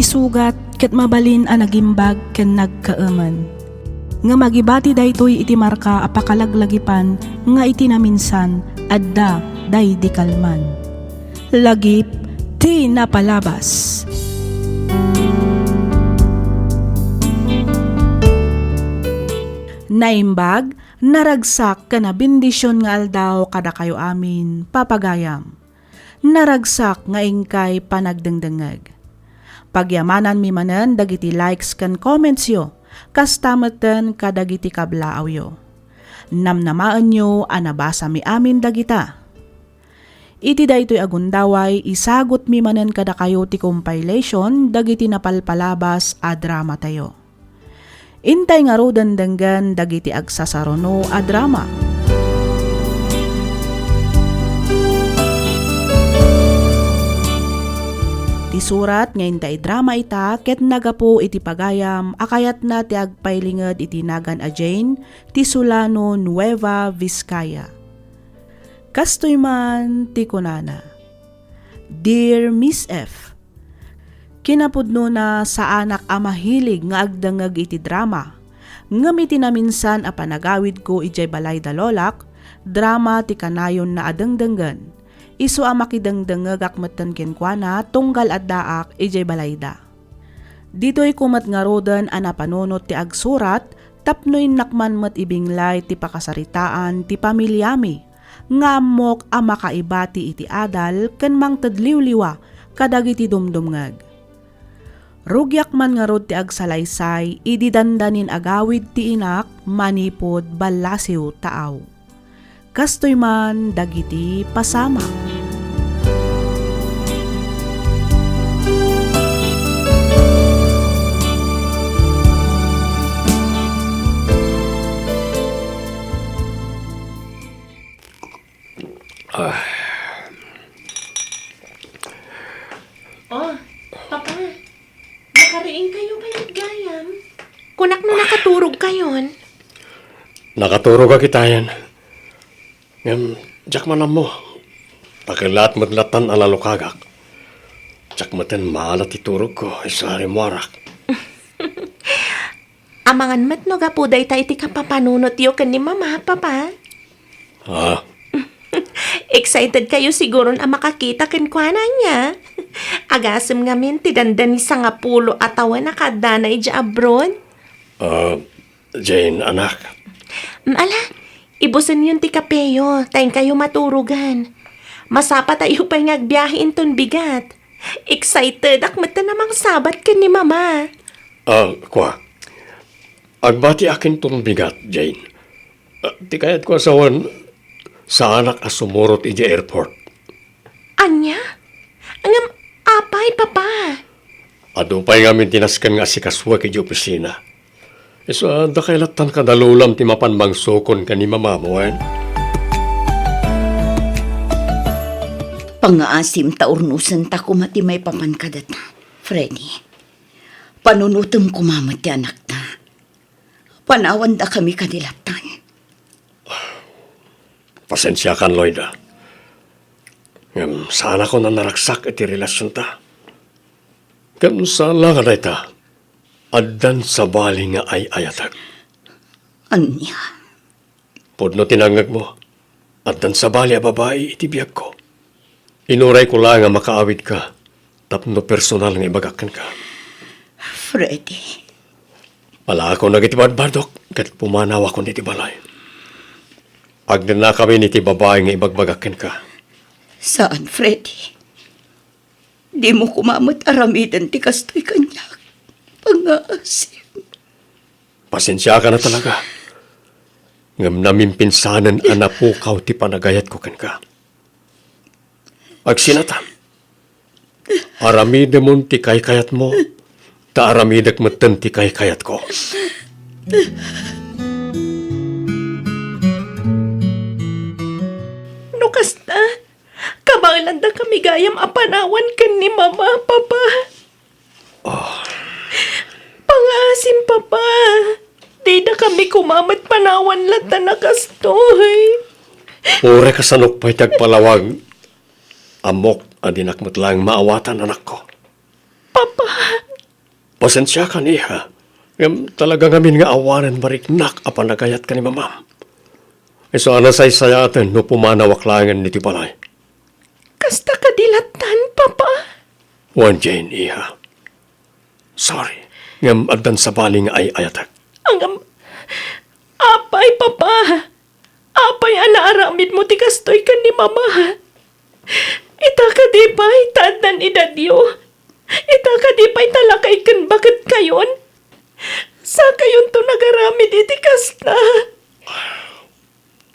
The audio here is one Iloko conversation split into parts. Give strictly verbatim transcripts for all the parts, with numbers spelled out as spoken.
Sugat ket mabalin a nagimbag ken nagkaemen. Ngem agibati daytoy iti marka a pakalaglagipan nga iti naminsan adda daydi kalman. Lagip ti napalabas. Naimbag, naragsak ken a bendision nga aldaw kadakayo amin, papagayam. Naragsak nga inkay panagdengdengngeg. Pagyamananmi manen dagiti likes ken commentsyo, kasta metten kadagiti kablaawyo. Namnamaenyo a nabasami amin dagita. Iti daytoy a gundaway, isagutmi manen kadakayo ti compilation dagiti napalpalabas a dramatayo. Intay ngaruden denggen dagiti agsasaruno a drama. Ti surat nga inta idrama ita ket nagapu iti pagayam a kayatna ti agpailinged iti nagan a Jane ti Solano, Nueva Vizcaya. Kastoy man ti kunana, Dear Miss F, kinapudnona, saanak a mahilig nga agdengngeg iti drama, ngem iti naminsan a panagawidko idiay balay da lolak, drama ti kanayonna a dengdenggen. Isu a makidengdengngegak metten kenkuana tunggal addaak idiay balayda. Ditoyko met ngaruden a napanunot ti agsurat tapno innak man met ibinglay ti pakasaritaan ti pamiliami nga ammok a makaibati iti adal ken mangted liwliwa kadagiti dumdumngeg. Rugiak man ngarud ti agsalaysay idi dandanin agawid ti inak manipud ballasiw taaw. Kastoy man dagiti pasamak. Ah. Oh, Papa, nakariing kayo pay met gayam? Kunak no nakaturog kayon. Nakaturogak itayen. Ngem, diak man ammo. Pakelat met latan a nalukagak. Diak metten maala ti turogko, isu a rimmuarak. Amangan met no gapu dayta iti kapapanunotyo ken ni Mama, Papa. Ah. Excited kayo siguron a makakita kenkuana, ania? Agasem ngamin ti dandani sangapulo a tawen a kaaddana idiay abroad. Ah, Jane, anak. Mm, ala, ibusenyon ti kapeyo, ta inkayo maturogan. Masapatayo pay nga agbiahe inton bigat. Excitedak metten a mangsabat ken ni Mama. Ah, kua. Agbatiak inton bigat, Jane. Ah, ti kayatko a sawen, saanak a sumurot idiay airport. Ania? Ngem apay, Papa? Adu pay ngamin ti nasken nga asikasuek idiay opisina. Isu a dakay lattan kada lolam ti mapan mangsukon ken ni Mamam, wen? Pangngaasim ta urnosenta koma ti maipapan kadata, Freddy. Panunotem koma met ti anakta. Panawandakami kadi lattan. Pasensiakan, Loida. Ngem saanakon a naragsak iti relasionta. Ngem saan la nga dayta, addan sabali nga ay-ayatek. Ania? Pudno ti nangngegmo, addan sabali a babai iti biagko. Inurayko laeng a makaawidka tapno personal nga ibagak kenka. Freddy. Palaakon dagiti badbadok ket pumanawakon iti balay. Agdennakamin iti babai nga ibagbagak kenka. Saan, Freddy. Dimo koma met aramiden ti kastoy kaniak. Pangngaasim. Pasensiakan a talaga. Ngem namimpinsanen a napukaw ti panagayatko kenka. Agsinatan. Aramidemon ti kaykayatmo, ta aramidek metten ti kaykayatko. No kasta, kabaelanda kami gayam a panawan ken ni Mama, Papa. Ah. Pangngaasim, Papa. Dida kami koma met panawan lattan a kastoy. Uray kasanok pay ti agpalawag. Ammok a dinak met laeng maawatan, anakko. Papa, Pasensiakan, iha. Ngem talaga ngamin nga awanen mariknak a panagayat ken ni mamam. Isu a nasaysayaten no pumanawak laengen iti balay. Kasta kadi lattan, Papa? Wen, Jane, iha. Sorry, ngem addan sabali nga ay-ayatek. Ngem, apay, Papa? Apay a naaramidmo ti kastoy ken ni Mama? Ita kadi pay ta addan edadyo? Ita kadi pay ta lakay ken baketkayon? Sakayonto nagaramid iti kasta.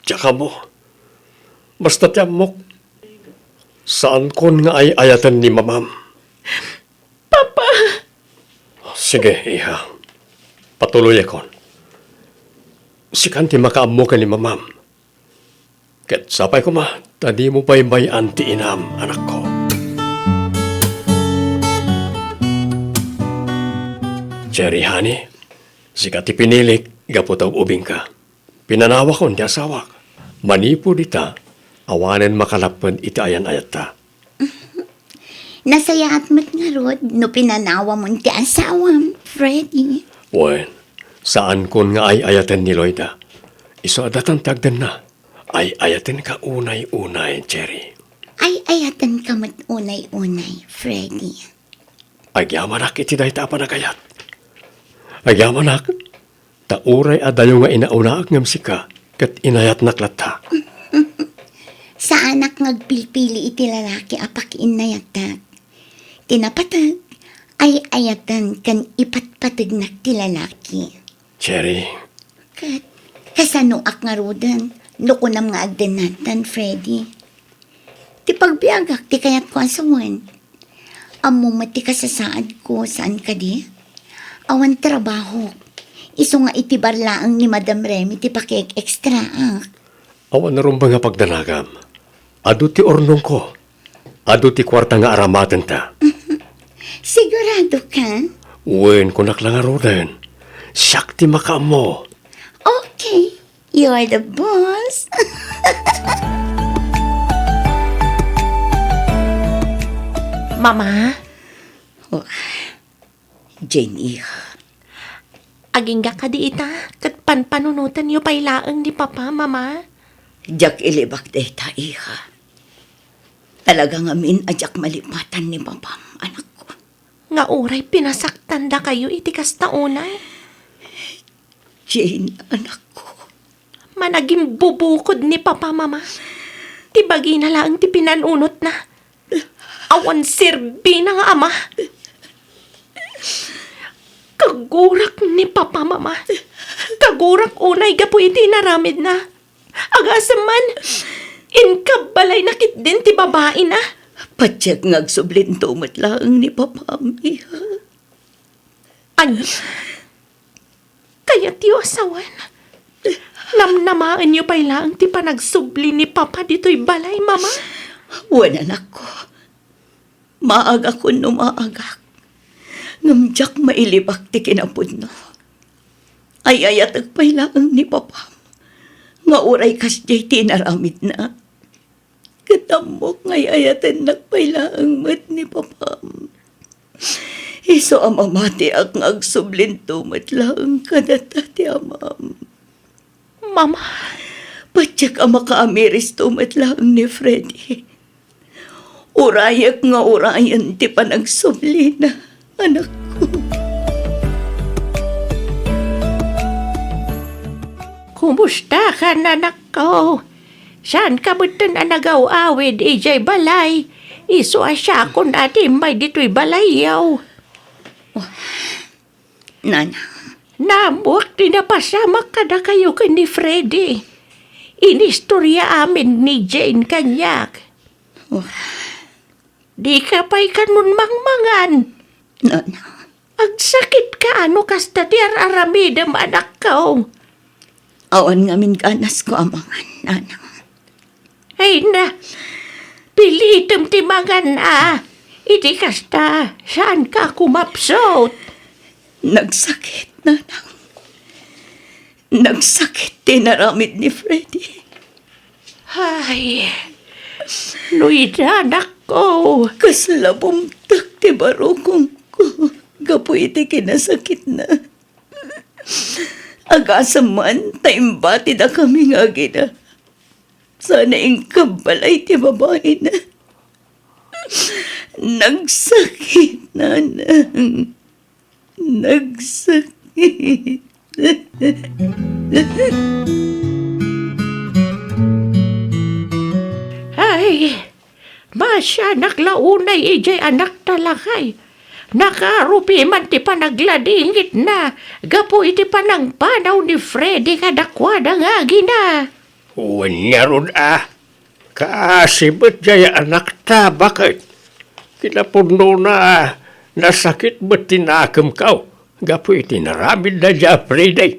Diak ammo. Basta ti ammok, saankon nga ay-ayaten ni mamam. Papa! Sige, iha. Patuloyakon. Sikan ti makaammo ken ni mamam. Ket sapay koma ta dimo baybay-an ti inam, anakko. Cherry, honey, sika ti pinilik gapu ta ub-ubingka. Pinanawakon ti asawak. Manipud ita, awanen makalapped iti ayan-ayatta. Nasayaat met ngarud no pinanawamon ti asawam, Freddy. Wen, saankon nga ay-ayaten ni Loida. Isu a datan ti agdenna. Ay-ayatenka unay-unay, Cherry. Ay-ayatenka met unay-unay, Freddy. Agyamanak iti dayta a panagayat. Agyamanak, ta uray adayo nga inaunaak ngem sika, ket inayatnak latta. Saanak nga agpilpili iti lalaki a pakiinnayatak. Ti napateg, ay-ayaten ken ipatpategnak ti lalaki. Cherry. Ket, kasanoak ngaruden, no kunam nga agdennaten, Freddy? Ti pagbiagak ti kayatko a sawen. Ammom met ti kasasaadko, saan kadi? Awan trabahok. Isu nga iti bar laeng ni Madam Remy ti pakiek-extraak. Awan rumbeng a pagdanagam. Adu ti urnongko. Adu ti kuarta nga aramatenta. Sigurado ka? Wen, kunak la ngaruden. Siak ti makaammo. Okay. You're the boss. Mama? Oh, Jane, iha. Agingga kadi ita, ket panpanunotenyo pay laeng ni Papa, Mama? Diak ilibak dayta, iha. Talaga ngamin a diak malipatan ni Papam, anakko. Nga uray pinasaktandakayo iti kasta unay? Jane, anakko. Managimbubukod ni Papa, Mama. Ti bagina laeng ti pinanunotna. Awan serbina nga ama. Kagurak ni Papa, Mama. Kagurak unay gapu iti inaramidna. Agasem man, inkabbalayna ketdin ti babaina. Patiek nga agsublinto met laeng ni Papam, iha. Ania? Kayatyo a sawen? Namnamaenyo pay laeng ti panagsubli ni Papa ditoy balay, Mama? Wen, anakko. Maagakon no maagak. Ngem diak mailibak ti kinapudno. Ay-ayatek pay laeng ni Papam nga uray kasdiay ti inaramidna. Ket ammok nga ay-ayatennak pay laeng met ni Papam. Isu a mamatiak nga agsublinto met laeng kadata ti amam. Mama. Patiek a makaamiristo met laeng ni Freddy. Urayek nga urayen ti panagsublina, anakko. Kumusta ka, anakko? Saan ka metten a nagaw-awid idiay balay? Isu a siakon a ti immay ditoy balayyo. Nana. Naammoak ti napasamak kadakayo ken ni Freddy. Inistorya amin ni Jane kaniak. Dika pay kanon mangmangan. Nana. Agsakit ka no kasta ti ar-aramidem, anakko. Awan ngamin ganasko a mangan, Nana. Ay na, pilitem ti mangan a. Iti kasta, saan ka kumapsut? Nagsakit, Nanang. Nagsakit ti naramid ni Freddy. Ay, no ida, anakko. Kasla bumtek ti barukongko gapu iti kinasakitna. Agasem man ta imbatidakami nga agina. Sana inkabbalay ti babaina. Nagsakit, nanang. Nagsakit. Ay, masianak la unay idiay anakta, lakay. Nakarupi man ti panagladingitna gapu iti panangpanaw ni Freddy kadakuada nga agina. Wen ngarud a, kaasi met diay anakta, baket. Kinapudnona, nasakit met ti nakemko gapu iti naramidna diay a Freddy.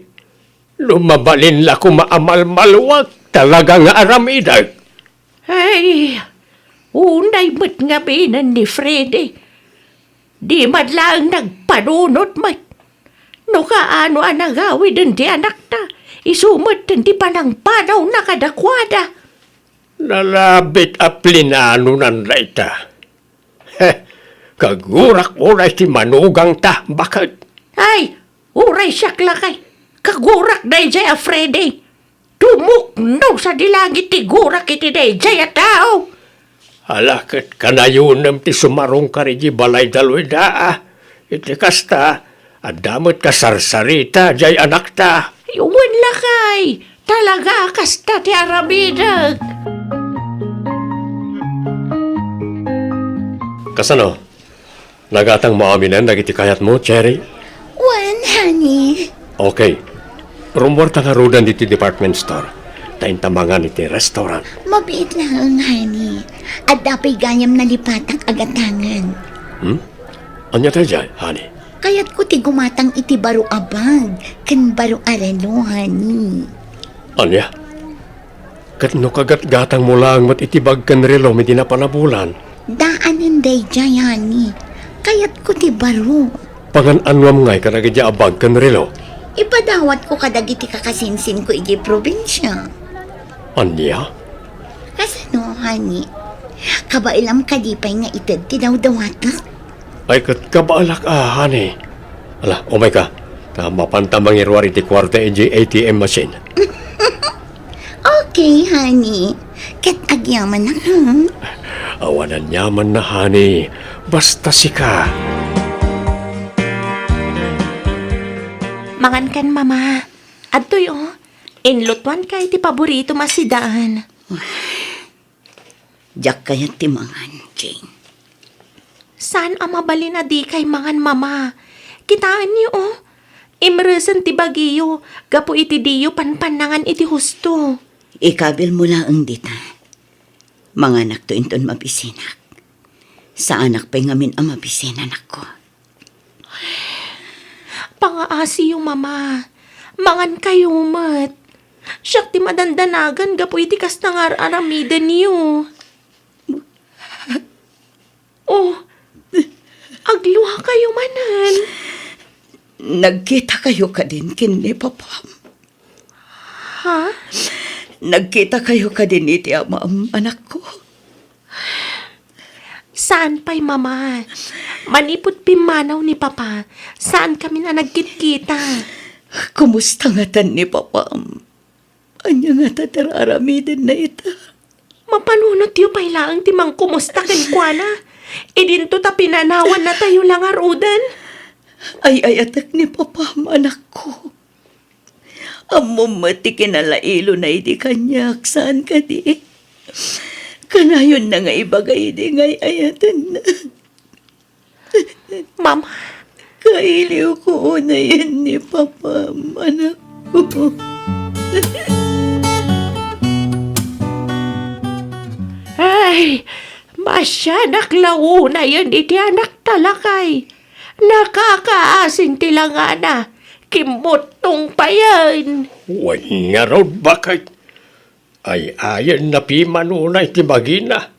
No mabalin la koma a malmaluag, talaga nga aramidek. Ay, unay met ngaminen ni Freddy. Di man laeng nagpanunot met. No kaano a nagawiden ti anakta, isu met ti panangpanawna kadakuada. Nalabit a plinanonan dayta. He, kagurak unay ti manugangta, baket. Ay, uray siak lakay. Kagurak daydiay a Freddy. Tumukno sadi langit ti gurak iti daydiay a tao. Ala ket kanayonem ti sumarungkar idiay balay da Loida, a. Iti kasta, adda met kasarsarita diay anakta. Wen lakay, talaga a kasta ti aramidek. Kasano? Nagatangmo aminen dagiti kayatmo, Cherry? Wen, honey. Okay. Rummuarta ngaruden ditoy department store. Ta inta mangan iti restaurant. Mabiit laeng, honey. Adda pay gayam nalipatak a gatangen. Hmm? Ania daydiay, honey? Kayatko ti gumatang iti baro a bag ken baro a relo, honey. Ania? Ket no kagatgatangmo laeng met iti bag ken relo idi napanabulan? Daanen daydiay, honey. Kayatko ti baro. Pangan-anuam ngay kadagiti a bag ken relo? Ipadawatko kadagiti kakasinsinko idiay probinsia. Ania? Kasano, honey? Kabailam kadi pay nga ited ti dawdawatek? Ay, ket kabaelak a, honey. Ala, umayka. Ta mapanta mangiruar iti kuarta idiay A T M machine. Okay, honey. Ket agyamanak, ha? Awan aniamanna, honey. Basta sika. Mangankan, Mama. Adtoy, o. Inlutuanka iti paboritom a sidaan. Diak kayat ti mangan, Jane. Saan a mabalin a dikay mangan, Mama. Kitaenyo, o. Imresen ti bagiyo gapu iti diyo panpannangan iti husto. Ikabilmo laeng dita. Manganakto inton mabisinak. Saanak pay ngamin a mabisi, anakko. Pangaasiyo, Mama. Mangankayo met. Siak ti madandanagan gapu iti kasta nga ar-aramidenyo. O, agluakayo manen. Nagkitakayo kadin ken ni Papam? Ha? Nagkitakayo kadin iti amam, anakko? Saan pay, Mama. Manipud pimmanaw ni Papa, saan kami a nagkitkita. Kumusta ngatan ni Papam? Ania ngata ti ar-aramidenna ita? Mapanunotyo pay laeng ti mangkumusta kenkuana. Idinto ta pinanawannatayo la ngaruden. Ay-ayatek ni Papam, anakko. Ammom met ti kinalailona idi kaniak, saan kadi? Kanayonna nga ibaga idi nga ay-ayatenna. Mama. Kailiwko unayen ni Papam, anakko. Ay, masianak la unayen iti anakta, lakay. Nakakaasin ti langana. Kimmuttong payen. Wen ngarud, baket. Ay-ayenna pimanona iti bagina.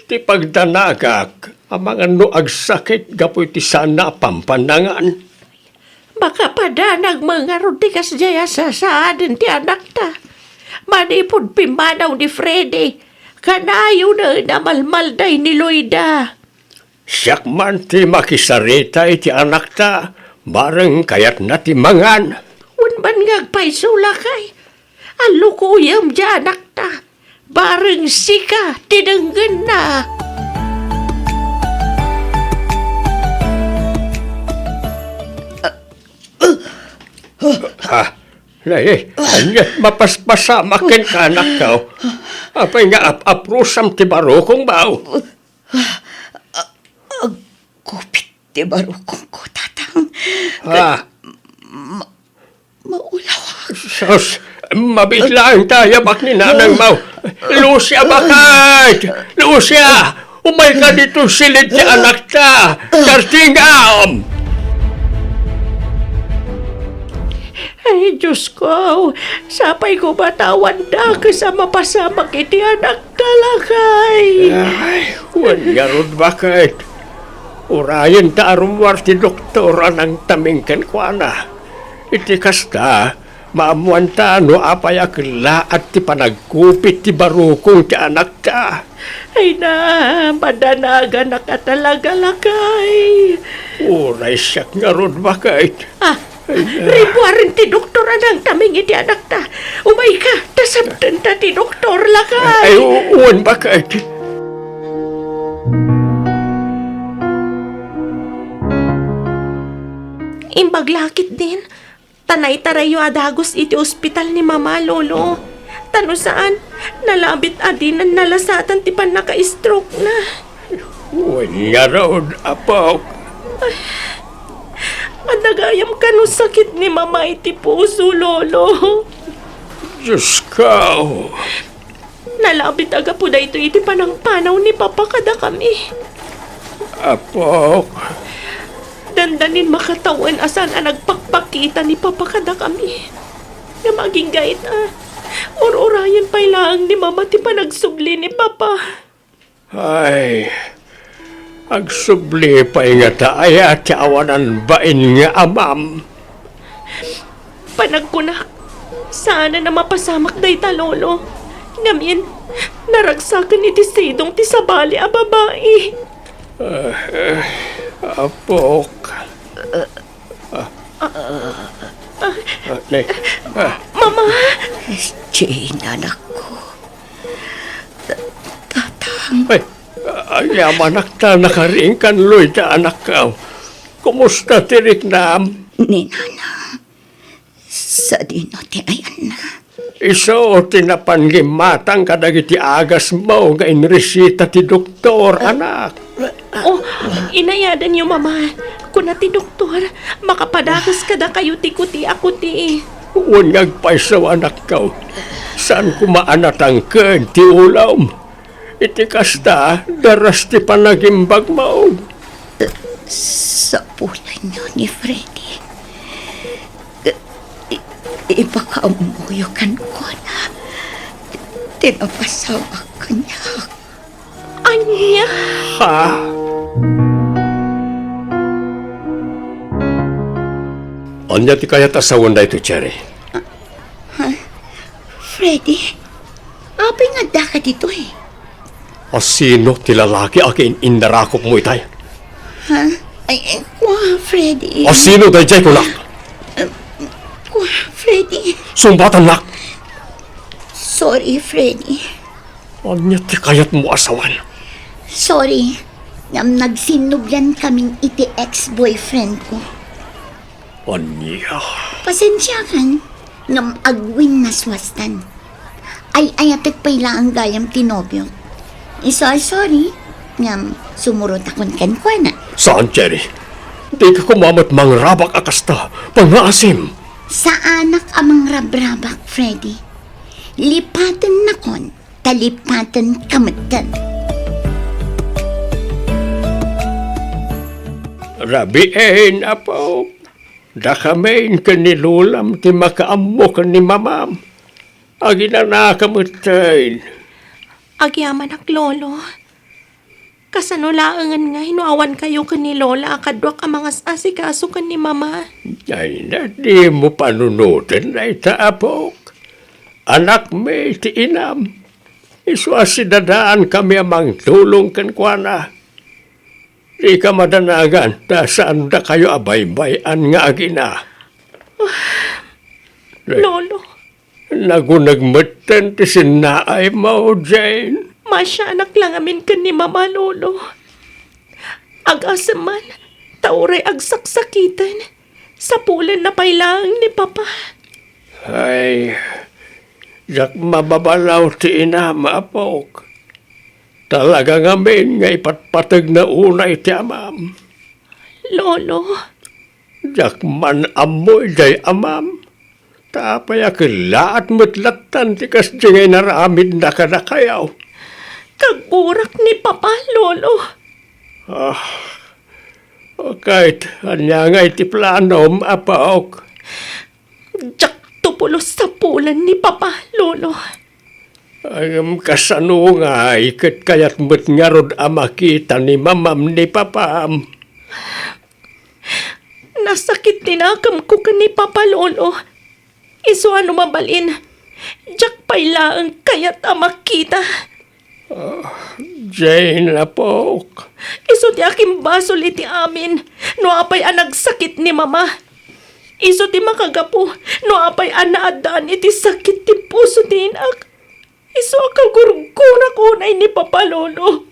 Ti pagdanagak, amangan no agsakit gapu iti saanna a pampannangan. Makapadanag met ngarud ti kasdiay a sasaaden ti anakta. Manipud pimmanaw ni Freddy, kanayonen a malmalday ni Loida. Siak man ti makisarita iti anakta, bareng kayatna ti mangan. Wen man nga agpayso, lakay, a lukoyem ti anakta, bareng sika ti denggenna. Ah, nay, ania, mapaspasamak kenka, anakko. Apay nga ap-aprosam ti barukongmo? Agkupit ti barukongko, Tatang. Ah. Ma-, maulawak. Sus, mabiit laeng ta yabak ni nanangmo. Lucia, baket! Lucia! Umayka ditoy siled ti anakta! Tartingam! Ay, Diosko, sapay koma ta awan dakes a mapasamak iti anakta, lakay. Ay, wen ngarud, baket. Urayen ta a rummuar ti doktor a nangtaming kenkuana. Iti kasta, maammoanta no apay a kellaat ti panagkupit ti barukong ti anakta. Ay na, madanaganak a talaga, lakay. Uray siak ngarud, baket. Ah, ay, na. Rimmuaren ti doktor a nangtaming iti anakta. Umayka, ta sabdenta ti doktor, lakay. Ay, u-, wen, baket. Imbag la ketdin, ta naitarayyo a dagus iti ospital ni Mama, Lolo. Ta no saan, nalabit a dina nalasatan ti pannaka-stroke-na. Wen ngarud, apok. Adda gayam kano sakit ni Mama iti puso, Lolo. Diosko. Nalabit a gapu daytoy iti panangpanaw ni Papa kadakami. Apok. Dandanin makatawen a saan a nagpakpakita ni Papa kadakami. Ngem agingga ita, ur-urayen pay laeng ni Mama ti panagsubli ni Papa. Ay, agsubli pay ngata aya ti awanan bain nga amam? Panagkunak, saanen a mapasamak dayta, Lolo. Ngamin, naragsaken iti sidong ti sabali a babai. Ah, ah, apok. Ah, ah, ah, ne, ah. Mama! Jane, anakko. Ta-, Tatang. Ay, ay, amanak ta nakariingkan, Loida, anakko. Kumusta ti riknam? Ni Nana, sadino ti ayanna? Isu ti napan nga immatang kadagiti agasmo nga inresita ti doktor, anak. Oh, inayadanyo, Mama. Kuna ti doktor, makapadakes kadakayo ti kuti a kuti. Wen nga agpayso, anakko. Saan koma a natangken ti ulom. Iti kasta, daras ti panagimbagmo. Sapulanyo ni Freddy. I-, i-, ipakaammoyo kenkuana ti napasamak kaniak. Ania? Ha? Ania ti kayat a sawen daytoy, Cherry? Ha? Freddy? Apay nga addaka ditoy? A sino ti lalaki a kin-, innarakopmo itay? Ha? Ay, ay, kua, Freddy. A sino daydiay, kunak? Eh, kua, Freddy. Sungbatannak! Sorry, Freddy. Ania ti kayatmo a sawen? Sorry, ngem nagsinnublian kamin iti ex-boyfriend ko. Ania? Pasensiakan, ngem agwinnaswastan. Ay-ayatek pay laeng gayam ti nobiok. Isu a sorry, ngem sumurotakon kenkuana. Saan, Cherry. Dika koma met mangrabak a kasta. Pangngaasim. Saanak a mangrabrabak, Freddy. Lipatennakon. Talipaten kametten. Rabiin, apo. Dakamin ken ni Lolam ti makaammo ken ni Mamam. Aginanaka metten. Agyamanak, Lolo. Kasano laengen ngay no awankayo ken ni Lola a kaduak a mangas-asikaso ken ni Mama? Ay, na, dimo panunoten dayta, apok. Anakmi ti inam. Isu a sidadaankami a mangtulong kenkuana. Dika madanagan ta saan dakayo a baybay-an nga agina. Lolo. Naguneg metten ti sinnaaymo, Jane. Maasianak la ngamin ken ni Mama, Lolo. Agasem man, ta uray agsaksakiten, sapulenna pay laeng ni Papa. Ay, diak mababalaw ti inam, apok. Talaga ngamin nga ipatpategna unay ti amam. Lolo. Diak man ammo idiay amam. Ta apay a kellaat met lattan ti kasdi nga inaramidna kadakayo? Kagurak ni Papa, Lolo. Ah, kayat ania ngay ti planom, apok? Diakto pulos sapulen ni Papa, Lolo. Ngem kasano ngay ket kayat met ngarud a makita ni Mamam ni Papam? Nasakit ti nakemko ken ni Papa, Lolo. Isu a no mabalin, diak pay laeng kayat a makita. Ah, Jane, apok. Isu ti akimbasol iti amin no apay a nagsakit ni Mama. Isu ti makagapu no apay a naaddaan iti sakit ti puso ti inak. Isu a kagurgurak unay ni Papa, Lolo.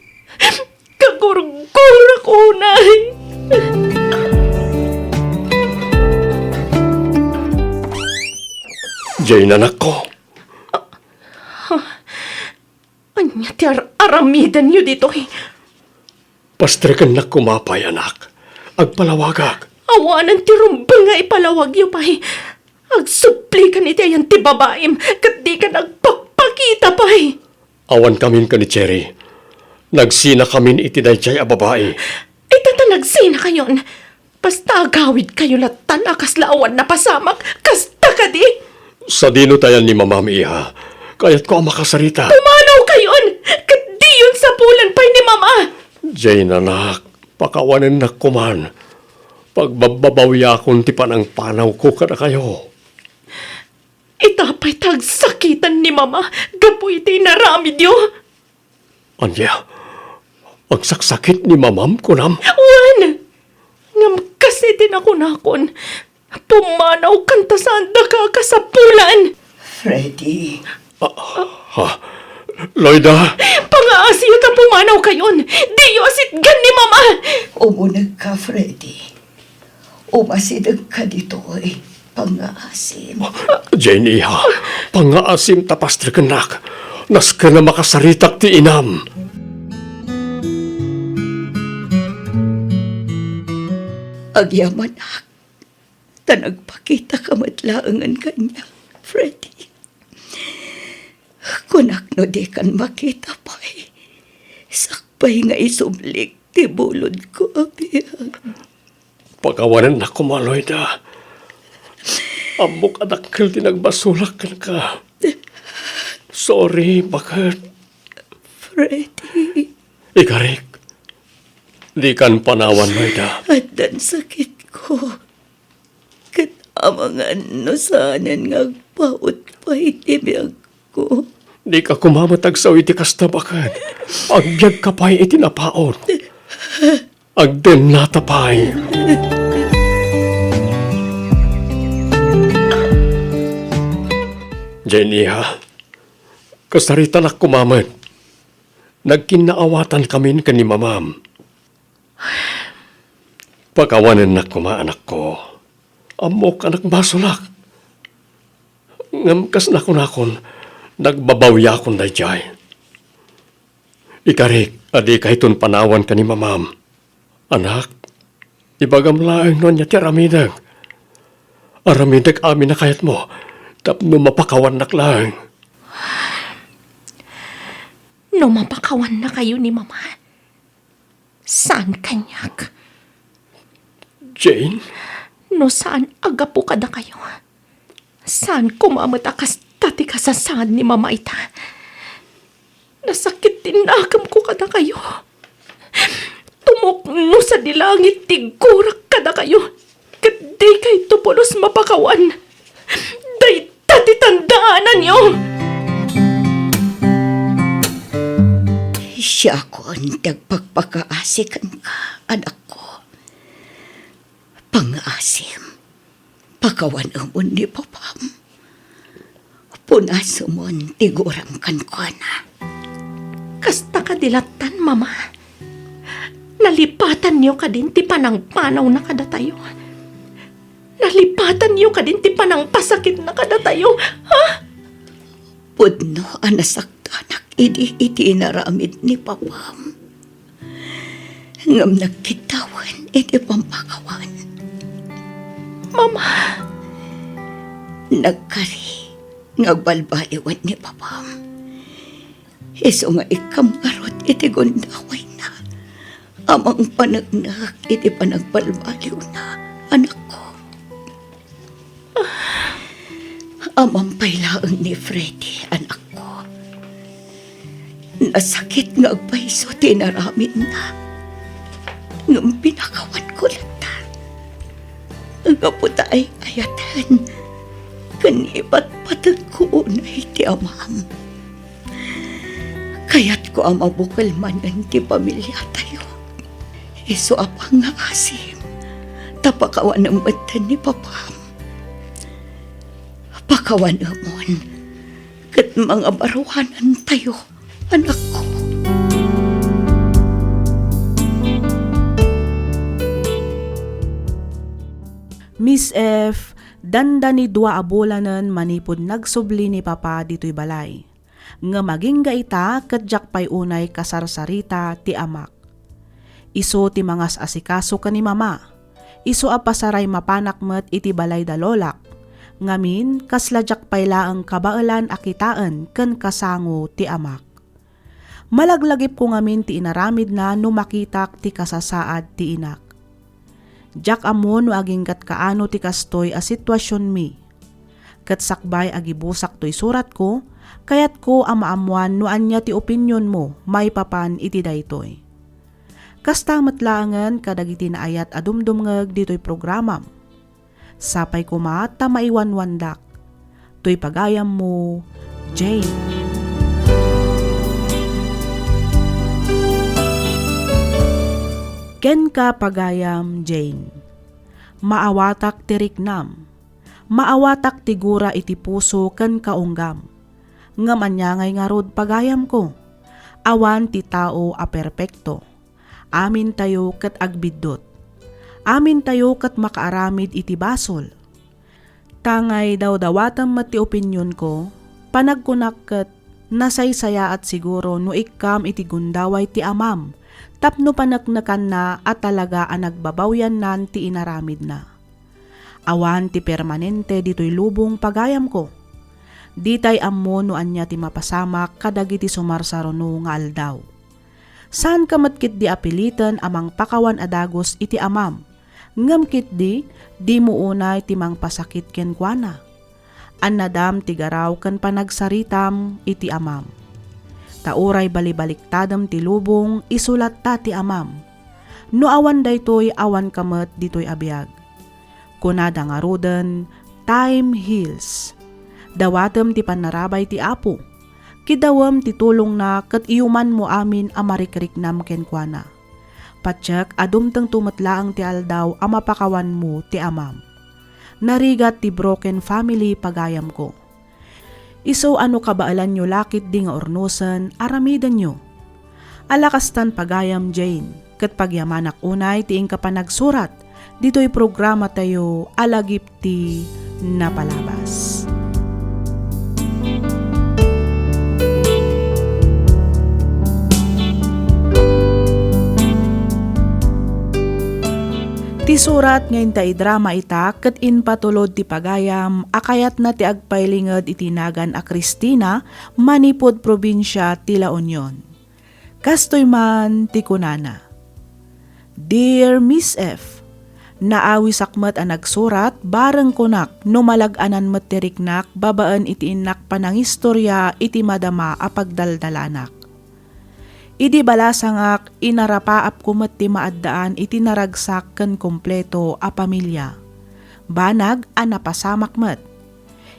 Kagurgurak unay. Jane, anakko. Ania ti ar-, aramidenyo ditoy? Pastrekennak koma pay, anak. Agpalawagak. Awanen ti rumbeng nga ipalawagyo pay. Agsublikan iti ayan ti babaim, ket dikan agpakpakita pay. Awankamin ken ni Cherry. Nagsinakamin iti daydiay a babai. Ita ta nagsinakayon. Basta agawidkayo lattan a kasla awan napasamak, kasta kadi? Sadino tayan ni Mamam, iha? Kayatko a makasarita. Pumanawkayon, ket diyon sapulen pay ni Mama. Jane, anak, pakawanennak koman. Pagbabbabawiakon ti panangpanawko kadakayo. Ita pay ta agsakitan ni Mama gapu iti inaramidyo. Ania? Agsaksakit ni Mamam, kunam? Wen! Ngem kas iti nakunakon, pumanawkan ta saandaka a kasapulan. Freddy. Ah, ha? Loida? Pangaasiyo ta pumanawkayon. Diyo asitgan ni Mama. Umunegka, Freddy. Umasidegka ditoy, pangngaasim. Jane, iha, pangngaasim ta pastrekennak. Nasken a makasaritak ti inam. Agyamanak, ta nagpakitaka met laengen kaniak, Freddy. Kunak no dikan makita pay, sakbay nga isublik ti bulodko a biag. Pakawanennak koma, Loida. Ammok a dakkel ti nagbasolak kenka. Sorry, baket. Freddy. Ikarik, dikan panawan, Loida. Addan sakitko. Ket amangan no saanen nga agpaut pay ti biagko. Dika koma met agsaw iti kasta, baket. Agbiagka pay iti napaut. Agdennata pay. Jane, iha, kasaritanak koma met. Nagkinnaawatan kamin ken ni Mamam. Pakawanennak koma, anakko. Ammok a nagbasolak. Ngem kas nakunakon, nagbabawiakon daydiay. Ikarik a dikayton panawan ken ni Mamam. Anak, ibagam laeng no ania ti aramidek. Aramidek amin a kayatmo tapno mapakawannak laeng. No mapakawannakayo ni Mama, saan kaniak. Jane? No saan a gapu kadakayo, saan koma met a kasta ti kasasaan ni Mama ita. Nasakit ti nakemko kadakayo. Tumukno sadi langit ti gurak kadakayo, ket dikayto pulos mapakawan. Dayta ti tandaananyo. Siakon ti agpakpakaasi kenka. anakko. Pangngaasim, pakawanemon ni papam. Punasemon ti guram kenkuana. Kasta kadi lattan, Mama? Nalipatanyo kadin ti panangpanawna kadatayo? Nalipatanyo kadin ti panangpasakitna kadatayo? Ha? Pudno a nasaktanak idi iti inaramid ni papam. Ngem nagkiddawen iti pampakawan. Mama! Nagkari nga agbalbaliwen ni papam. Isu nga ikkam ngarud iti gundawayna a mangpaneknek iti panagbalbaliwna, anakko. Amam pay laeng ni Freddy, anakko. Nasakit nga agpayso ti inaramidna. Ngem pinakawanko latta. Gapu ta ay-ayaten ken ipatpategko unay ti amam. Kayatko a mabukel manen ti pamiliatayo. Isu a pangngaasim, ta pakawanem metten ni papam. Pakawanemon ket mangabaruanantayo, anakko. Miss F, dandani dua a bulanen manipud nagsubli ni Papa ditoy balay. Ngem agingga ita ket diak pay unay kasarsarita ti amak. Isu ti mangas-asikaso ken ni Mama. Isu a pasaray mapanak met iti balay da lolak. Ngamin, kasla diak pay laeng kabaelan a kitaen ken kasango ti amak. Malaglagipko ngamin ti inaramidna no makitak ti kasasaad ti inak. Diak ammo no aginggat kaano ti kastoy a situasionmi. Ket sakbay a gibusak toy suratko, kayatko a maammoan no ania ti opinionmo maipapan iti daytoy. Kasta met laengen kadagiti naayat a dumdumngeg ditoy programam. Sapay koma ta maiwanwandak. Toy pagayammo, Jane. Kenka, pagayam Jane. Maawatak ti riknam. Maawatak ti gura iti puso ken kaunggam. Ngem ania ngay ngarud, pagayamko? Awan ti tao a perpekto. Amintayo ket agbiddut. Amintayo ket makaaramid iti basol. Ta ngay dawdawatem met ti opinionko, panagkunak ket nasaysayaat siguro no ikkam iti gundaway ti amam tapno paneknekanna a talaga a nagbabawyannan ti inaramidna. Awan ti permanente ditoy lubong, pagayamko. Ditay ammo no ania ti mapasamak kadagiti sumarsaruno nga aldaw. Saanka met ketdi a piliten a mangpakawan a dagus iti amam, ngem ketdi, dimo unay ti mangpasakit kenkuana. Annadam ti garaw ken panagsaritam iti amam. Ta uray balibaliktadem ti lubong, isu latta ti amam. No awan daytoy, awanka met ditoy a biag. Kunada ngaruden, "Time heals." Dawatem ti pannarabay ti Apo. Kidawem ti tulongna ket iyumanmo amin a marikriknam kenkuana. Patiek a dumtengto met laeng ti aldaw a mapakawanmo ti amam. Narigat ti broken family, pagayamko. Isu a no kabaelanyo la ketdi nga urnosen, aramidenyo. Ala kastan, pagayam Jane, ket pagyamanak unay ti inka panagsurat ditoy programatayo a Lagip ti Napalabas. Ti surat nga inta idrama ita ket impatulod ti pagayam a kayatna ti agpailinged iti nagan a Cristina manipud probinsia ti La Union. Kastoy man ti kunana, "Dear Miss F, naawisak met a nagsurat, bareng kunak no malag-anan met ti riknak babaen iti innak panangistoria iti madama a pagdaldalanak. Idi balasangak, inarapaapko met ti maaddaan iti naragsak ken kompleto a pamilia. Banag a napasamak met.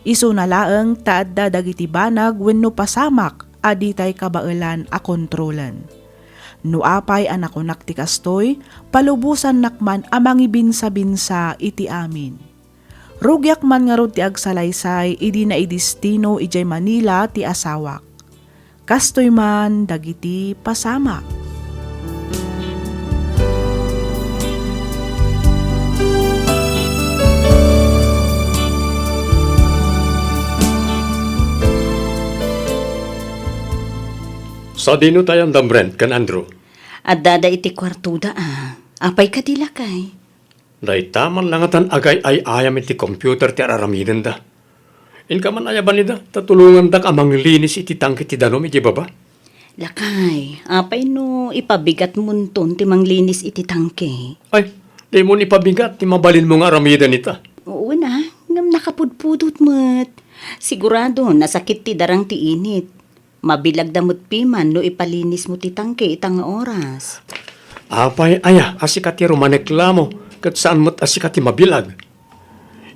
Isuna laeng ta adda dagiti banag wenno pasamak a ditay kabaelan a kontrolen. No apay a nakunak ti kastoy, palubosannak man a mangibinsabinsa iti amin. Rugiak man ngarud ti agsalaysay idi naidistino idiay Manila ti asawak. Kastoy man dagiti pasamak. Sadino ti ayanna, Brent ken Andrew? Addada iti kuartoda, a. Apay kadi, lakay? Dayta man la ngatan agay-ay-ayam iti computer ti ar-aramidenda. Inka man ayaban ida, ta tulongandak a manglinis iti tangke ti danum idiay baba. Lakay, apay no ipabigatmonton ti manglinis iti tangke? Ay, dimon ipabigat ti mabalinmo nga aramiden ita. Wen a, ngem nakapudpudot met. Sigurado, nasakit ti darang ti init. Mabilagda met piman no ipalinismo ti tangke ita nga oras. Apay aya a sika ti rumaneklamo ket saan met a sika ti mabilag?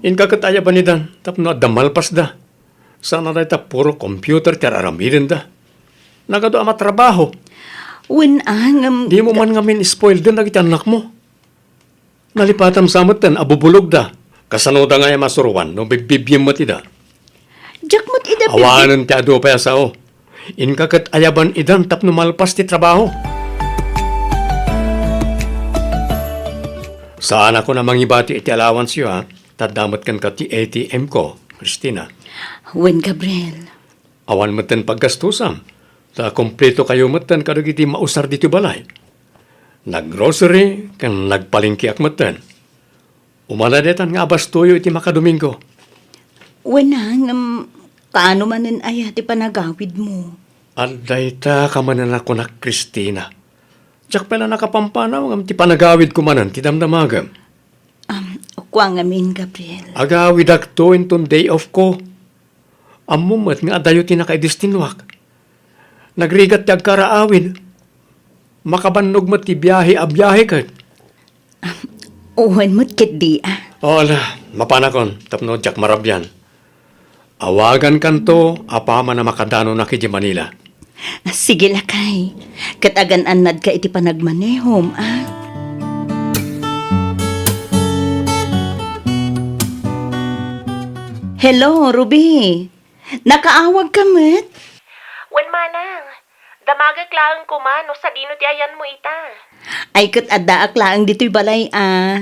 Inka ket ayaban idan tapno adda malpasda. Saan a dayta puro computer ti ar-aramidenda. Nagadu a matrabaho. Wen a, ngem dimo man ngamin spoilden dagiti annakmo. Nalipatam sa metten a bubulogda. Kasanoda ngay a masuroan no bibbibbiem met ida? Diak met ida bibbi- Awanen ti adu pay a sao. Inka ket ayaban idan tapno malpas ti trabaho. Saanakon a mangibati iti allowance-yo, a. Ta adda met kenka ti A T M ko, Christina. Wen, Gabriel. Awan metten paggastusam, ta kumpleto kayo metten kadagiti mausar ditoy balay. Naggrocery ken nagpalengkeak metten. Umana daytan nga abastoyo iti makadomingo. Wen a, ngem kaano manen aya ti panagawidmo? Adda ita kamanen a kunak, Christina. Diak pay la nakapampanaw ngem ti panagawidko manen ti damdamagem. Am, kua ngamin, Gabriel. Agawidakto inton day off ko. Ammom met nga adayo ti nakaidestinuak. Nagrigat ti agkaraawid. Makabannog met ti biahe a biahe ket. Wen met ketdi a. O, ala, mapanakon tapno diak marabian. Awagankanto apaman a makadanonak idiay Manila. Sige, lakay. Ket agan-annadka iti panagmanehom, a. Hello, Ruby. Nakaawagka met? Wen, manang. Damagek laeng koma no sadino ti ayanmo ita. Ay, ket addaak laeng ditoy balay a.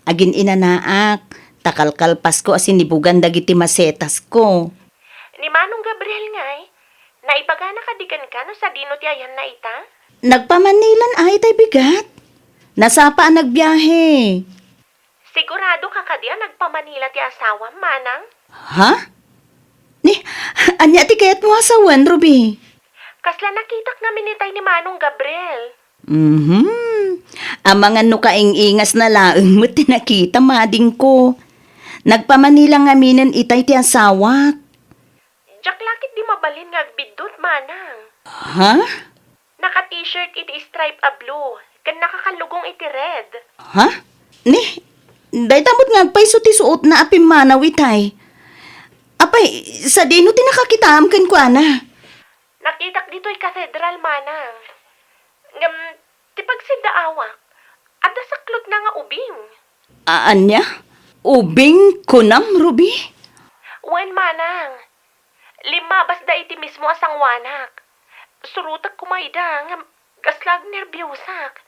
Agin-inanaak, ta kalkalpasko a sinibugan dagiti masetasko. Ni Manong Gabriel ngay, naibagana kadi kenka no sadino ti ayanna ita? Nagpamanilan ay tay bigat. Nasapa a nagbiahe. Sigurado ka kadi a nagpamanila ti asawam, manang? Ha? Ni, ania ti kayatmo a sawen, Ruby? Kasla nakitak ngamin itay ni Manong Gabriel. Mhm. Amangan no kaing-ingasna laeng met ti nakita, madingko. Nagpamanila ngaminen itay ti asawak. Diak la ketdi mabalin nga agbiddut, manang. Ha? Naka-t-shirt iti stripe a blue, ken nakakallugong iti red. Ha? Ni, dayta met nga agpayso ti suotna a pimmanaw itay. Apay, sadino ti nakakitaam kenkuana? Nakitak ditoy cathedral, manang. Ngem, ti pagsiddaawak, adda saklotna nga ubing. A-, ania? Ubing kunam, Ruby? Wen, manang. Limmabasda iti mismo a sangoanak. Surotek koma ida, ngem kasla agnerbiosak.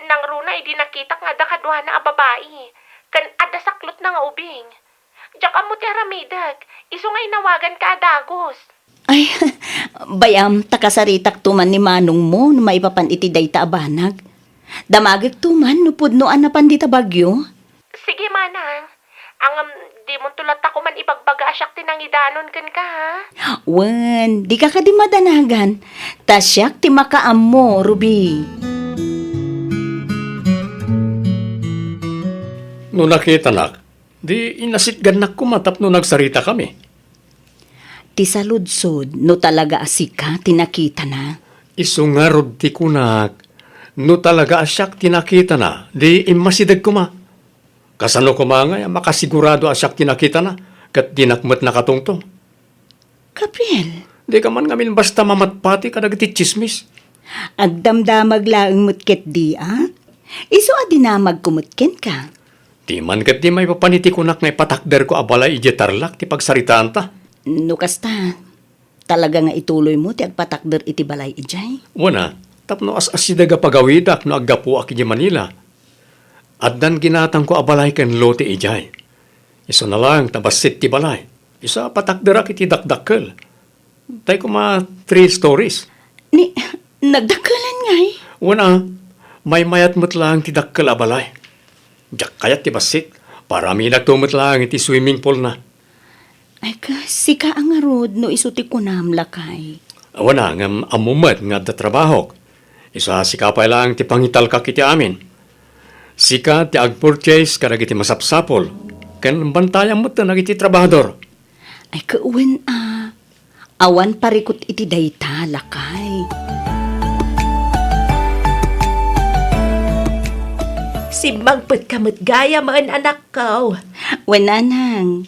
Nangruna idi nakitak nga adda kaduana a babai, ken adda saklotna nga ubing. Diak ammo ti aramidek, isu nga inawaganka a dagus. Ay, bay-am, ta kasaritakto man ni manongmo no maipapan iti dayta a banag. Damagekto man no pudno a napan dita bagyo. Sige, manang. Ngem, dimonto latta koman ibagbaga a siak ti nangidanon kenka, ha? Wen, dika kadi madanagan. Ta siak ti makaammo, Ruby. No nakitanak, di inasitgannak koma tapno nagsaritakami. Ti saludsod, no talaga a sika ti nakitana. Isu ngarud ti kunak, no talaga a siak ti nakitana, di immasideg koma. Kasano koma ngay a makasigurado a siak ti nakitana, ket dinak met nakatungtong? Gabriel. Dika man ngamin basta mamatpati kadagiti tsismis. Agdamdamag laeng met ketdi a. Isu a dinamagko met kenka. Diman ketdi maipapan iti kunak nga ipatakderko a balay idiay Tarlac ti pagsaritaanta. No kasta, talaga nga ituloymo ti agpatakder iti balay idiay? Wen a, tapno as-asideg a pagawidak no aggapuak idiay Manila. Addan ginatangko a balay ken lote idiay. Isuna laeng ta bassit ti balay. Isu a patakderak iti dakdakkel. Tay koma three stories. Ni, nagdakkelan ngay? Wen a, maymayat met laeng ti dakkel a balay. Diak kayat ti bassit. Paramidakto met laeng iti swimming pool na. Ay, ka, sika a ngarud no isu ti kunam, lakay. Wen a, ngem ammo met nga adda trabahok. Isu a sika pay laeng ti pangitalkak iti amin. Sika ti agpurchase kadagiti masapsapul, ken bantayam met dagiti trabahador. Ay, ka, wen a. Awan parikut iti dayta, lakay. Simmangpetka met gayamen, anakko. Wen, nanang.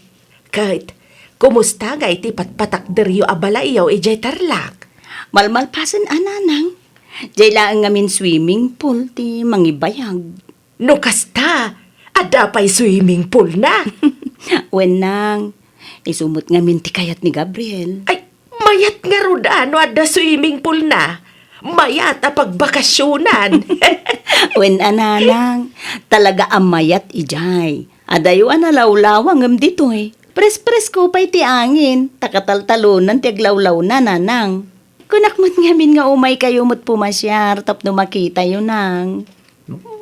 Ket, kumusta ngay ti patpatakderyo a balayyo idiay Tarlac? Malmalpasen a, nanang. Diay laeng ngamin swimming pool ti mangibayag. No kasta, adda pay swimming pool na. Wen, nang, isu met ngamin ti kayat ni Gabriel. Ay, mayat ngarud a no adda swimming pool na. Mayat a pagbakasionan. Wen a, nanang, talaga a mayat idiay. Adayo a nalawlawa ngem ditoy. Pres-presko pay ti angin, ta kataltalonan ti aglawlawna, nanang. Kunak met ngamin nga umaykayo met pumasiar tapno makitayo, nang.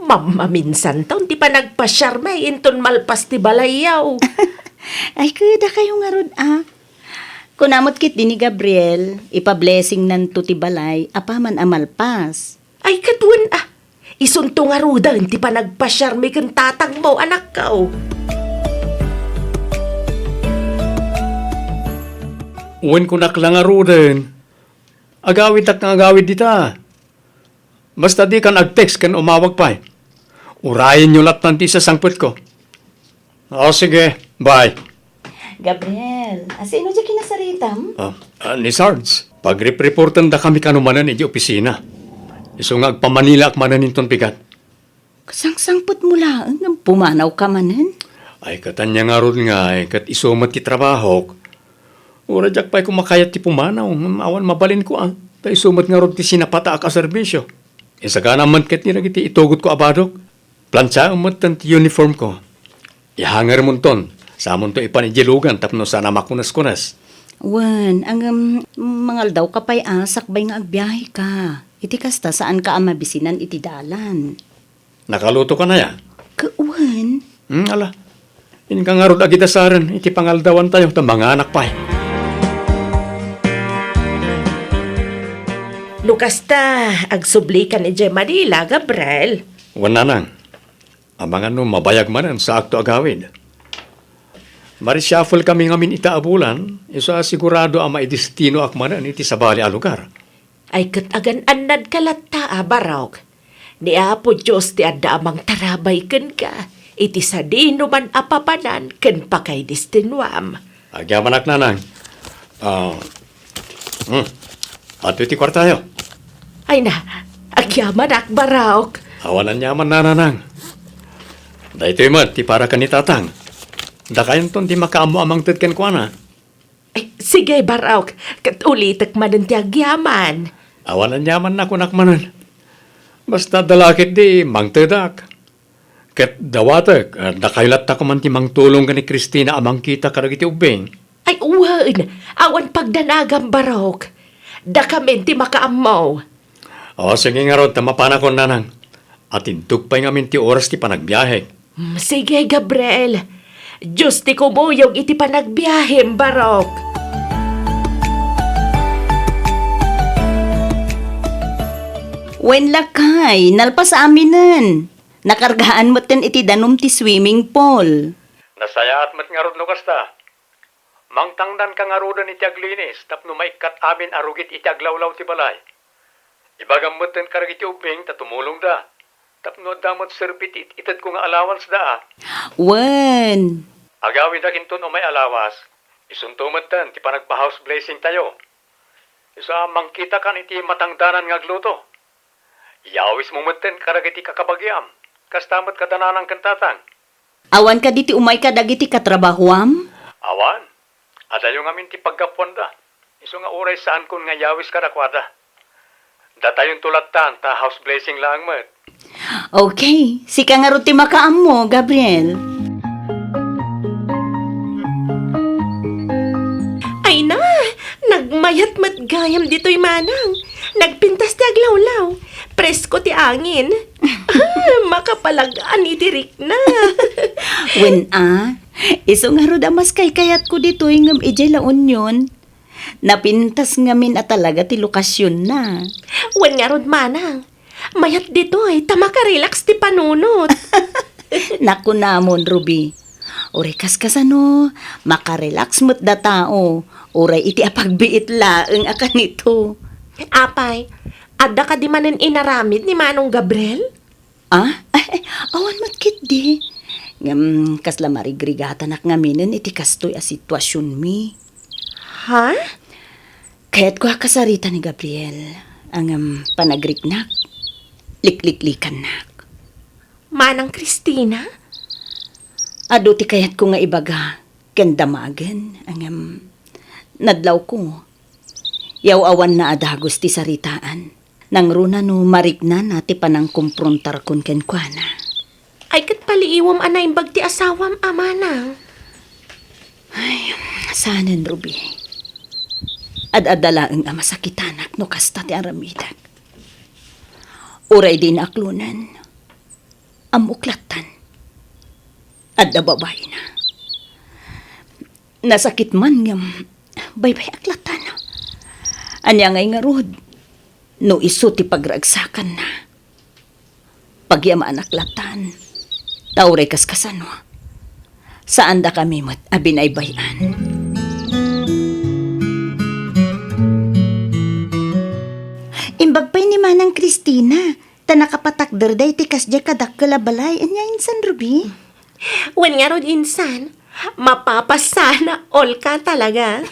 Mammaminsan ton ti panagpasiarmi inton malpas ti balayyo. Ay, keda kayo ngarud a. Kuna met ketdi ni Gabriel, ipa-blessingnanto ti balay apaman a malpas. Ay, ket wen a. Isunto ngaruden ti panagpasiarmi ken tatangmo, anakko. Wen, kunak la ngaruden. Agawiddak nga agawid dita. Basta dikan ag-text ken umawag pay. Urayenyo lattan ti isasangpetko. O, sige. Bye. Gabriel, asino diay kinasaritam? Ah, ah, ni Sarge, pagrepreportendakami kano manen iti opisina. Isu nga agpamanilaak manen inton bigat. Kasangsangpetmo laeng ngem pumanawka manen? Ay, ket ania ngarud ngay, ket isu met ti trabahok. Uray diak pay koma kayat ti pumanaw, ngem awan mabalinko a, ta isu met ngarud ti sinapataak a serbisio. Isagana met ketdi dagiti itugotko a badok. Plansiaem metten ti uniformko. Ihangermonton, samonto ipan idiay lugan tapno saan a makuneskunes. Wen, ngem mangaldawka pay a sakbay nga agbiaheka. Iti kasta, saanka a mabisinan iti dalan. Nakalutokan aya? Ka-, wen. Hmm, ala. Inka ngarud agidasaren iti pangaldawantayo ta manganak pay. No kasta, agsublikan idiay Manila, Gabriel. Wen, nanang. Amangan no mabayag manen, saakto agawid. Marishuffle kami ngamin ita a bulan, isu a sigurado a maidestinoak manen iti sabali a lugar. Ay, ket agan-annadka latta a, Barok. Ni Apo Dios ti adda a mangtarabay kenka iti sadinoman a papanan ken pakaidestinoam. Agyamanak, nanang. Ah, hmm. Adtoy ti kuartayo. Ay na, agyamanak, Barok. Awan aniaman, nanang. Daytoy met ti para ken ni tatang. Dakayonton ti makaammo a mangted kenkuana. Ay, sige, Barok. Ket ulitek manen ti agyaman. Awan aniaman a kunak manen. Basta adda la ketdi, mangtedak. Ket dawatek, ah, dakayo latta koma ti mangtulong ken ni Cristina a mangkita kadagiti ubbing. Ay, wen, awan pagdanagam, Barok. Dakamin ti makaammo. O, sige ngarud, ta mapanakon, nanang. Atindog pay ngamin ti oras ti panagbiahe. Mm, sige, Gabriel. Dios ti kumuyog iti panagbiahem, Barok. Wen, lakay, nalpas aminen. Nakargaan metten iti danum ti swimming pool. Nasayaat met ngarud no kasta. Mangtangdanka ngaruden iti aglinis tapno maikkat amin a rugit iti aglawlaw ti balay. Ibagam metten kadagiti ubbing ta tumulongda, tapno adda met serbi ti it-itedko nga allowanceda a. Wen. Agawidak inton umay a lawas, isunto metten ti panagpa-house blessingtayo. Isu a mangkitakan iti matangdanan nga agluto. Yawismo metten kadagiti kakabagiam. Kasta met kada nanang ken tatang. Awan kadi ti umay kadagiti katrabahoam? Awan. Adayo ngamin ti paggapuanda. Isu nga uray saankon nga yawis kadakuada. Datayonto lattan ta house blessing laeng met. Okay, sika ngarud ti makaammo, Gabriel. Ay na, nagmayat met gayam ditoy manang. Nagpintas ti aglawlaw. Presko ti angin. Ah, makapalag-an iti rikna. Wen a, isu ngarud a mas kaykayatko ditoy ngem idiay La Union. Napintas ngamin a talaga ti lokasionna. Wen ngarud manang, mayat ditoy ta makarelax ti panunot. Nakunamon, Ruby. Uray kaskasano, makarelax met da tao. Uray iti apagbiit laeng a kanito. Apay, adda kadi manen inaramid ni Manong Gabriel? Ah? Awan met ketdi. Ngem, kasla marigrigatanak ngaminen iti kastoy a situasionmi. Ha? Kayatko a kasarita ni Gabriel, ngem panagriknak, likliklikannak. Manang Cristina? Adu ti kayatko nga ibaga ken damagen, ngem nadlawko. Yaw-awanna a dagus ti saritaan. Nangruna no mariknana ti panangkomprontarkon kenkuana. Ay, ket paliiwem a naimbag ti asawam a manang. Ay, saanen, Ruby. Ad-adda laeng a masakitanak no kasta ti aramidek. Uray dina aklonen, ammok lattan. Adda babaina. Nasakit man ngem baybay-ak lattan. Ania ngay ngarud no isu ti pagragsakanna? Pagyamanak lattan, ta uray kaskasano, saandakami met a binaybay-an. Imbag pay ni Manang Cristina, ta nakapatakder daytoy kasdiay kadakkel a balay. Ania insan, Ruby? Wen ngarud insan, mapapasana, olka talaga.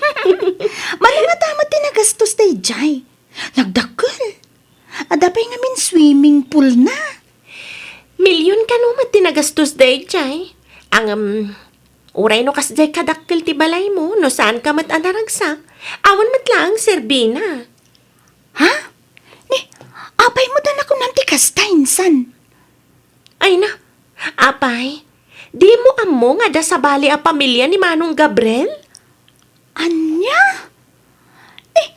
Mano nga dama ti nagastos daydiay? Nagdakkel. Adda pay ngamin swimming pool na. Milyon kano met ti nagastos daydiay. Ngem, uray no kasdiay kadakkel ti balaymo, no saanka met a naragsak, awan met laeng serbina. Ha? Ni, apay met a nakunan ti kasta insan? Ay na, apay, dimo ammo nga adda sabali a pamilia ni Manong Gabriel? Ania? Eh,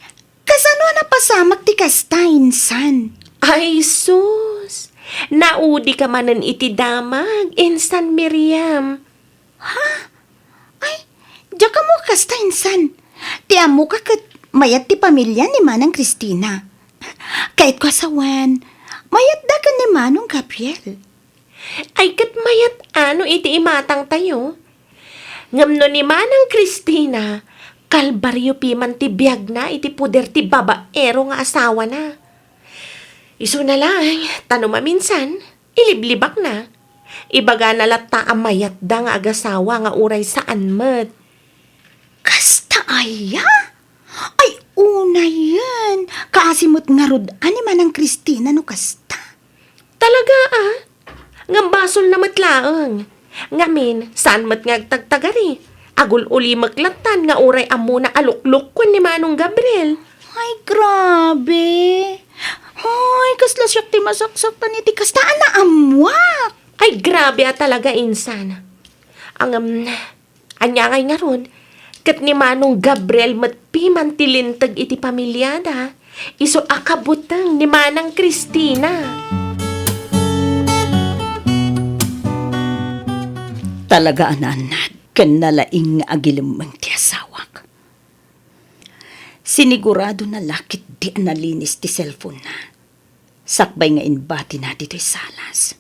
kasano a napasamak ti kasta insan? Ay, sus! Naudika manen iti damag, insan Miriam. Ha? Ay, diak ammo kasta insan. Ti ammoka ket mayat ti pamilia ni Manang Cristina. Kayatko a sawen, mayatda ken ni Manong Gabriel. Ay, ket mayat a no iti imatangtayo. Ngem no ni Manang Cristina, kalbariopi man ti biagna iti poder ti babaero nga asawana. Isuna laeng, ta no maminsan, iliblibakna. Ibagana latta a mayatda nga agasawa nga uray saan met. Kasta aya? Ay, unayen. Kaasi met ngarud a ni Manang Cristina no kasta. Talaga, a? Ngem basolna met laeng. Ngamin, saan met nga agtagtagari? Agul-ulimek lattan nga uray ammona a luklukkuen ni Manong Gabriel. Ay, grabe. Ay, kasla siak ti masaksaktan iti kasta a naammoak. Ay, grabe a talaga, insan. Ngem, ania ngay ngarud? Ket ni Manong Gabriel met piman ti linteg iti pamiliada, isu a kabuteng ni Manang Cristina. Talaga a naannad ken nalaing nga agilemmeng ti asawak. Siniguradona la ketdi a nalinis ti cellphone-na, sakbay nga inbatina ditoy salas.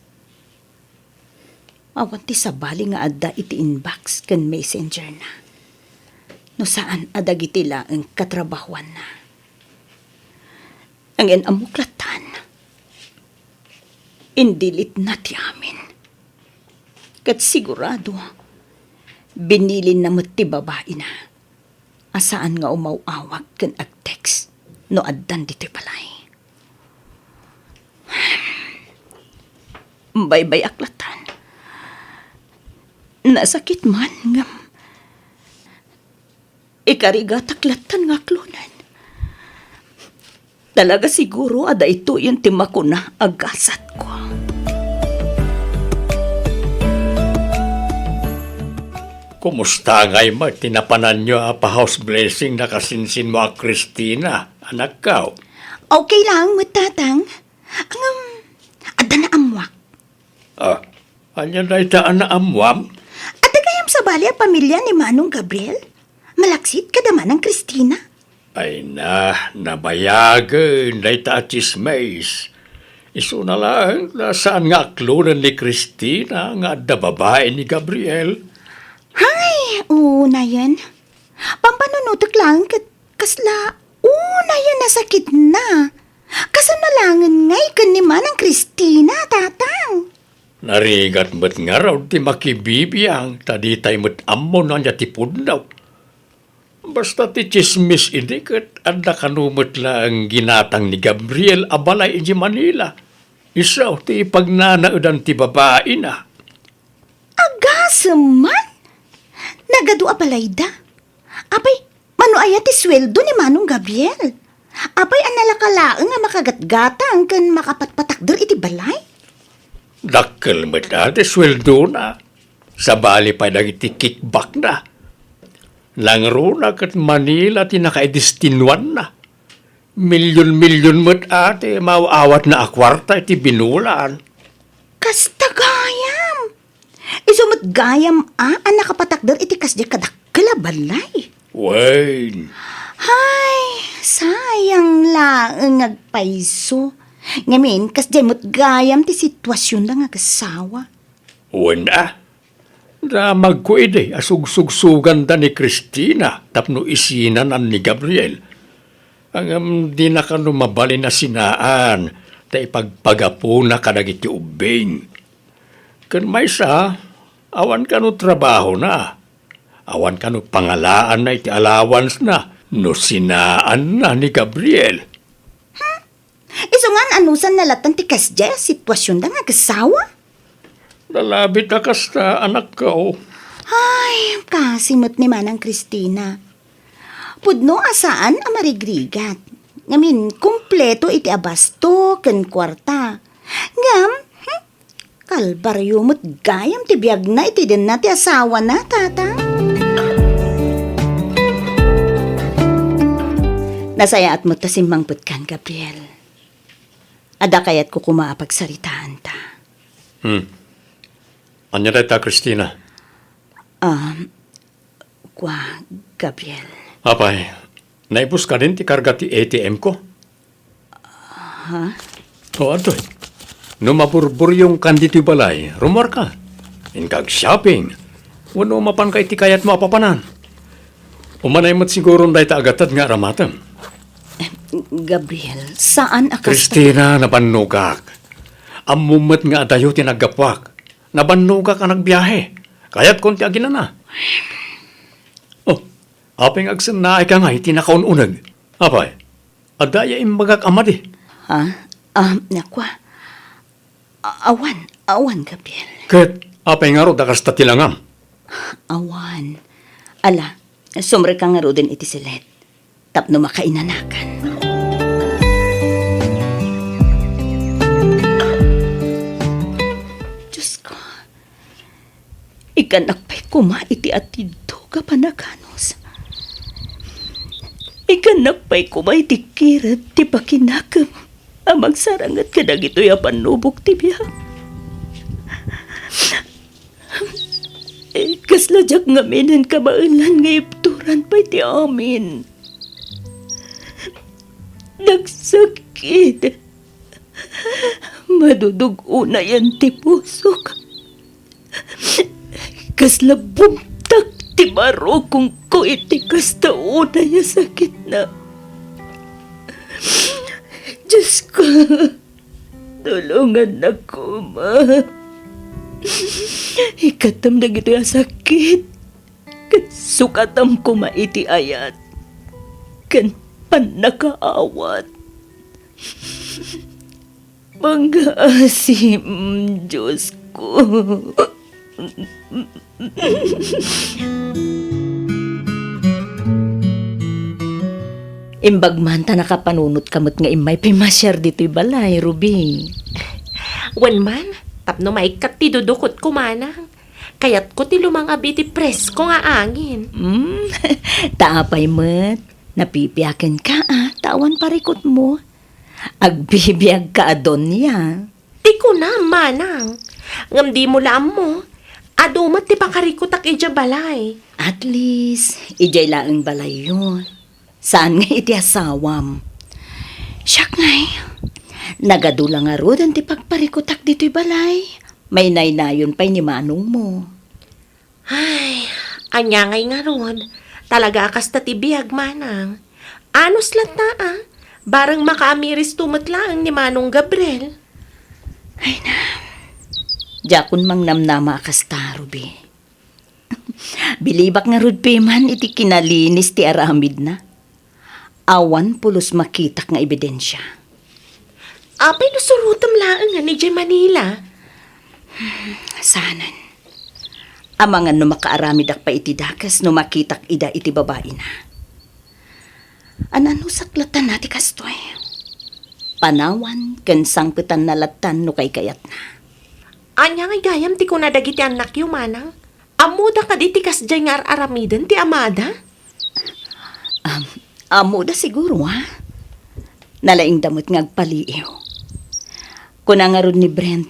Awan ti sabali nga adda iti inbox ken messenger-na, no saan a dagiti laeng katrabahoanna. Ngem ammok lattan, in-delete-na ti amin. Ket sigurado, binilinna met ti babaina a saan nga umaw-awag ken ag-text no addan ditoy balay. Baybay-ak lattan. Nasakit man, ngem ikarigatak lattan nga aklonen. Talaga siguro a daytoyen ti makuna a gasatko. Kumusta ngay met ti napananyo a pa-house blessing nakasinsinmo a Christina, anakko? Okay lang met, Tatang. Ngem, adda naammoak. Ah, ania dayta a naammoam? Adda gayam sabali a pamilia ni Manong Gabriel? Malaksid kada Manang Christina? Ay na, nabayagen dayta a tsismis. Isuna laeng ta saan nga aklonen ni Christina nga adda babai ni Gabriel. Hay, unayen. Pampanunotek laeng ket kasla unayen a sakitna. Kasano laengen ngay ken ni Manang Christina, Tatang? Narigat met ngarud ti makibibiang ta ditay met ammo no ania ti pudno. Basta ti tsismis idi ket adda kano met laeng ginatang ni Gabriel a balay idiay Manila. Isu ti ipagnanaedan ti babaina. Agasem man! Nagadu a balayda. Apay, mano aya ti sueldo ni Manong Gabriel? Apay a nalaka laeng a makagatgatang ken makapatpatakder iti balay? Dakkel met a ti sueldona. Sabali pay dagiti kickbackna. Nangruna ket Manila ti nakaidestinuanna. Milyon-milyon met a ti maaw-awatna a kuarta iti binulan. Kasta gayam! Isu met gayam a, a nakapatakder iti kasdiay kadakkel a balay. Wen. Hay, sayang laeng nga agpayso. Ngamin, kasdiay met gayam ti situasionda nga agasawa. Wen a, damagko idi a sugsugsuganda ni Christina tapno isinanan ni Gabriel. Ngem dina kano mabalin a sinaan ta ipagpagapuna kadagiti ubbing. Ken maysa, awan kano trabahona. Awan kano pangalaanna iti allowance-na no sinaanna ni Gabriel. Hmm? Isu ngan, anusanna latta ti kasdiay a situasionda nga agasawa? Nalabit a kasta, anakko. Ay, kasi met ni Manang Christina. Pudno a saan a marigrigat. Ngamin, kompleto iti abasto ken kuarta. Ngem, hmm, kalbario met gayam ti biagna iti denna ti asawana, Tatang. Nasayaat met ta simmangpetkan, Gabriel. Adda kayatko koma a pagsaritaanta. Hmm. Ania dayta, Christina? Ah, kua, Gabriel. Apay, naibus kadin ti karga ti A T M ko? Ha? O, adtoy. No maburburyongkan ditoy balay, rummuarka. Inka ag-shopping. Wenno mapanka iti kayatmo a papanan. Umanay met siguron dayta a gatad nga aramatem. Eh, Gabriel, saan a kasta. Christina, nabannogak. Ammom met nga adayo ti naggapuak. Nabannogak a nagbiahe. Kayatkon ti aginana. Oh, apay nga agsennaayka ngay iti nakaun-uneg? Apay, adda aya imbagak a madi? Ha? Ah, nakua. A-, awan, awan, Gabriel. Ket apay ngarud a kasta ti langam? Awan. Ala, sumrekka ngaruden iti silet tapno makainanakan. Diosko, ikkannak pay koma iti atidog a panaganus. Ikkannak pay koma iti kirep ti pakinakem a mangsaranget kadagitoy a pannubok ti biag. Kasla diak ngaminen kabaelan nga ibturan pay ti amin. Nagsakit. Madudug-unayan ti pusok. Kasla bumtak ti barukongko iti kasta unay a sakitna. Diosko, tulongannak koma. Ikkatem dagitoy a sakit, ket sukatam koma iti ayat ken pannakaawat. Pangaasim, Diosko. Imbag man ta nakapanunotka met nga immay pimasiar ditoy balay, Ruby. Wen man, tapno maikkat ti dudukotko, manang. Kayatko ti lumangab iti presko nga angin. Hmm, ta apay met, napipiakenka a, ta awan parikutmo. Agbibiagka a Donia. Ti kunam, manang. Ngem dimo la ammo, adu met ti pakarikutak idiay balay. At least, idiay laeng balayyo. Saan nga iti asawam. Siak ngay, nagadu la ngaruden ti pagparikutak ditoy balay. Mainaynayon pay ni manongmo. Ay, ania ngay ngarud? Talaga a kasta ti biag, manang. Anus latta a. Bareng makaamiristo met laeng ni Manong Gabriel. Ay na, diakon mangnamnama a kasta, Ruby. Bilibak ngarud piman iti kinalinis ti aramidna. Awan pulos makitak nga ebidensia. Apay no surotem laengen idiay Manila? Saanen. Amangan no makaaramidak pay iti dakes no makitak ida iti babaina. An-anusak latta ti kastoy. Panawan ken sangpetanna latta no kaykayatna. Ania ngay gayam ti kuna dagiti annakyo, manang? Ammoda kadi ti kasdiay nga ar-aramiden ti amada? Am-, ammoda siguro, ha? Nalaingda met nga agpaliiw. Kuna ngarud ni Brent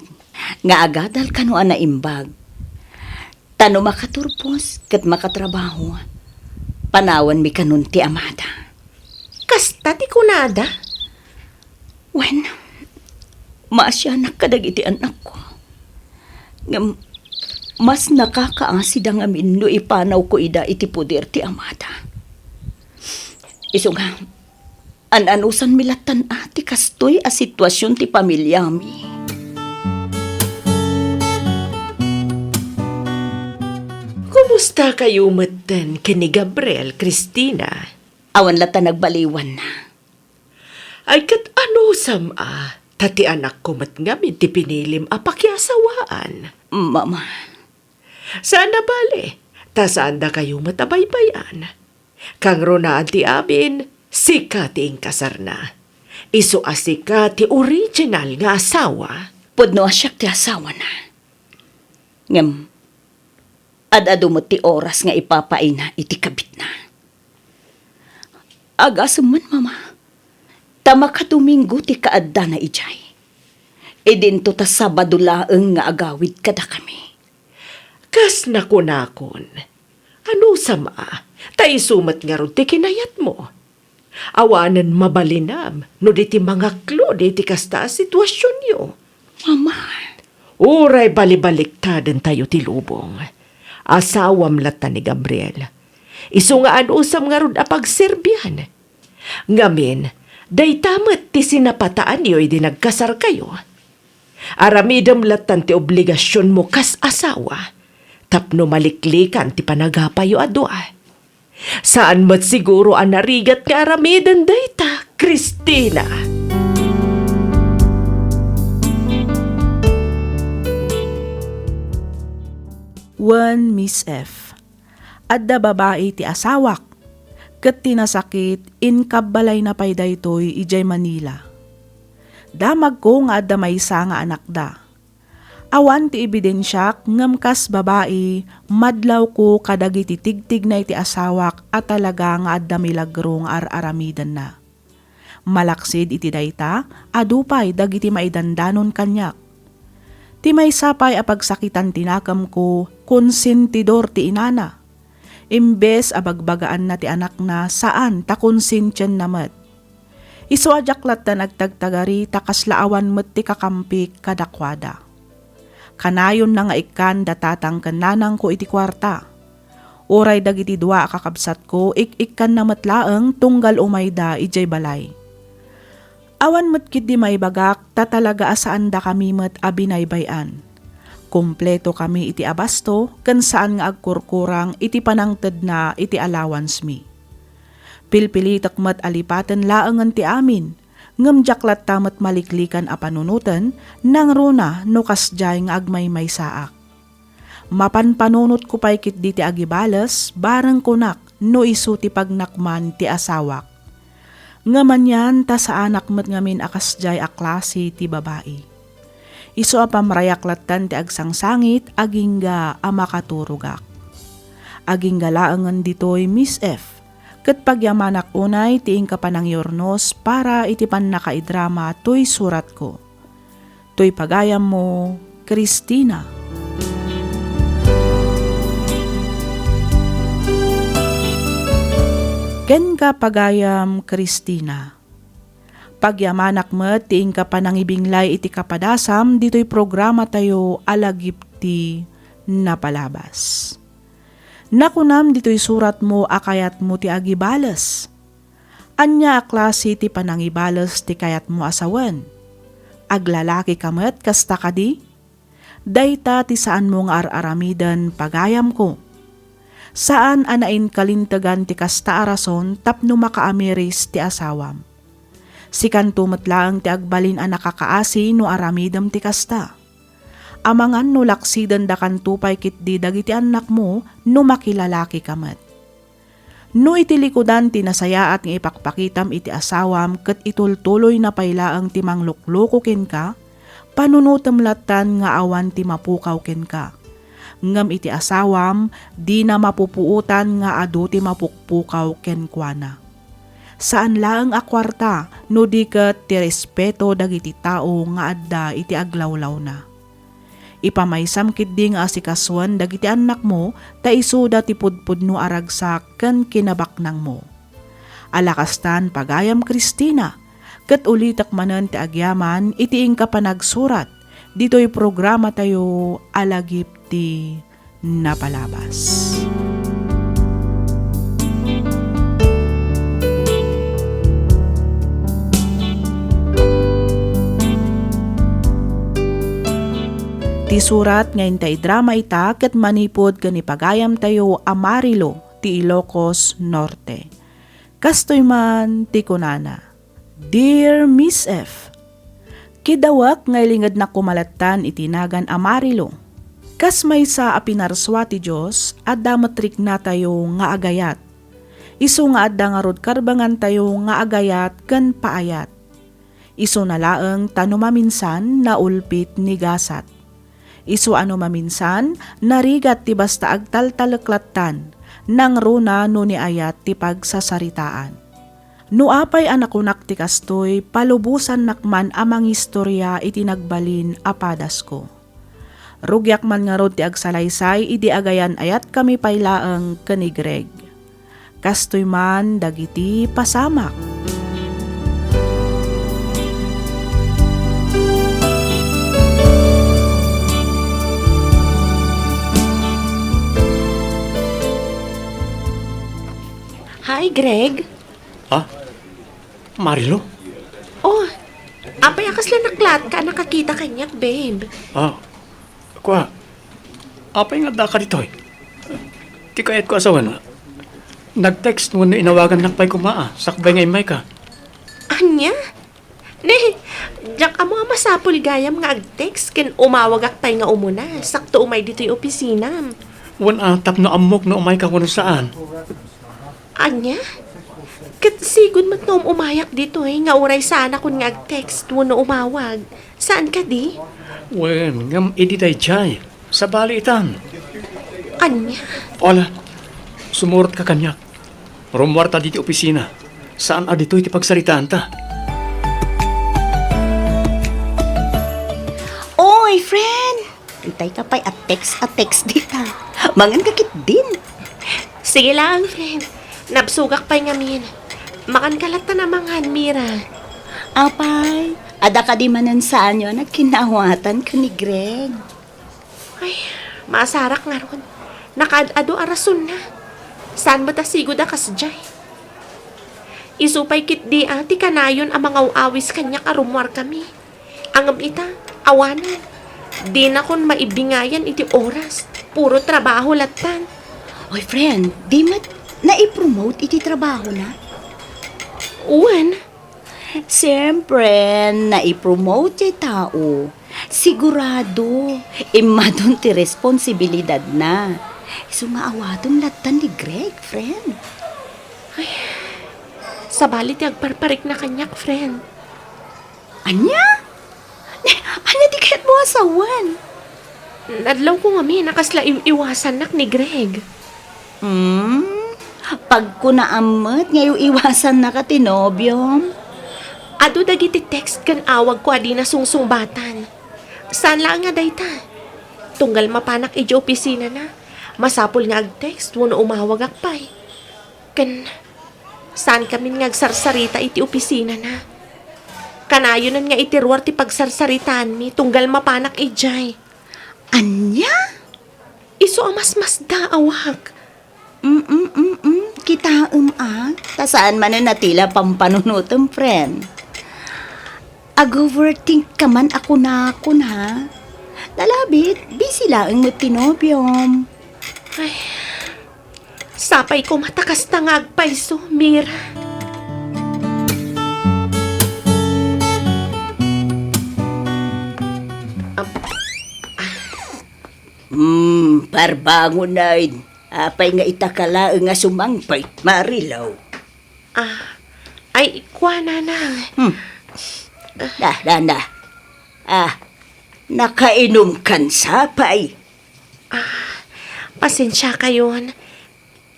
nga agadal kano a naimbag. Ta no makaturpos ket makatrabaho, panawanmi kanon ti amada. Kasta ti kunada? Wen, maasianak kadagiti annakko. Ngem mas nakakaasida ngamin no ipanawko ida iti poder ti amada. Isu nga, an-anusanmi lattan a ti kastoy a situasion ti pamiliami. Kumusta kayo metten ken ni Gabriel, Christina? Awan latta nagbaliwanna. Ay, ket anusam a, ta ti anakko met ngamin ti pinilim a pakiasawaan. Mama. Saan a bale, ta saandakayo met a baybay-an. Kangrunaan ti amin, sika ti inkasarna. Isu a sika ti original nga asawa. Pudno a siak ti asawana. Ngem, ad-adu met ti oras nga ipapaayna iti kabitna. Agasem man, Mama, ta makadomingo ti kaaddana idiay. Idinto ta Sabado laeng nga agawid kadakami. Kas nakunakon, anusam a, ta isu met ngarud ti kinayatmo. Awanen mabalinam no di ti mangaklod iti kasta a situasionyo. Mama. Uray balibaliktadentayo ti lubong. Asawam latta ni Gabriel. Isu nga anusam ngarud a pagserbian. Ngamin, dayta met ti sinapataanyo idi nagkasarkayo. Aramidem lattan ti obligasionmo kas asawa tapno maliklikan ti panagapayyo a dua. Saan met siguro a narigat nga aramiden dayta, Christina. Wen Miss F. Adda babai ti asawak, ket ti nasakit, inkabbalayna pay daytoy idiay Manila. Damagko nga adda maysa nga anakda. Awan ti ebidensiak ngem kas babai, madlawko kadagiti tigtignay ti asawak a talaga nga adda milagro nga ar-aramidenna. Malaksid iti dayta, adu pay dagiti maidandanon kaniak. Ti maysa pay a pagsakitan ti nakemko, konsentidor ti inana. Imbes a bagbagaanna ti anakna, saan ta konsensianna met. Isu a diak latta nagtagtagari ta kasla awan met ti kakampik kadakuada. Kanayonna nga ikkan da tatang ken nanangko iti kuarta. Uray dagiti dua a kakabsatko, ik-ikkanna met laeng tunggal umayda idiay balay. Awan met ketdi maibagak ta talaga a saandakami met a binaybay-an. Kompletokami iti abasto ken saan nga agkurkurang iti panangtedna iti allowance-mi. Pilpilitek met a lipaten laengen ti amin, Ngem diak latta met maliklikan a panunoten, nangruna no kasdiay nga agmaymaysaak. Mapanpanunotko pay ketdi ti agibales, bareng kunak no isu ti pagnakman ti asawak. Ngem anian ta saanak met ngamin a kasdiay a klase ti babai. Isu a pamrayak lattan ti agsangsangit, agingga a makaturogak. Agingga laengen ditoy, Miss F, ket pagyamanak unay ti inka panangiurnos para iti pannakaidrama toy suratko. Toy pagayammo, Christina. Kenka, pagayam Christina. Pagyamanak met ti inka panangibinglay iti kapadasam ditoy programatayo a Lagip ti Napalabas. Nakunam ditoy suratmo a kayatmo ti agibales. Ania a klase ti panangibales ti kayatmo a sawen? Aglalakika met kasta kadi? Dayta ti saanmo nga ar-aramiden, pagayamko. Saan a nainkalintegan ti kasta a rason tapno makaamiris ti asawam. Sikanto met laeng ti agbalin a nakakaasi no aramidem ti kasta. Amangan no laksidendakanto pay ketdi dagiti annakmo no makilalakika met. No iti likudan ti nasayaat nga ipakpakitam iti asawam ket itultuloyna pay laeng ti manglukloko kenka, panunotem lattan nga awan ti mapukaw kenka. Ngem iti asawam, dina mapupuotan nga adu ti mapukpukaw kenkuana. Saan laeng a kuarta, no di ket ti respeto dagiti tao nga adda iti aglawlawna. Ipamaysam ketdi nga asikasuen dagiti annakmo ta isuda ti pudpudno a ragsak ken kinabaknangmo. Ala kastan, pagayam Christina, ket ulitek manen ti agyaman iti inka panagsurat ditoy programatayo a Lagip ti Napalabas. Ti surat nga inta idrama ita ket manipud ken ni pagayamtayo a Marilo ti Ilocos Norte. Kastoy man ti kunana, Dear Miss F, kidawek nga ilingednak koma lattan iti nagan a Marilo. Kas maysa a pinarsua ti Dios, adda met riknatayo nga agayat. Isu nga adda ngarud karbengantayo nga agayat ken paayat. Isuna laeng ta no maminsan, naulpit ni gasat. Isu a no maminsan, narigat ti basta agtaltalek lattan, nangruna no ni ayat ti pagsasaritaan. No apay a nakunak ti kastoy, palubosannak man a mangistoria iti nagbalin a padasko. Rugiak man ngarud ti agsalaysay idi agayan-ayatkami pay laeng ken ni Greg. Kastoy man dagiti pasamak. Hi, Greg. Ha? Marilo? Oh, apay a kasla naklatka a nakakita kaniak, babe? Ah, kua, apay nga addaka ditoy? Ti kayatko a sawen, nag-text wenno inawagannak pay koma, ah, sakbay nga immayka. Ania? Ne, diak ammo a masapul gayam nga ag-text ken umawagak pay nga umuna, sakto umay ditoy opisinam. Wen, ah, tapno ammok no umayka wenno saan. Ania? Ket sigud met no um-umayak ditoy nga uray saanakon nga ag-text wenno umawag. Saan kadi? Wen, ngem idi daydiay, sabali itan. Ania? Ala, sumurotka kaniak. Rummuarta ditoy opisina. Saan a ditoy ti pagsaritaanta. Oy, friend! Intay ka pay a text a text dita. Mangan ka ketdin. Sige lang, friend. Nabsogak pay ngamin. Makan ka latta a mangan, Mira. Apay, adda kadi manen saanyo a nagkinnaawatan ken ni Greg? Ay, maasarak ngarud. Nakaad-adu a rasonna. Saan met a sigud a kasdiay? Isu pay ketdi a ti kanayon a mangaw-awis kaniak a rummuarkami. Ngem ita, awanen. Dinakon maibingayan iti oras. Puro trabaho lattan. Oy, friend, di met naipromote iti trabahona? Wen. Siyempre, naipromote ti tao. Sigurado, immadon ti responsibilidadna. Isu nga awaton lattan ni Greg, friend. Sabali ti agparparikna kaniak, friend. Ania? Ania ti kayatmo a sawen? Nadlawko ngamin a kasla iw-iwasannak ni Greg. Hmm? Pagkunaam met nga iw-iwasannaka ti nobiom? Adu dagiti text ken awagko a dina sungsungbatan. Saan laeng nga dayta. Tunggal mapanak idiay opisinana, masapul nga ag-text wenno umawagak pay. Ken saan kamin nga agsarsarita iti opisinana. Kanayonan nga iti ruar ti pagsarsaritaanmi tunggal mapanak idiay. Ania? Isu a masmasdaawak. Mm, mm, mm. Kitaem a. Ta saan manen a tila pampanunotem, friend. Ag-overthink ka man a kunakon, ha? Nalabit, busy laeng met ti nobiom. Ay, sapay koma ta kasta nga agpayso, Mira. Ap-, Hmm, parbangon, ay. Apay nga ita ka laeng a sumangpet, Marilu? Ah, ay, kua, Nanang. Hmm. Da, da, da. Ah, nakainom kan sapay? Ah, pasensiakayon.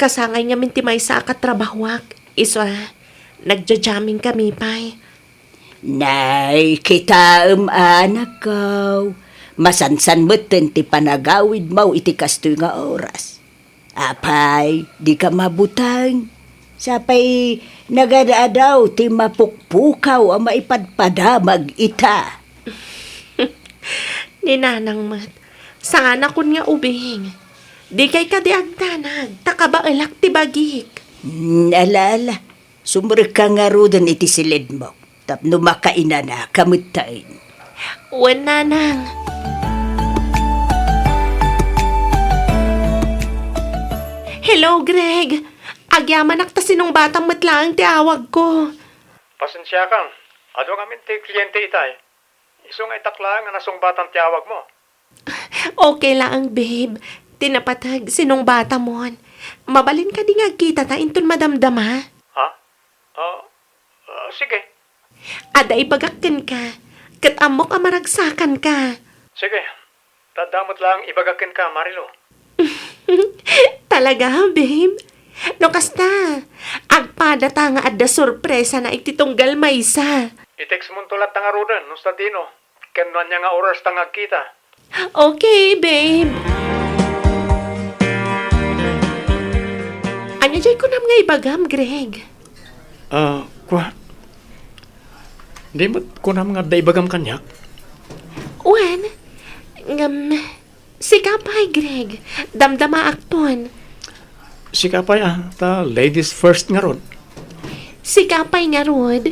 Kasangay ngamin ti maysa a katrabahoak. Isu a, nagja-jamming kami pay. Nay, kitaem, anakko. Masansan metten ti panagawidmo iti kastoy nga oras. Apay, dika mabuteng. Sapay nagad-adaw ti mapukpukaw a maipadpadamag ita. Ni Nanang met, saanakon nga ubing. Dikay kadi agdanag, ta kabaelak ti bagik. Hmm, ala, ala. Sumrekka ngaruden iti silidmo tapno makainanaka metten. Wen, Nanang. Hello, Greg. Agyamanak ta sinungbatam met laeng ti awagko. Pasensiakon. Adu ngamin ti kliente itay. Isu nga itak laeng a nasungbatam ti awagmo. Okay laeng, babe. Ti napateg, sinungbatamon. Mabalin kadi nga agkitata inton madamdama? Ha? Ah, ah, sige. Adda ibagak kenka. Ket ammok a maragsakanka. Sige. Ta adda met laeng ibagak kenka, Marilu. Talaga, babe? No kasta, agpadata nga adda sorpresana iti tunggal maysa. I-textmonto latta ngaruden no sadino, ken no ania nga oras ta nga agkita. Okay, babe. Ania jay kunam nga ibagam, Greg? Ah, kua. Di met kunam nga adda ibagam kaniak? Wen, ngem, sika pay, Greg. Damdamaakton. Sika pay, ah, ta ladies first ngarud. Sika pay ngarud?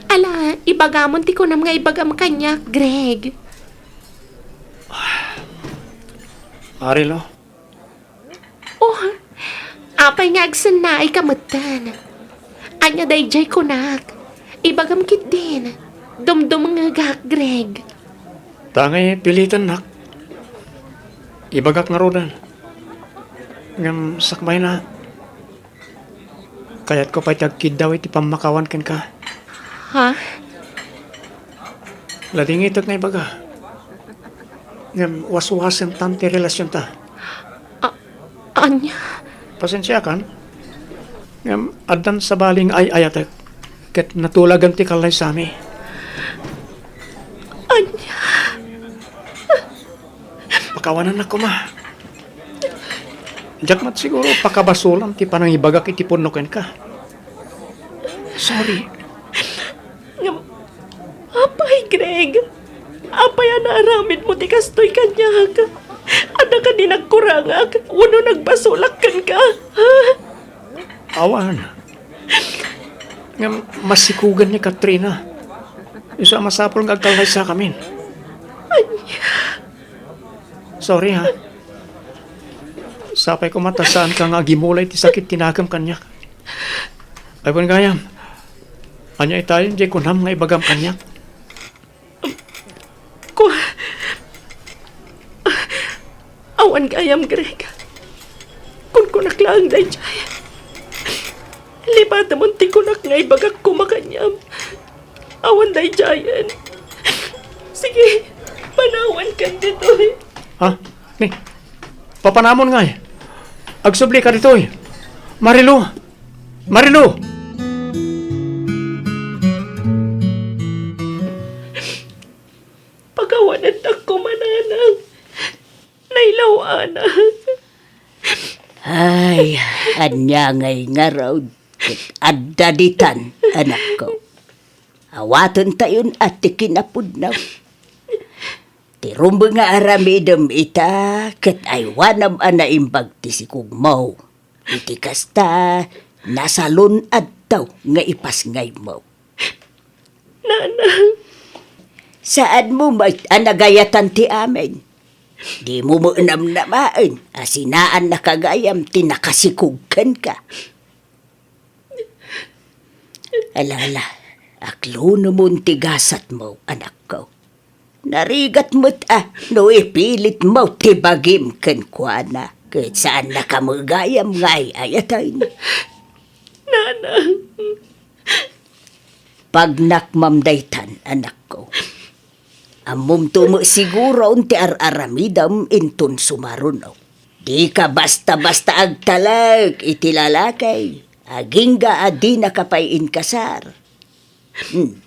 Ala, ibagamon ti kunam nga ibagam kaniak, Greg. Marilu, Oh, apay nga agsennaayka metten? Ania daydiay kunak? Ibagam ketdin. Dumdumngegak, Greg. Ta ngay pilitennak. Ibagak ngaruden. Ngem sakbayna, kayatko pay ti agkiddaw iti pammakawan kenka. Ha? Ladingitek nga ibaga. Ngem waswasentan ti relasionta. A-, ania? Pasensiakan. Ngem addan sabali nga ay-ayatek ket natulagan ti kallaysami. Ania? Pakawanannak koma. Diak met siguro pakabasolan ti panangibagak iti pudno kenka. Sorry. Ngem, apay, Greg? Apay a naaramidmo ti kastoy kaniak? Adda kadi nagkurangak wenno nagbasolak kenka? Ha? Awan. Ngem masikugan ni Katrina. Isu a masapul nga agkallaysakamin. Ania? Sorry, ha. Sapay koma ta saanka nga agimula iti sakit ti nakem kaniak. Ay, wen gayam. Ania itayen diay kunam nga ibagam kaniak? Ku-, awan gayam, Greg. Kunkunak laeng daydiay. Lipatemon ti kunak nga ibagak koma kaniam. Awan daydiayen. Sige, panawankan ditoy. Ha? Ni, papanamon ngay. Agsubli ka ditoy. Marilu! Marilu! Pagawanantak koma, nanang. Nailaw-anak. Ay, ania ngay ngarud ket adda ditan, anakko. Awatentayon a ti kinapudno. Ti rumbeng nga aramidem ita ket aywanam a naimbag ti sikugmo. Iti kasta, nasalun-adto nga ipasngaymo. Nanang. Saanmo met a nagayatan ti amin. Dimo met namnamaen a sinaannaka gayam ti nakasikog kenka. Ala, ala, aklunemon ti gasatmo, anakko. Narigat met a no ipilitmo ti bagim kenkuana, ket saannaka met gayam nga ay-ayaten. Nanang. Pagnakmam daytan, anakko. Ammomto met siguron ti ar-aramidem inton sumaruno. Dika basta-basta agtalek iti lalaki, agingga a dinaka pay inkasar. Hmm.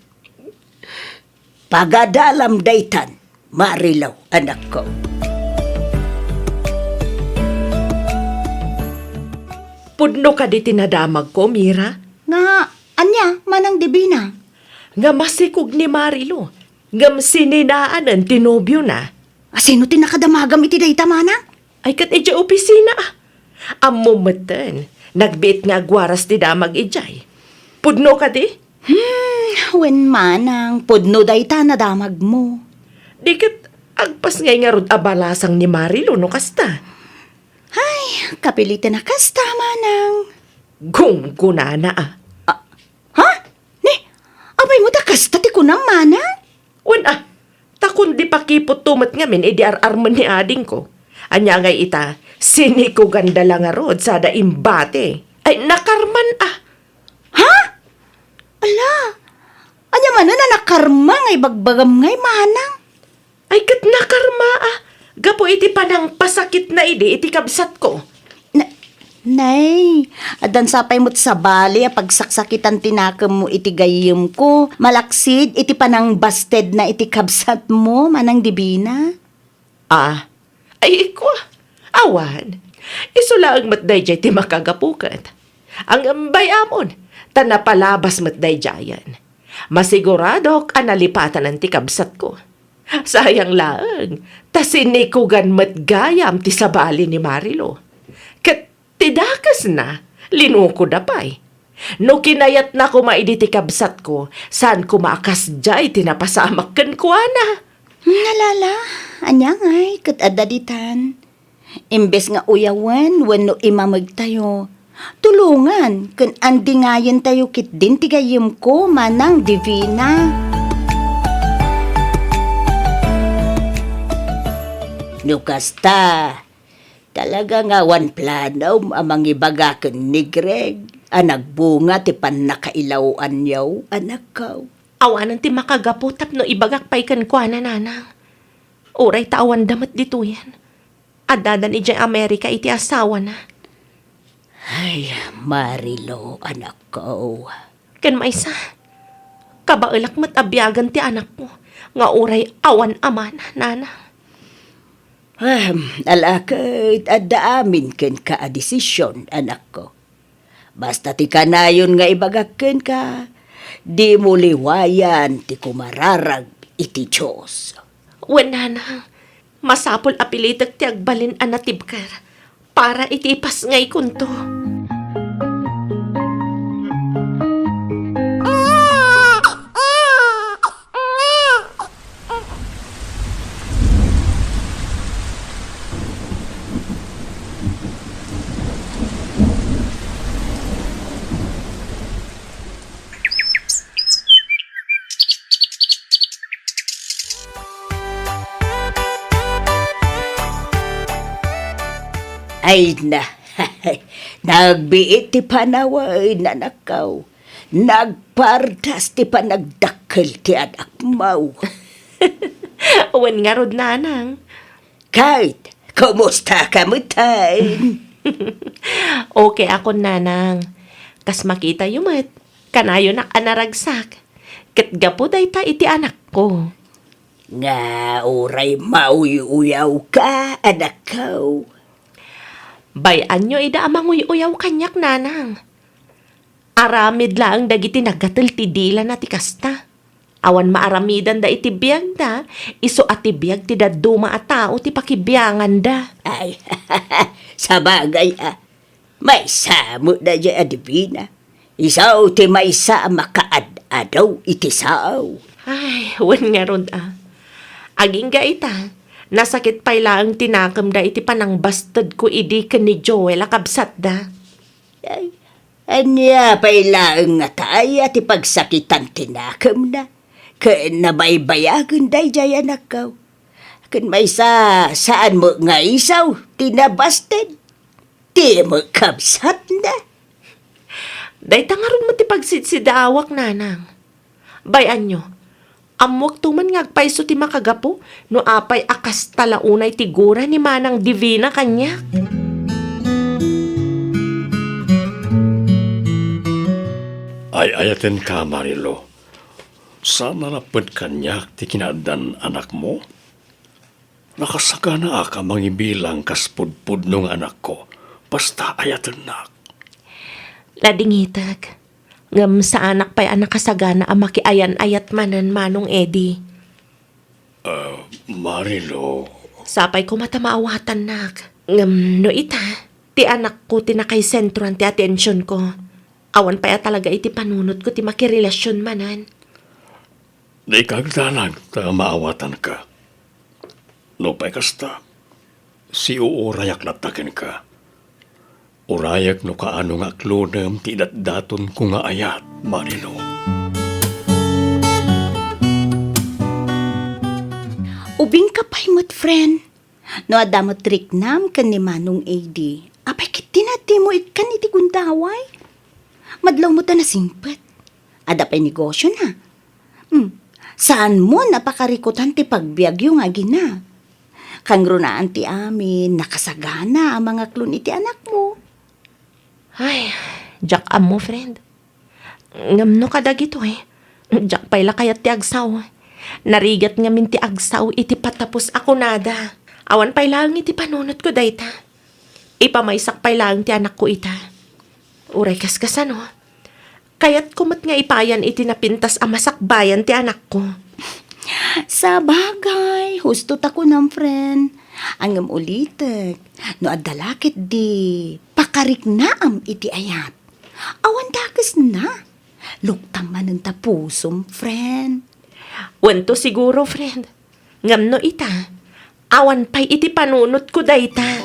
Pagadalam daytan, Marilu, anakko. Pudno kadi ti nadamagko, Mira? Nga, ania, Manang Divina? Nga masikog ni Marilu, ngem sininaanen ti nobiona. A, sino ti nakadamagam iti dayta, Manang? Ay, ket idiay opisina, a. Ammom metten, nagbiit nga agwaras ti damag idiay. Pudno kadi? Hmm, wen, Manang, pudno dayta nadamagmo. Di ket agpasngay ngarud a balasang ni Marilu no kasta. Ay, kapiliten a kasta, Manang. Gunggonana, a. A, ha? Ni, apay met a kasta ti kunam, Manang? Wen, a, ta kundi pakiputto met ngamin idi ar-armen ni adingko. Ania ngay ita, sinikoganda la ngarud sada imbati. Ay, nakarman, a. Ha? Ala, ania manen a nakarma nga ibagbagam ngay, Manang? Ay, ket nakarma, a, gapu iti panangpasakitna idi iti kabsatko. Na-, nay, addan sa pay met sabali a pagsaksakitan ti nakemmo iti gayyemko, malaksid iti panangbastedna iti kabsatmo, Manang Divina. A, ay, ikwa, awan. Isu laeng met daydiay ti makagapu ket. Ngem bay-amon, ta napalabas met daydiayen. Masiguradok a nalipatanan ti kabsatko. Sayang laeng, ta sinikugan met gayam ti sabali ni Marilu. Ket ti dakesna, linukoda pay. No kinayatna koma idi ti kabsatko, saan koma a kasdiay ti napasamak kenkuana. Nalala, ania ngay ket adda ditan? Imbes nga uyawen wenno imamegtayo, tulongan ken andingayentayo ketdin ti gayyemko, Manang Divina. No kasta, talaga nga awan planom a mangibaga ken ni Greg a nagbunga ti pannakailaw-anyo, anakko? Awanen ti makagapu tapno ibagak pay kenkuana, Nanang. Uray ta awanda met ditoyen. Addadan idiay Amerika iti asawana. Ay, Marilu, anakko. Ken maysa, kabaelak met a biagen ti anakmo nga uray awan amana, Nanang. Ahem, ala ket adda amin kenka a desisyon, anakko. Basta ti kanayon nga ibagak kenka, dimo liwayan ti kumararag iti Dios. Wen, Nanang, masapul a pilitek ti agbalin a natibker para iti ipasngaykonto. Ay na, nagbiit ti panawen, anakko. Nagpardas ti panagdakkel ti anakmo. Wen ngarud, nanang. Kate, kumusta ka metten? Okay akon, nanang. Kas makitayo met, kanayonak a naragsak. Ket gapu dayta iti anakko. Nga uray mauy-uyawka, anakko. Bay-anyo ida a manguy-uyaw kaniak, nanang. Aramid laeng dagiti nagatel ti dilana ti kasta. Awan maaramidanda iti biagda, isu a ti biag ti dadduma a tao ti pakibianganda. Ay, sabagay a, maysa met daydiay a Divina. Isu ti maysa a makaad-adaw iti sao. Ay, wen ngarud a. Agingga ita, nasakit pay laeng ti nakemda iti panangbastedko idi ken ni Joel a kabsatda. Ay, ania pay laeng ngata aya ti pagsakitan ti nakemna ken nabaybayagen daydiay, anakko? Ken maysa, saan met nga isu ti nabasted? Ti met kabsatna. Dayta ngarud met ti pagsidsidaawak, nanang. Bay-anyo, ammokto man nga agpayso ti makagapu no apay a kasta la unay ti gura ni Manang Divina kaniak. Ay-ayatenka, Marilu. Saan a napped kaniak ti kinaaddan anakmo? Nakasaganaak a mangibilang kas pudpudno nga anakko, basta ayatennak. Ladingitek, ngem saanak pay a nakasagana a makiayan-ayat manen, Manong Eddie. Ah, Marilu. Sapay koma ta maawatannak. Ngem no ita, ti anakko ti nakaisentroan ti atensionko. Awan pay a talaga iti panunotko ti makirelasion manen. Dika agdanag ta maawatanka. Nupay kasta, siuurayak latta kenka. Urayek no kaano nga aklonem ti idatdatonko nga ayat, Marilu. Ubingka pay met, friend. No adda met riknam ken ni Manong Eddie, apay ket ti natimo ikkan iti gundaway? Madlaw met a nasingpet. Adda pay negosiona. Hmm, saanmo a pakarikutan ti pagbiagyo nga agina? Kangrunaan ti amin, nakasagana a mangaklon iti anakmo. Ay, diak ammo, friend. Ngem no kadagitoy, diak pay la kayat ti agsao. Narigat ngamin ti agsao iti patapos a kunada. Awan pay laeng iti panunotko dayta. Ipamaysak pay laeng ti anakko ita. Uray kaskasano, kayatko met nga ipayan iti napintas a masakbayan ti anakko. Sabagay, husto ta kunam, friend. Ngem ulitek, no adda la ketdi pakariknaam iti ayat, awan dakesna. Luktam manen ta pusom, friend. Wen to siguro, friend. Ngem no ita, awan pay iti panunotko dayta.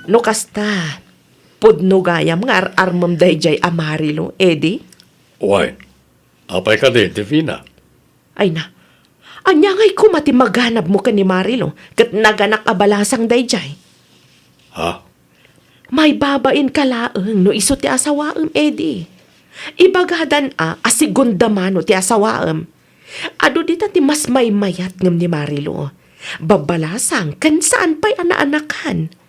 No kasta, pudno gayam nga ar-armem daydiay a Marilu, Eddie? Wen, apay kadi, Divina? Ay na, ania ngay koma ti maganabmo ken ni Marilu ket naganak a balasang daydiay? Ha? Maibabainka laeng no isu ti asawaem, Eddie. Ibagadan a, a segunda mano ti asawaem. Adu dita ti mas maymayat ngem ni Marilu. Babbalasang ken saan pay a naanakan.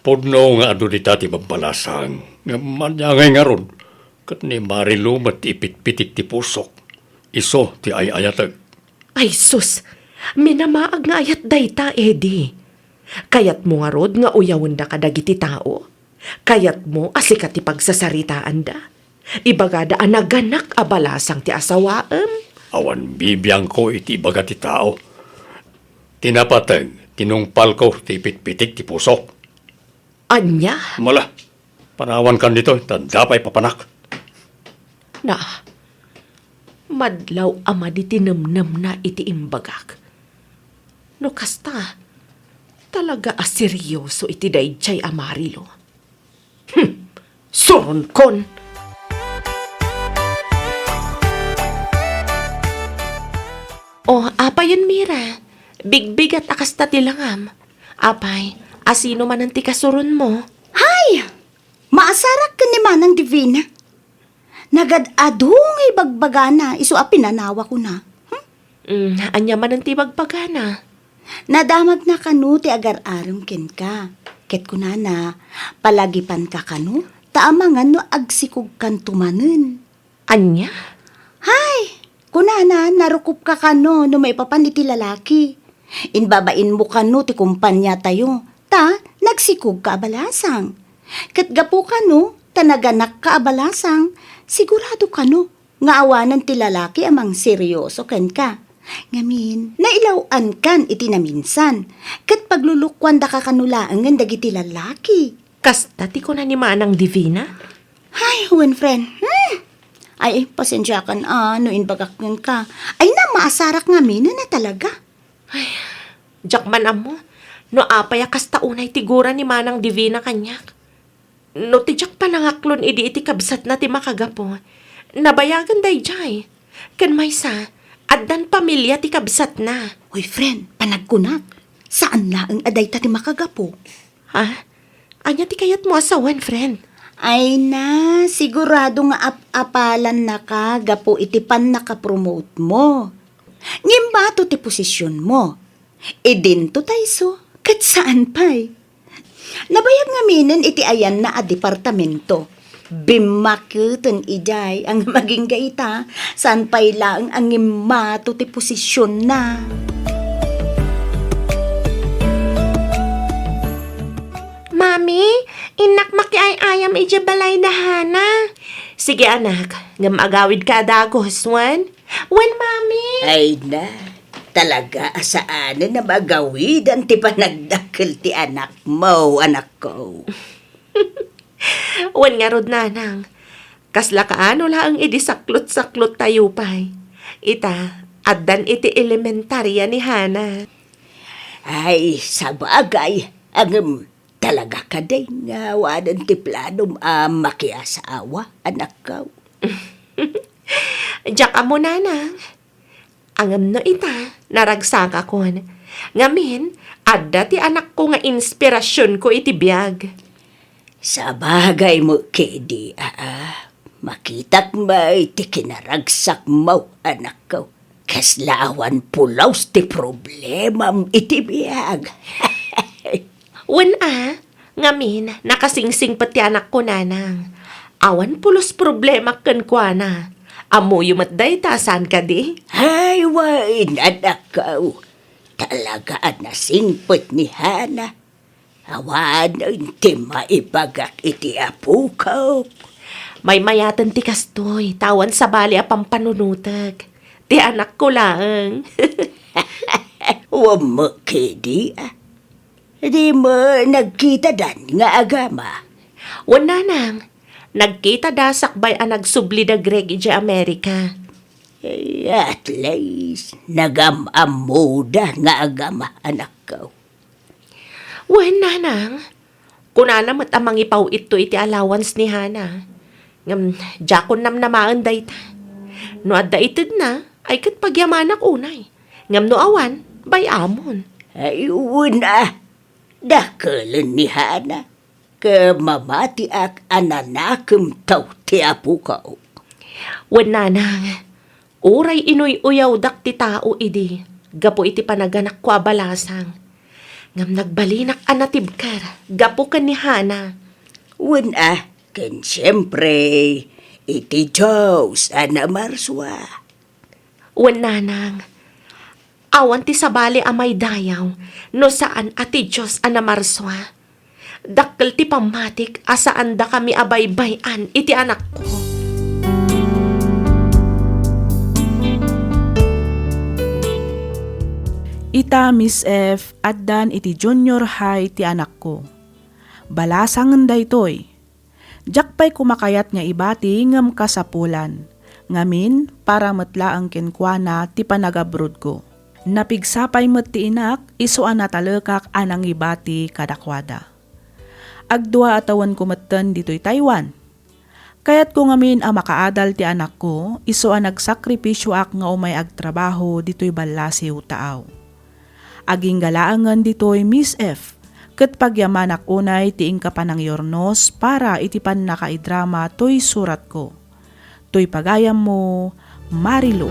Pudno nga adu dita ti babbalasang, ngem ania ngay ngarud, ket ni Marilu met ti ipitpitik ti pusok. Isu ti ay-ayatek. Ay sus! Minamaag nga ayat dayta, Eddie. Kayatmo ngarud nga uyawenda kadagiti tao? Kayatmo a sika ti pagsasaritaanda? Ibagada a naganak a balasang ti asawaem? Awan bibiangko iti ibaga ti tao. Ti napateg, tinungpalko ti ipitpitik ti pusok. Ania? Mala, panawankan ditoy, ta adda pay papanak. Na, madlaw a madi ti nemnemna iti imbagak. No kasta, talaga a seryoso iti daydiay a Marilu. Hmm, suronkon! O, apayen, Mira? Bigbigat a kasta ti langam. Apay, asino manen ti kasuronmo? Hay! Maasarak ken ni Manang Divina. Nagad-adu nga ibagbagana isu a pinanawakona. Hmm? Mm, ania manen ti ibagbagana? Nadamagna kano ti agar-arem kenka. Ket kunana, palagipanka kano, ta amangan no agsikogkanto manen. Ania? Hay! Kunana, narukopka kano no maipapan iti lalaki. Inbabainmo kano ti kompaniatayo, ta nagsikogka a balasang. Ket gapu kano, ta naganakka a balasang, sigurado kano nga awanen ti lalaki a mangseryoso kenka. Ngamin, nailaw-ankan iti naminsan, ket paglulukuandaka kano laengen dagiti lalaki. Kasta ti kuna ni Manang Divina? Ay, wen, friend. Hmm. Ay, ay, pasensiakan a no imbagak kenka. Ay na, maasarak ngaminen a talaga. Ay, diak man ammo no apay a kasta unay ti gura ni Manang Divina kaniak. No ti diak panangaklon idi iti kabsatna ti makagapu, nabayagen daydiay. Ken maysa, addan pamilia ti kabsatna. Hoy, friend, panagkunak, saan laeng a dayta ti makagapu. Ha? Ania ti kayatmo a sawen, friend? Ay na, sigurado nga ap-apalannaka gapu iti pannakapromote mo. Ngimmato ti posisyon mo. Idinto tayso, ket saan pay. Nabayag ngaminen iti ayanna a departamento. Bimmaketen idiay a nga agingga ita, saan pay laeng a ngimmato ti posisionna. Mami, innak makiay-ayam idiay balay da Hana. Sige, anak, ngem agawidka a dagus, wen? Wen, Mami. Ay na, talaga a saanen a magawidan ti panagdakkel ti anakmo, anakko. Wen ngarud, nanang, kasla kaano laeng idi saklot-saklot tayo pay. Ita, addan iti elementaria ni Hana. Ay, sabagay, ngem talaga kadi nga awanen ti planom a makiasawa, anakko? Diak ammo, nanang. Ngem no ita, naragsakakon. Ngamin, adda ti anakko nga inspirasionko iti biag. Sabagay met kadi, aa. Makitak met ti kinaragsakmo, anakko. Kasla awan pulos ti problemam iti biag. Wen a, ngamin, nakasingsingpet ti anakko, nanang. Awan pulos problemak kenkuana. Ammoyo met dayta, saan kadi? Ay, wen, anakko. Talaga a nasingpet ni Hana. Awanen ti maibagak iti apokok. Maymayaten ti kastoy, ta awan sabali a pampanunotek. Ti anakko laeng. Wen met kadi, a. Dimo nagkitadan nga agama? Wen, nanang, nagkitada sakbay a nagsubli da Greg idiay Amerika. Eh, at least, nagam-ammoda nga agama, anakko. Wen, nanang, kunana met a mangipaw-itto iti allowance ni Hana. Ngem, diakon namnamaen dayta. No adda itedna, ay ket pagyamanak unay. Ngem no awan, bay-amon. Ay, wen a, dakelen ni Hana. Ket mamatiak a nanakemto ti apoko. Wen, nanang, uray inuy-uyawdak ti tao idi, gapu iti panaganakko a balasang. Ngem nagbalinak a natibker gapu ken ni Hana. Wen a, ken siempre, iti Dios a namarsua. Wen, nanang, awan ti sabali a maidayaw no saan a ti Dios a namarsua. Dakkel ti pammatik a saandakami a baybay-an iti anakko. Ita, Miss F, addan iti junior high ti anakko. Balasangen daytoy. Diak pay koma kayat nga ibati ngem kasapulan. Ngamin, para met laeng kenkuana ti panagabrodko. Napigsa pay met ti inak isu a natalekak a nangibati kadakuada. Agdua a tawenko metten ditoy Taiwan. Kayatko ngamin a makaadal ti anakko isu a nagsakripisioak nga umay agtrabaho ditoy ballasiw taaw. Agingga laengen ditoy, Miss F, ket pagyamanak unay ti inka panangyurnos para iti pannakaidrama toy suratko. Toy pagayammo, Marilu.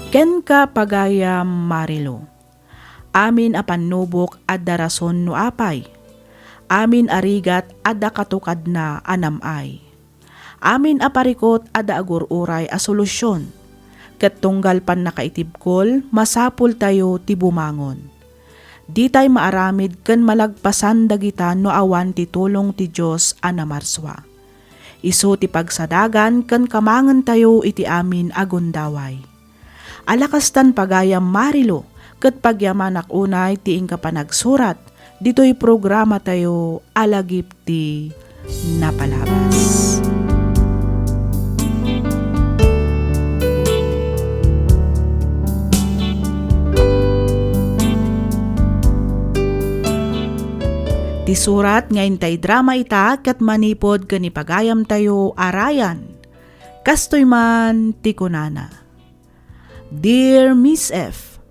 Kenka, pagayam Marilu. Amin a pannubok adda rason no apay. Amin a rigat adda katukadna a nam-ay. Amin a parikot adda agur-uray a solusyon. Ket tunggal pannakaitibkol, masapultayo ti bumangon. Ditay maaramid ken malagpasan dagita no awan ti tulong ti Dios a namarsua. Isu ti pagsadagan ken kamangentayo iti amin a gundaway. Alakastan, pagayam Marilu, ket pagyamanak unay ti inka panagsurat ditoy programatayo a Lagip ti Napalabas. Ti surat nga intay drama ita ket manipud ken ni pagayamtayo a Ryan. Kastoy man ti kunana, Dear Miss F,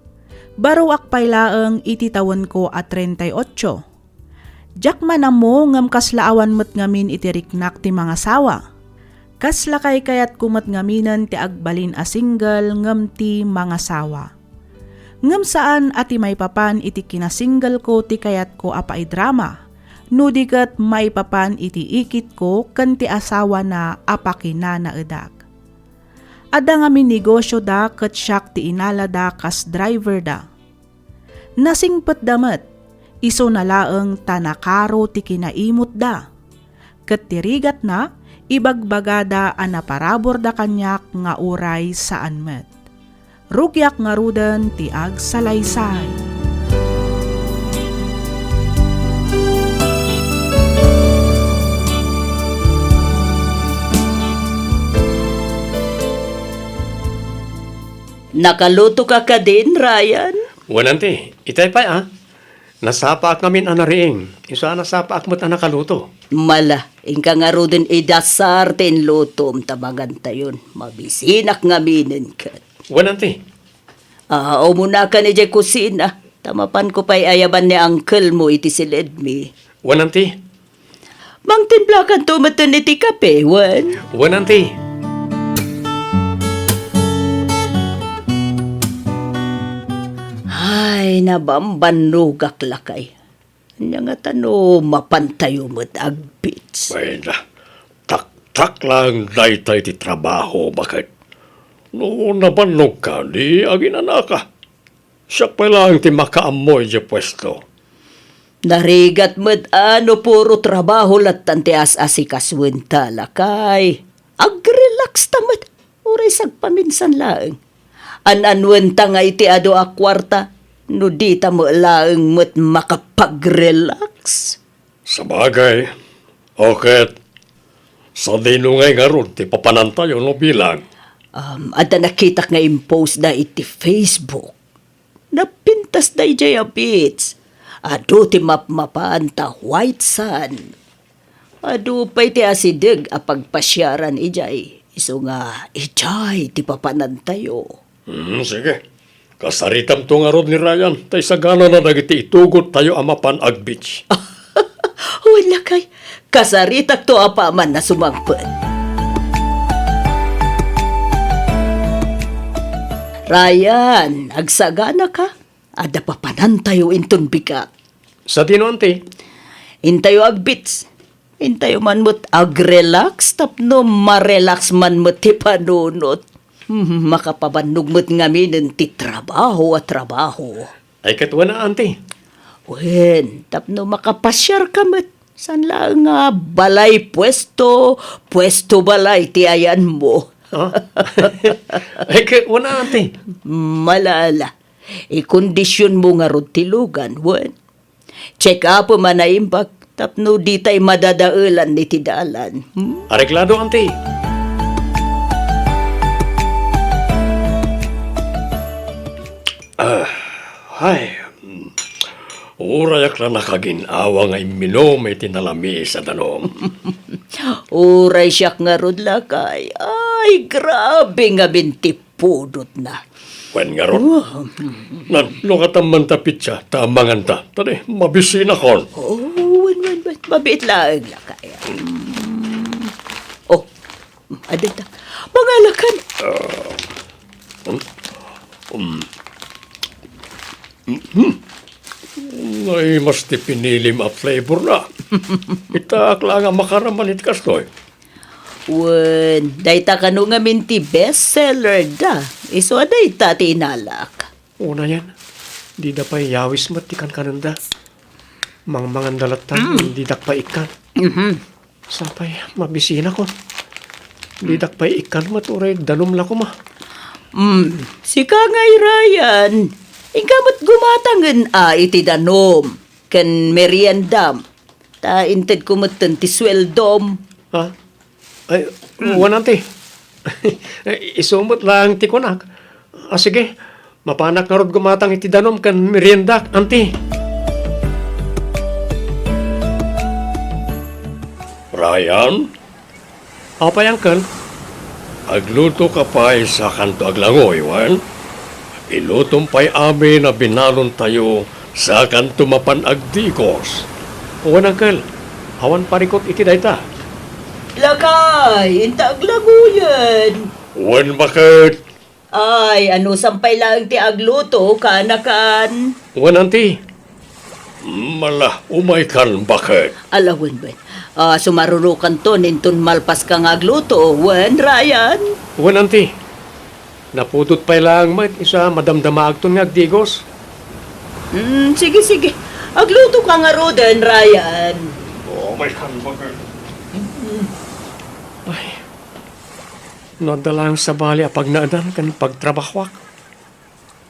baruak pay laeng iti tawenko a treinta y ocho. Diak man ammo ngem kasla awan met ngamin iti riknak ti mangasawa. Kasla kaykayatko met ngaminen ti agbalin a single ngem ti mangasawa. Ngem saan a ti maipapan iti kinasinggelko ti kayatko a paidrama, no di ket maipapan iti ikitko ken ti asawana a pakinanaedak. Adda ngamin negosyoda ket siak ti inalada kas driverda. Nasingpetda met, isuna laeng ta nakaro ti kinaimutda. Ket ti rigatna, ibagbagada a naparaburda kaniak nga uray saan met. Rugiak ngaruden ti agsalaysay. Nakalutoka kadin, Ryan? Wen, anti. Itay pay, a. Nasapaak ngamin a nariing. Isu a nasapaak met a nakaluto. Mala, inka ngaruden idasar ti inlutom ta mangantayon. Mabisinak ngaminen ket. Wen, anti. A, umunakan idiay kusina, ta mapanko pay ayaban ni uncle mo iti siledmi. Wen, anti. Mangtimplakanto metten iti kape, wen? Wen, anti. Ay, nabambannogak lakay. Ania ngata no mapantayo met agbits? Ay na, taktak laeng dayta iti trabaho, baket. No nabannogka, di aginanaka. Siak pay laeng ti makaammo idiay puesto. Narigat met a no puro trabaho lattan ti as-asikasuenta, lakay. Agrelax ta met, uray sagpaminsan laeng. An-anuenta nga iti adu a kuarta, no dita met laeng met makapagrelax? Sabagay, o ket, sadino ngay ngarud ti papanantayo no bilang? Um, adda nakitak nga impostda iti Facebook. Napintasda idiay a beach. Adu ti mapmapan ta white sand. Adu pay ti asideg a pagpasiaran idiay. Isu nga idiay ti papanantayo. Hmm, sige. Kasaritamto ngarud ni Ryan, ta isaganana dagiti itugottayo a mapan ag-beach. Wen, lakay, kasaritakto a paman a sumangpet. Ryan, agsaganaka? Adda papanantayo inton bigat. Sadino, anti? Intayo ag-beach. Intayo man met ag-relax tapno ma-relax man met ti panunot. Hmm, makapabannog met ngaminen ti trabaho a trabaho. Ay, ket wen, anti? Wen, tapno makapasiarka met. Saan laeng nga balay puesto, puesto balay ti ayanmo. Ha? Ay, ket wen, anti? Malala. Ikondisionmo ngarud ti lugan, wen? Check-upem a naimbag tapno ditay madadaelan iti dalan. Hmm? Areglado, anti. Ah, ay, hmm. Urayak la nakagin-awa nga imminum iti nalamiis a danum. Uray siak ngarud, lakay. Ay, grabe nga bintip pudotna. Wen ngarud. Oh. Nan, no katamman ta pitsa, ta manganta. Tadi, mabisinakon. Oh, wen, wen, wen. Mabiit laeng lakay. Mm. Oh, adda ta. Mangalakan. Ah. Hmm? Hmm. Mhm. Ay, mas ti pinilim a flavor na. Itaak la nga makaraman iti kastoy. Wen, dayta kano ngamin ti best seller da. Isu a dayta ti inalak. Unayen, dida pay yawis met ti kankanenda. Mangmanganda latta, mm, didak pay ikkan. Mhm. Sapay, mabisinakon. Didak pay ikkan met uray danum la koma. Mm, sika ngay, Ryan. Inka met gumatangen a iti danum ken meriendam. Ta intedko metten ti sueldom. Ha? Ay, mm, wen, auntie. Isu met laeng ti kunak. Ah, sige. Mapanak ngarud gumatang iti danum ken meriendak, auntie. Ryan? Apay, uncle? Agluto ka pay sakanto aglangoy, wen? Ilutom pay amin a binalontayo sakanto mapan agdigos. Wen, uncle. Awan parikut iti dayta. Lakay, inta aglangoyen. Wen, baket. Ay, anusam pay laeng ti agluto, kaanakan? Wen, auntie. Mala, umaykan, baket. Ala, wen, wen. Ah, sumarurukanton inton malpaska nga agluto, wen, Ryan? Wen, auntie. Napudot pay laeng met isu a madamdamaagton nga agdigos. Mm, sige, sige. Agluto ka ngaruden, Ryan. Oh, umaykan, baket. Mm. Ay, no adda laeng sabali a pagnaedan ken pagtrabahoak,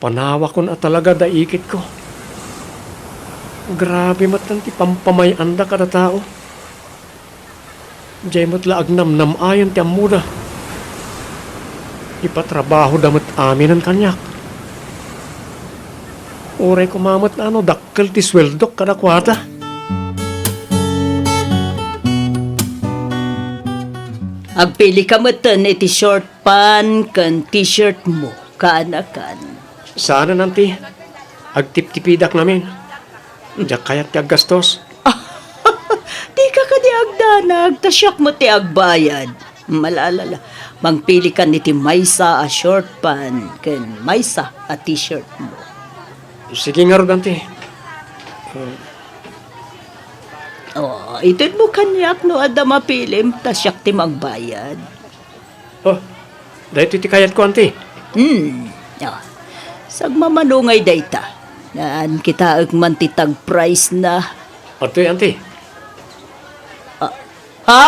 panawakon a talaga da ikitko. Grabe met ti pampamay-anda kada tao. Diay met la agnamnam-ayen ti ammoda. Ipatrabahoda met aminen kaniak. Uray koma met no dakkel ti sueldok kadakuada. Agpili ka metten iti short pan ken t-shirt mo, kaanakan. Saanen, auntie. Agtiptipidak ngamin. Diak kayat ti aggastos. Dika kadi agdanag, ta siak met ti agbayad. Malalala, mangpili kan iti maysa a short pan ken maysa a t-shirt mo. Sige ngarud, auntie. Oh, ited mo kaniak no adda mapilim, ta siak ti magbayad. Oh, daytoy ti kayatko, auntie. Hmm. Ah. Sagmamano ngay dayta. Naan kitaek man ti tag price na. Adtoy, auntie. Ah. Ha?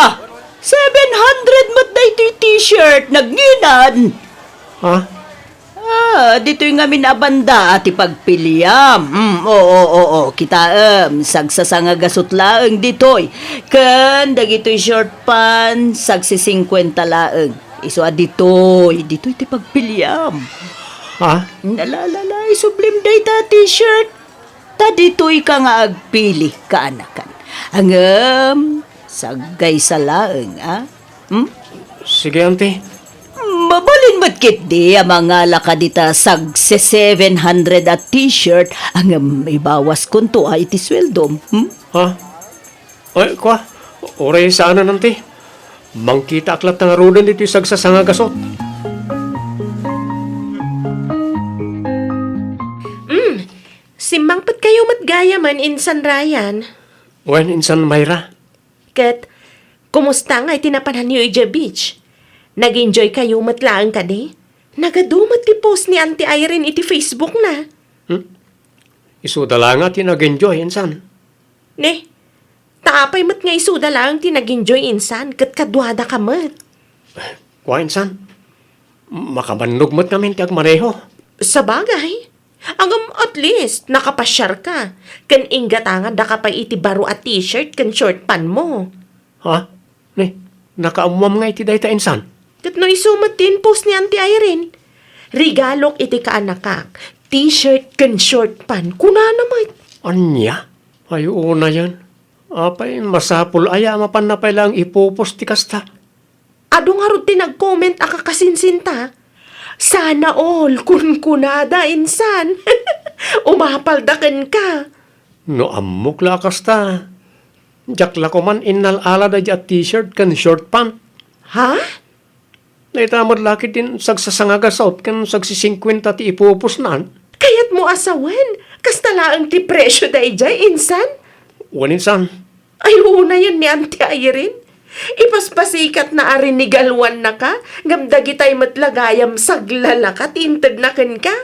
Seven hundred met daytoy t-shirt, nagnginan. Ha? Ah, ditoy ngamin a banda a ti pagpiliam. Mm, oo, oo, kitaem, sagsasanga gasut laeng ditoy. Ken dagitoy short pants, sagsisingkuenta laeng. Isu a ditoy, ditoy ti pagpiliam. Ha? Nalalala, isublim dayta t-shirt. Ta ditoy ka nga agpili, kaanakan. Ngem, saggaysa laeng, a? Hmm? Sige, auntie. Mabalin met ketdi a mangala ka dita sagse seven hundred a t-shirt, ngem ibawaskonto a iti sueldom, hmm? Ha? Ay, kua, uray saanen, auntie. Mangkitaak latta ngaruden ditoy sagsasanga gasut. Mm, simmangpetkayo met gayamen, insan Ryan. Wen, insan Myra. Ket, kumusta ngay ti napananyo idiay beach? Nag-enjoykayo met laeng kadi? Nagadu met ti post ni Auntie Irene iti Facebook na. Hmm? Isuda la nga ti nag-enjoy, insan. Ne, ta apay met nga isuda laeng ti nag-enjoy, insan, ket kaduadaka met? Kua, insan. Makabannog met ngamin ti agmaneho. Sabagay. Ngem at least, nakapasiarka. Ken inggatangandaka pay iti baro a t-shirt ken short pant mo. Ha? Ne, nakaammoam nga iti dayta, insan? Ket no isu met ti in-post ni Auntie Irene, "Regalok iti kaanakak, t-shirt ken short pant," kunana met. Ania? Ay, unayen. Apay, masapul aya a mapanna pay laeng ipu-post ti kasta? Adu ngarud ti nag-comment a kakasinsinta. Sana all, kunkunada, insan. Umapalda kenka. No ammok la a kasta, diak la koman innal-ala daydi a t-shirt ken short pant. Ha? Dayta met la ketdin sagsasangagasut ken sagsisingkuenta ti ipupusnan. Kayatmo a sawen, kasta laeng ti presio daydiay, insan? Wen, insan. Ay, unayen ni Auntie Irene. Ipaspasikatna a rinigaluannaka, ngem dagitay met la gayam saglalaka ti intedna kenka.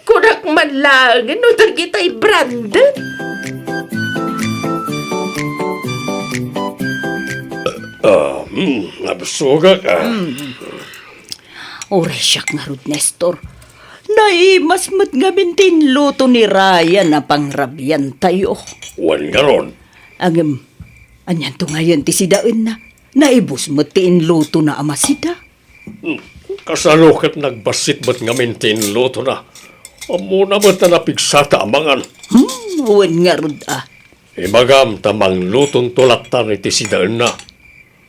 Kunak man laengen no dagitay branded. Ah, hmm, nabsugak, ah. Uray siak ngarud, Nestor. Naimas met ngamin ti inluto ni Ryan a pangrabiantayo. Wen ngarud. Ngem, anianto ngayen ti sidaenna? Naibus met ti inlutona a masida. Hmm, kasano ket nagbassit met ngamin ti inlutona? Ammona met a napigsata a mangan. Hmm, wen ngarud a. Ibagam ta manglutonto lattan iti sidaenna.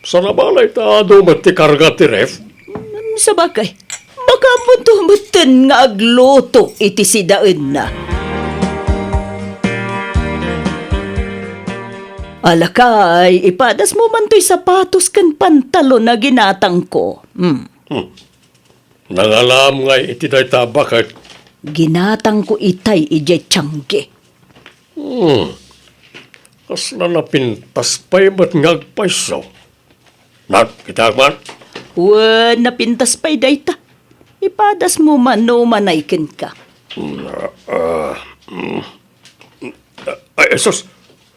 Sana balay ta adu met ti karga ti ref? Hmm, sabagay, baka ammonto metten nga agluto iti sidaenna. Alakay, ipadasmo man toy sapatos ken pantalon a ginatangko. Hmm. Hmm. Nangalam ngay iti dayta a baket? Ginatangko itay idiay tiangge. Hmm. Kasla napintas pay met nga agpayso. Nak, kitaek man? Wen, napintas pay dayta. Ipadasmo man no umanay kenka. Hmm, ah, ah, hmm. Ay, Jesus!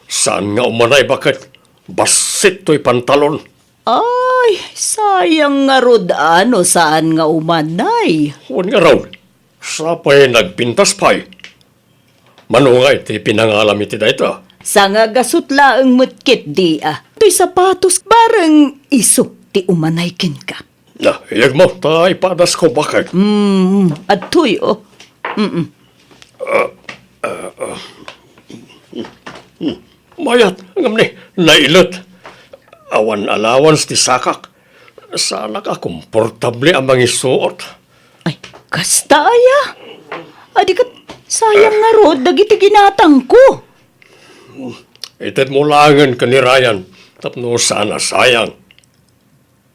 Saan nga umanay, baket? Bassit toy pantalon. Ay, sayang ngarud a no saan nga umanay. Wen ngarud, sapay nagpintas pay. Mano ngay ti pinangalam iti dayta? Sangagasut laeng met ketdi a. Toy sapatos bareng isu ti umanay kenka. Na, iyegmo, ta ipadasko, baket. Mm, adtoy, oh. Mm-mm. Ah, ah, ah. Mayat, ngem ni, nailet. Awan allowance ti sakak. Saanak a komportable a mangisuot. Ay, kasta aya? Adi ket sayang ngarud dagiti ginatangko. Itedmo laengen ken ni Ryan, tapno saan a sayang.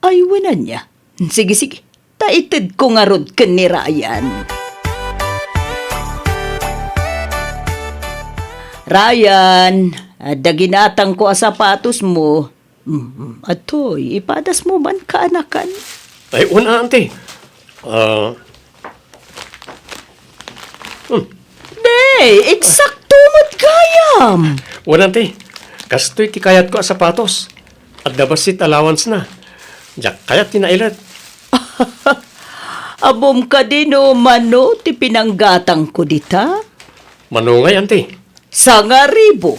Ay, wen ania. Sige, sige. Ta itedko ngarud ken ni Ryan. Ryan, adda ginatangko a sapatosmo. Mm, adtoy, ipadasmo man, kaanakan. Ay, wen a, auntie. Ah, hmm. Be, eksakto met gayam. Wen, auntie. Kastoy ti kayatko a sapatos. Adda bassit allowance-na. Diak kayat ti nailet. Ammom kadi no mano ti pinanggatangko dita? Mano ngay, auntie? Sangaribu.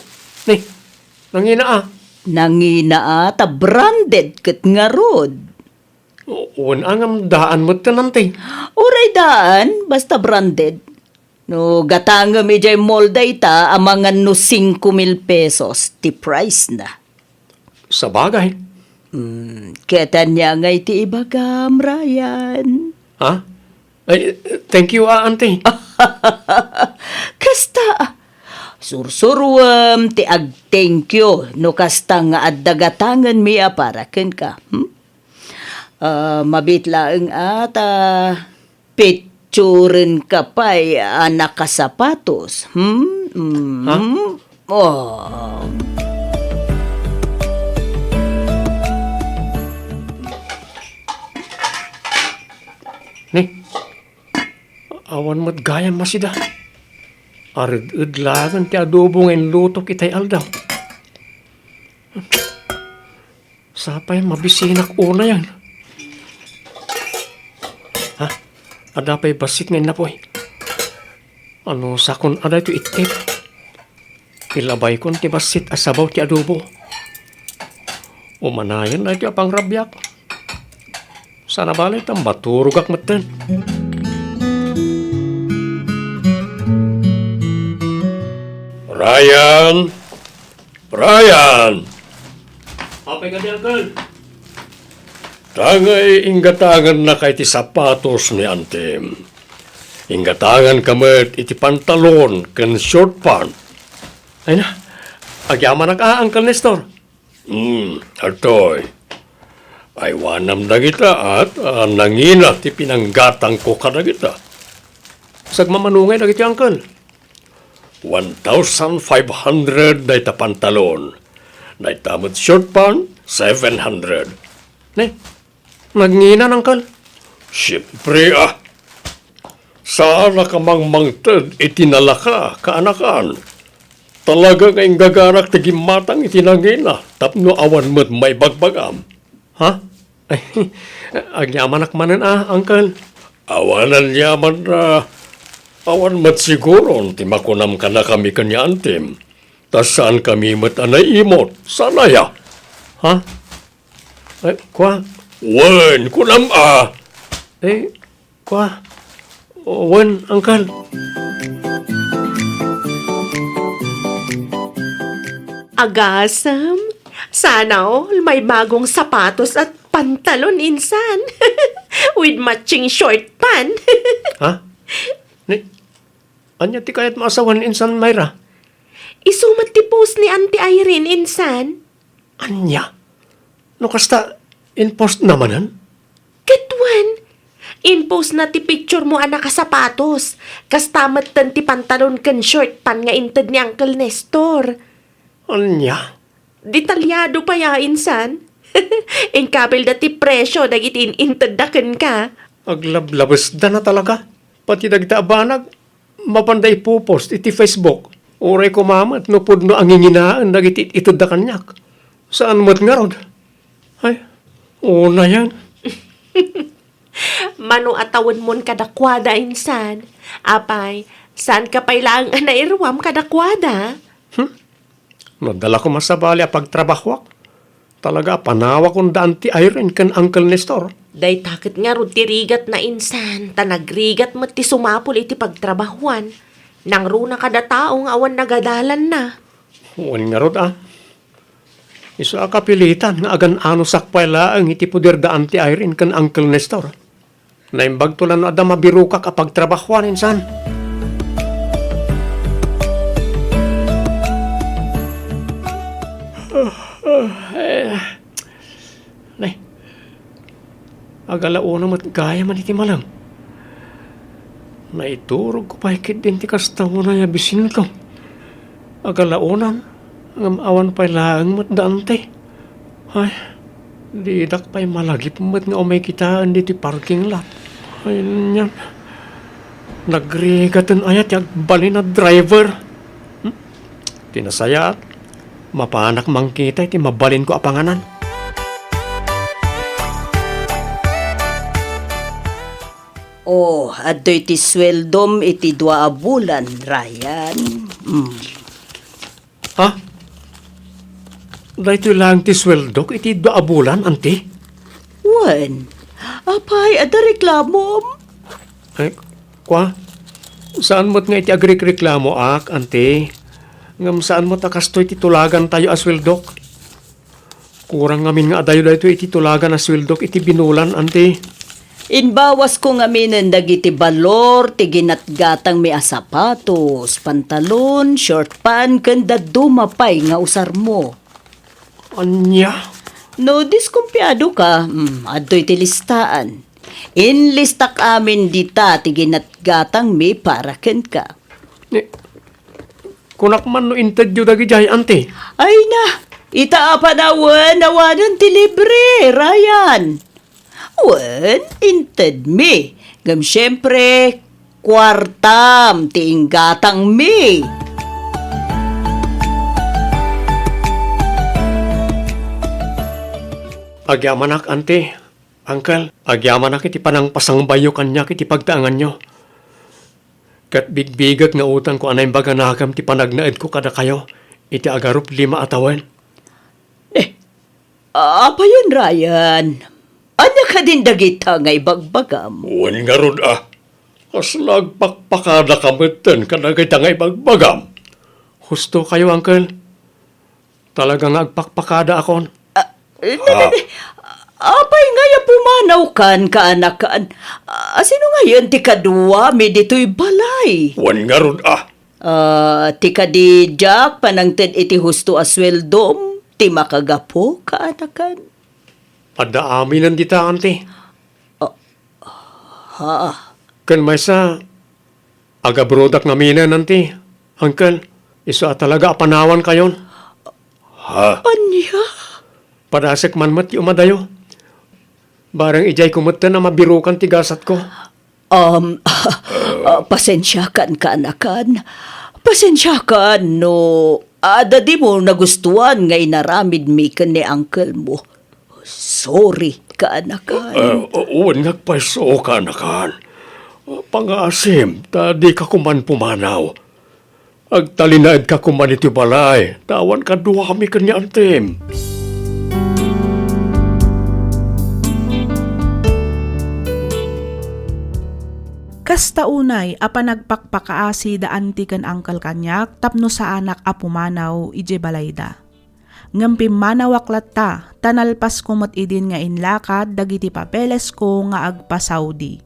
Ni, nangina a. Nangina a, ta branded ket ngarud. O, wen a, ngem daan metten, auntie. Uray daan, basta branded. No gatangem idiay mall dayta, amangan no singko mil pesos ti price-na. Sabagay. Hmm, ket ania ngay ti ibagam, Ryan? Ha? Ay, thank you, ah, auntie. Kasta, ah. Sursuruem ti ag-thank you no kasta nga adda gatangenmi a para kenka. Hmm? Ah, mabiit laeng a ta picturenka pay a nakasapatos. Hmm? Hmm? Ha? Oh. Ni, awan met gayam a sida. Ared-ed laengen ti adobo nga inlutok itay aldaw. Sapay mabisinak unayen. Ha? Adda pay bassit nga innapoy. Anusakon a daytoy ittit. Ilabaykon ti bassit a sabaw ti adobo. Umanayen daytoy a pangrabiak. Saan a bale ta maturogak metten. Ryan! Ryan! Apay kadi, Uncle? Ta ngay inggatangannaka iti sapatos ni Antim. Inggatanganka met iti pantalon ken short pant. Ay na, agyamanak a, Uncle Nestor. Hmm, adtoy. Aywanam dagita at, ah, nangina ti pinanggatangko kadagita. Sagmamanungay dagiti, Uncle. One thousand five hundred dayta pantalon. Dayta met short pant, seven hundred. Ne, nagngina, Uncle? Siempre, ah. Saanaka mangmangted iti nalaka, kaanakan. Talaga nga inggaganak ti gimmatang iti nangina tapno awan met maibagbagam. Ha? Ay, agyamanak manen a, Uncle. Awanan yaman a, awan met siguron ti makunam kadakami ken ni Antim. Ta saankami met a naimot. Saan aya? Ha? Ay, kua? Wen, kunam a. Eh, kua? Wen, Uncle. Agasem, sana all may bagong sapatos at pantalon insan. With matching short pant. Ha? Ni, ania ti kayatmo a sawen insan, Myra? Isu met ti post ni Auntie Irene insan. Ania? No kasta, in-post na manen? Ket wen, in-post na ti picture mo a nakasapatos. Kasta metten ti pantalon ken short pant nga inted ni Uncle Nestor. Ania? Detalyado pay a insan. Inkapilda ti presio dagiti in-intedda kenka. Aglablabesda na talaga. Pati dagita a banag, mapanda ipopost iti Facebook. Uray koma met no pudno a nginginaen dagiti itedda kaniak. Saan met ngarud? Ay, unayen. Mano a tawenmon kadakuada insan, apay, saanka pay laeng a nairuam kadakuada? Hmm? No adda la koma sabali a pagtrabahoak, talaga a panawakon da Auntie Irene ken Uncle Nestor. Dayta ket ngarud ti rigatna insan, ta nagrigat met ti sumapul iti pagtrabahoan. Nangruna kada tao nga awan nagadalanna. Wen ngarud a. Isu a kapilitan nga agan-anusak pay laeng iti poder da Auntie Irene ken Uncle Nestor. Naimbagto la no adda mabirokak a pagtrabahoan insan. Nay, agalaona met gayam man iti malem. Naiturogko pay ketdin ti kasta unay a bisinko. Agalaonam, ngem awan pay laeng met da Auntie. Ay, didak pay malagip met nga umay kitaen ditoy parking lot. Ay, anian. Nagrigaten aya ti agbalin a driver? Hmm? Ti nasayaat, mapanak mangkita iti mabalinko a panganan. Oh, adtoy ti sueldom iti dua a bulan, Ryan. Mm. Ha? Daytoy laeng ti sueldok iti dua a bulan, Auntie? Wen. Apay, adda reklamom? Ay, kua? Saan met nga iti agrekreklamoak, Auntie. Ngem saan met a kastoy ti tulagantayo a sueldok. Kurang ngamin nga adayo daytoy iti tulagan a sueldok iti binulan, Auntie. Imbawasko ngaminen dagiti balor ti ginatgatangmi a sapatos, pantalon, short pant, ken dadduma pay nga usarmo. Ania? No diskumpiadoka, mm, adtoy ti listaan. Inlistak amin dita ti ginatgatangmi para kenka. Ni, kunak man no intedyo dagidiay, Auntie. Ay na, ita a panawen, awanen ti libre, Ryan. Wen, intedmi. Ngem siempre, kuartam ti inggatangmi. Agyamanak, Auntie, Uncle, agyamanak iti panangpasangbayo kaniak iti pagtaenganyo. Ket bigbigek nga utangko a naimbag a nakem ti panagnaedko kadakayo iti agarup lima a tawen. Eh, apayen, Ryan? Ania kadin dagita nga ibagbagam? Wen ngarud a, kasla agpakpakadaka metten kadagita nga ibagbagam. Husto kayo, Uncle. Talaga nga agpakpakadaakon. Ah, eh, Ah. Apay ngay a pumanawkan, kaanakan? A, sino ngayen ti kaduami ditoy balay? Wen ngarud a. A, ti kadi diak panangted iti husto a sueldom ti makagapu, kaanakan? Adda aminen dita, Auntie. A, ha? Ken maysa, agabrodak ngaminen, Auntie, Uncle, isu a talaga a panawankayon. Ha? Ania? Padasek man met ti umadayo. Bareng idiayko metten a mabirukan ti gasatko. Um, ah, pasensiakan, kaanakan. Pasensiakan no adda dimo nagustuan nga inaramidmi ken ni uncle mo. Sorry, kaanakan. Eh, wen nga agpayso, kaanakan. Pangaasim, ta dika koman pumanaw. Agtalinaedka koman iti balay, ta awan kaduami ken ni Antim. Kasta unay a panagpakpakaasi da Anti ken Uncle kaniak tapno saanak a pumanaw idiay balayda. Ngem pimmanawak latta, ta nalpasko met idin nga inlakad dagiti papelesko nga agpa-Saudi.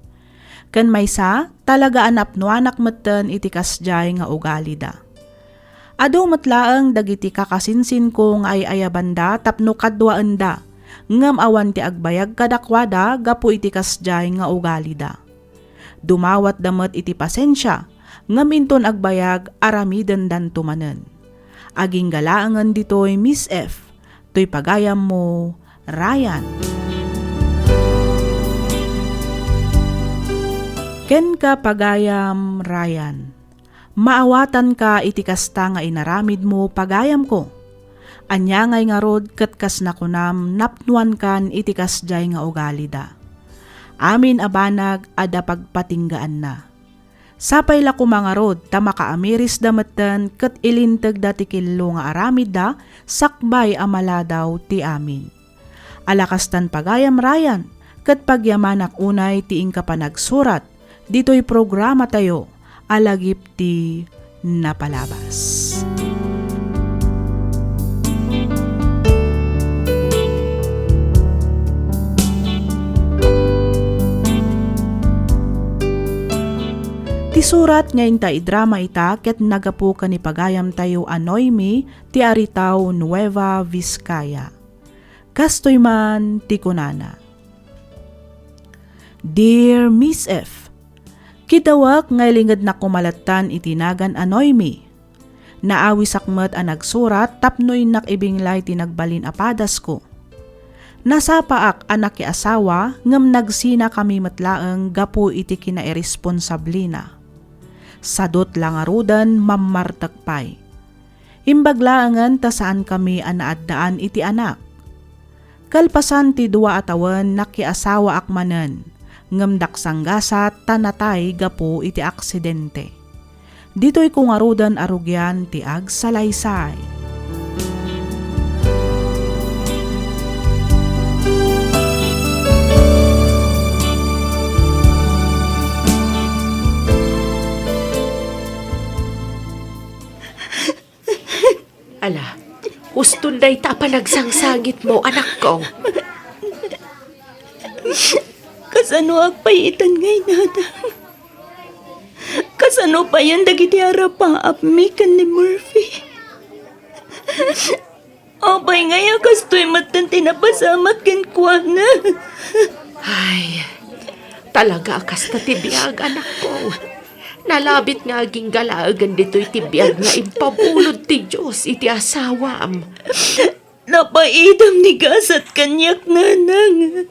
Ken maysa, talaga a napnoanak metten iti kasdiay nga ugalida. Adu met laeng dagiti kakasinsinko nga ay-ayabanda tapno kaduaenda, ngem awan ti agbayag kadakuada gapu iti kasdiay nga ugalida. Dumawatda met iti pasensia, ngem inton agbayag, aramidendanto manen. Agingga laengen ditoy, Miss F, toy pagayammo, Ryan. Kenka, pagayam Ryan. Maawatanka iti kasta nga inaramidmo, pagayamko. Ania ngay ngarud ket kas nakunam, napnoankan iti kasdiay nga ugalida. Amin a banag adda pagpatinggaanna. Sapay la koma ngarud ta makaamirisda metten ket ilintegda ti kello nga aramidda sakbay a maladaw ti amin. Ala kastan pagayam Ryan, ket pagyamanak unay ti inka panagsurat ditoy programatayo a Lagip ti Napalabas. Ti surat nga inta idrama ita ket nagapu ken ni pagayamtayo a Noemi ti Aritao, Nueva Vizcaya. Kastoy man ti kunana, Dear Miss F, kidawek nga ilingednak koma lattan iti nagan a Noemi. Naawisak met a nagsurat tapno innak ibinglay ti nagbalin a padasko. Nasapaak a nakiasawa ngem nagsinakami met laeng gapu iti kinairesponsablina. Sadut la ngaruden, mammartek pay. Imbag laengen ta saankami a naaddaan iti anak. Kalpasan ti dua a tawen, nakiasawaak manen, ngem daksanggasat ta natay gapu iti aksidente. Ditoyko ngaruden a rugian ti agsalaysay. Ala, huston dayta a panagsangsangitmo, anakko. Kasanoak pay itan nga inadam? Kasano payen dagiti arapaapmi ken ni Murphy? Apay ngay a kastoy metten ti napasamak kenkuana? Ay, talaga a kasta ti biag, anakko. Nalabit nga agingga laengen ditoy ti biag nga impabulod ti Dios iti asawam. Napaidam ni gasat kaniak, nanang.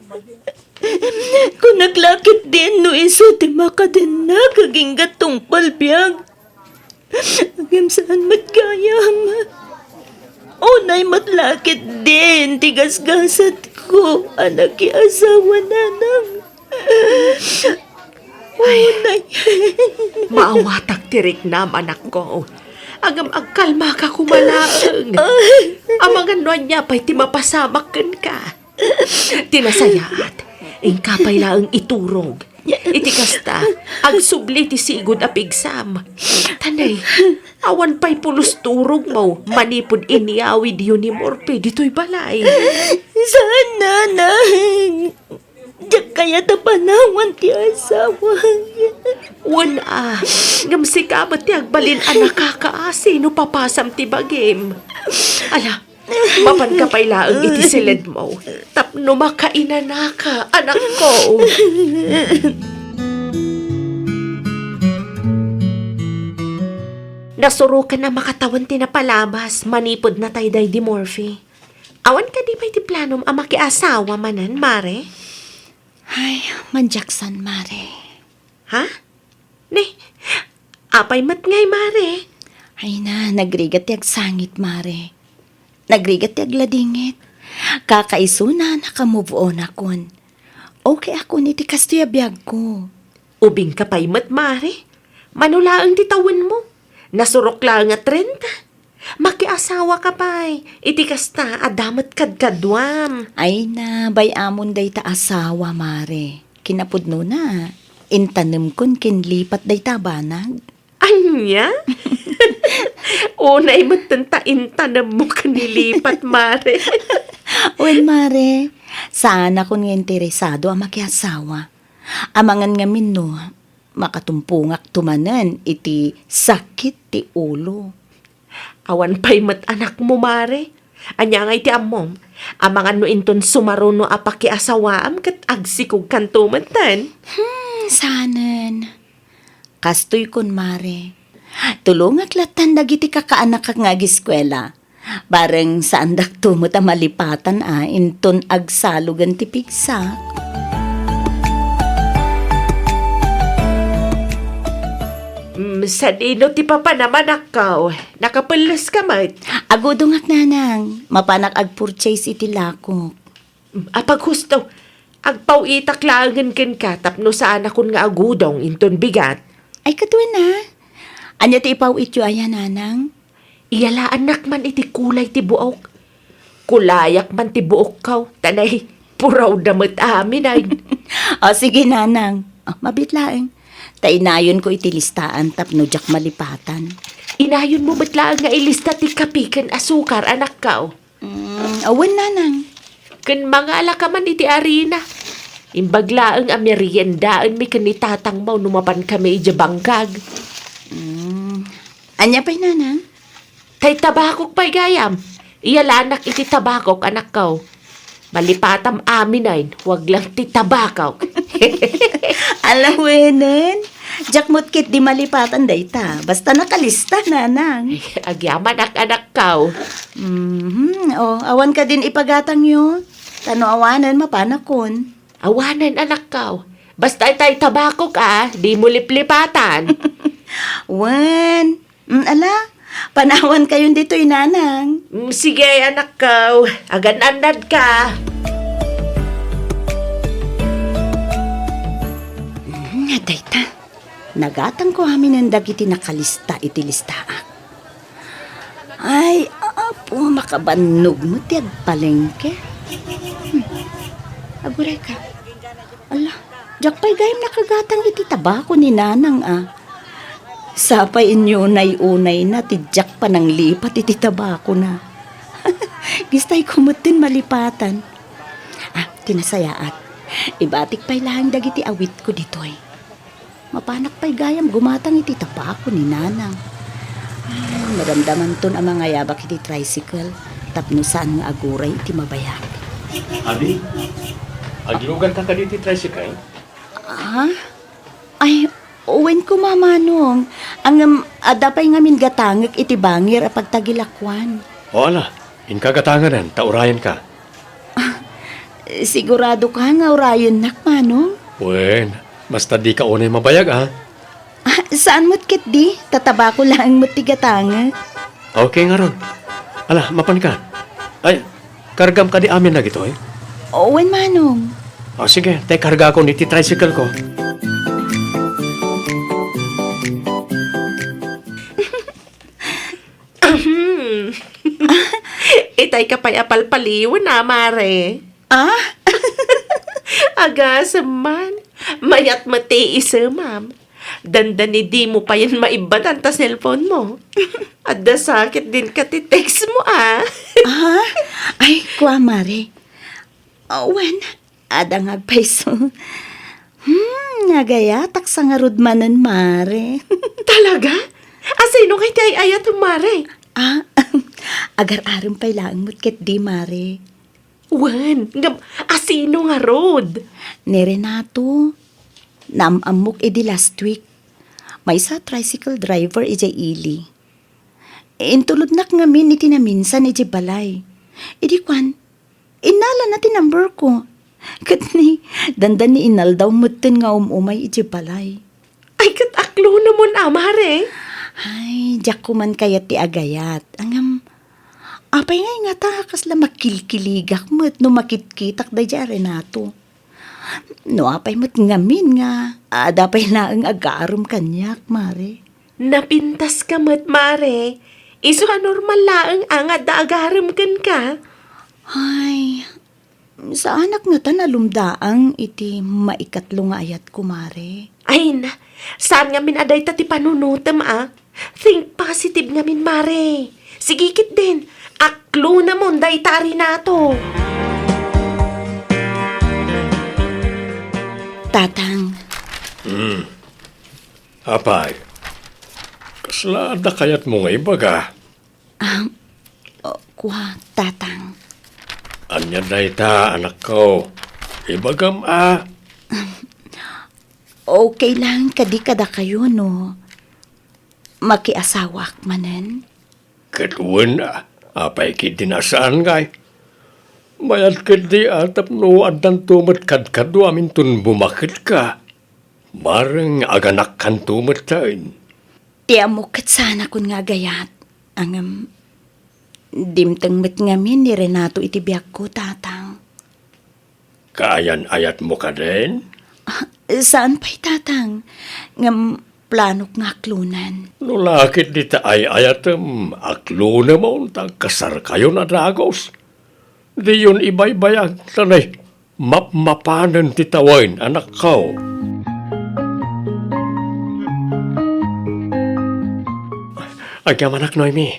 Kunak la ketdin no isu ti makadennak agingga tungpal biag. Ngem saan met gayam. Unay met la ketdin ti gasgasatko a nakiasawa, nanang. Ay, unay. Maawatak ti riknam, anakko. Ngem agkalmaka koma laeng. Ay. Amangan no ania pay ti mapasamak kenka. Ti nasayaat, inka pay laeng iturog. Iti kasta, agsubli ti sigud a pigsam. Tanay, awan pay pulos turogmo manipud inyawidyo ni Morphe ditoy balay. Saan, nanang? Diak kayat a panawan ti asawa. Wen a, ngem sika met ti agbalin a nakakaasi no papasam ti bagim. Ala, mapanka pay laeng iti siledmo tapno makainanaka, anakko. Nasurokan a makatawen ti napalabas manipud natay daydi Morphe. Awan kadi pay ti planom a makiasawa manen, Mare? Ay, madiaksan, Mare. Ha? Ni, apay met ngay, Mare? Ay na, nagrigat ti agsangit, Mare. Nagrigat ti agladingit. Kakaisuna, naka-move on akon. Okay akon iti kastoy a biagko. Ubingka pay met, Mare. Mano laeng ti tawenmo? Nasurok laeng a trenta. Makiasawaka pay. Iti kasta, adda met kadkaduam. Ay na, bay-amon dayta asawa, Mare. Kinapudnona, intanemkon ken lipat dayta a banag. Ania? Unay metten ta intanemmo ken ni lipat, Mare. Wen, Mare, saanakon nga interesado a makiasawa. Amangan ngamin no, makatumpongakto manen iti sakit ti ulo. Awan pay met anakmo, Mare. Ania ngay ti ammom? Amangan no inton sumaruno a pakiasawaam ket agsikogkanto metten. Hmm, sanen. Kastoy kon, Mare. Tulongak lattan dagiti kakaanakak nga agiskuela. Bareng saandakto met a malipatan a inton agsalogen ti pigsak. Mm, sadino ti papanam, anakko? Nakapelleska met? Agudongak, nanang. Mapanak agpurchase iti lakok. Mm, apaghusto. Agpaw-itak laengen kenka tapno saanakon nga agudong inton bigat. Ay, kaduana. Ania ti ipaw-ityo aya, nanang? Iyalaannak man iti kulay ti buok. Kulayak man ti buokko, tanay, purawda met amin ay. O, sige, nanang. O, mabit laeng. Ta inayonko iti listaan tapno diak malipatan. Inayonmo met laeng nga ilista ti kapi ken asukar, anakko. Mm, awan, nanang. Ken mangalaka man iti arina. Imbag laeng a meriendaenmi ken ni tatangmo no mapankami idiay bangkag. Mm. Ania pay, nanang? Tay tabakok pay gayam. Iyalanak iti tabakok, anakko. Malipatam amin ay, wag lang ti tabakok. Ala, wenen. Diak met ketdi malipatan dayta. Basta nakalista, nanang. Agyamanak, anakko. Mhm. O, awan kadin ipagatangyo? Ta no awanen, mapanakon. Awanen, anakko. Basta itay tabakok, a, dimo liplipatan. Wen. Mm, ala, panawankayon ditoy, nanang. Mm, sige, anakko. Agan-annadka. Mm, dayta. Nagatangko aminen dagiti nakalista iti listaak. Ay, Apo, makabannog met ti agpalengke. Hmm. Agurayka. Ala, diak pay gayam nakagatang iti tabako ni nanang, a. Sapay inunay-unayna ti diak pananglipat iti tabakona. Gistayko metten malipatan. Ah, ti nasayaat. Ibatik pay laeng dagiti awitko ditoy. Mapanak pay gayam gumatang iti tabako ni nanang. Ay, madamdamanton a mangayabak iti tricycle tapno saan nga aguray iti mabayag. Abi, aglugarka kadi iti tricycle? Ah? Ay, wen koma, Manong. Ngem, adda pay ngamin gatangek iti bangir a pagtagilakuan. O, ala, inka gatanganan, ta urayenka. Ah, siguradoka nga urayennak, Manong? Wen, basta dika unay mabayag, a. Ah, saan met ketdi, ta tabako laeng met ti gatangek. Okay ngarud. Ala, mapanka. Ay, kargam kadi amin dagitoy? Wen, Manong. O, sige, tay kargakon iti tricycle ko. Itay ka pay a palpaliwen a, Mare. Ah? Agasem man, mayat met ti isemam. Dandani dimo payen maibbatan ta cellphone mo. Adda sakit din ka ti text mo, ah. Ah? Ay, kua, Mare. Awan, adda nga agpayso. Hmm, nagayatak sa ngarud manen, Mare. Talaga? Asino ngay ti ay-ayat, Mare? Ah, agar-arem pay laeng met ketdi, Mare. Wen, ngem asino ngarud? Ni Renato. Naam-ammok idi last week. Maysa a tricycle driver idiay ili. Intulodnak ngamin iti naminsan idiay balay. Idi kuan, innalana ti number ko. Ket ni, dandani inaldaw metten nga um-umay idiay balay. Ay, ket aklonemon a, Mare. Ay, diak ko man kayat ti agayat. Ngem, apay ngay ngata a kasla makilkiligak met no makitkitak daydiay a Renato? No apay met ngamin nga adda pay laeng agarem kaniak, Mare? Napintas ka met, Mare. Isu a normal laeng a nga adda agarem kenka. Ay, saanak ngata nalumdaang iti maikatlo nga ayatko, Mare. Ay na, saan ngamin a dayta ti panunotem a? Think positive ngamin, Mare. Sige ketdin, aklonemon dayta a Renato. Tatang. Hmm. Apay, kasla adda kayatmo nga ibaga? Ah, o, kua, Tatang. Ania dayta, anakko? Ibagam a. Okay lang kadi kadakayo no makiasawaak manen? Ket wen a, apay ketdin a saan ngay? Mayat ketdi a tapno addanto met kadkaduam inton bumaketka. Bareng aganakkanto metten. Ti ammok ket saanakon nga agayat, ngem dimteng met ngamin ni Renato iti biagko, Tatang. Kaayan-ayatmo kadin? Ah, saan pay, Tatang. Ngem planok nga aklonen. No la ketdi ta ay-ayatem, aklonemon ta agkasarkayon a dagus. Diyon ibaybayag, ta nay, mapmapanen ti tawen, anakko. Agyamanak, Noemi.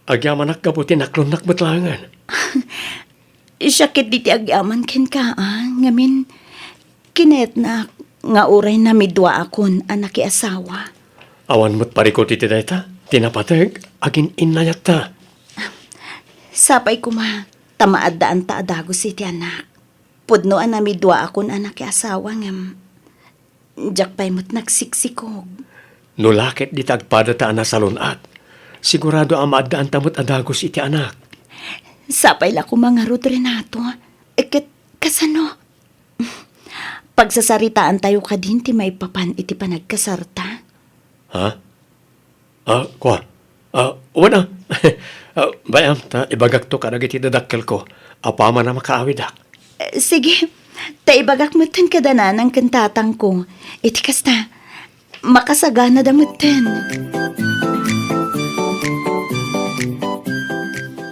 Agyamanak gapu ti naklonnak met laengen. Siak ketdi ti agyaman kenka, a, ngamin, kinayatnak nga uray namiduaakon a nakiasawa. Awan met parikut iti dayta, ti napateg, agin-innayatta. Sapay koma, ta maaddaanta a dagus iti anak. Pudno a namiduaakon a nakiasawa ngem diak pay met nagsiksikog. No la ketdi ta agpadata a nasalun-at, sigurado a maaddaanta met a dagus iti anak. Sapay la koma ngarud, Renato. Ket kasano? Pagsasaritaantayo kadin ti maipapan iti panagkasarta? Ha? Ah, kua. Ah, wen a. Ah, bay-am, ta ibagakto kadagiti dadakkelko. Apaman a makaawidak. Eh, sige. Ta ibagak metten kada nanang ken tatangko. Iti kasta, makasaganada metten.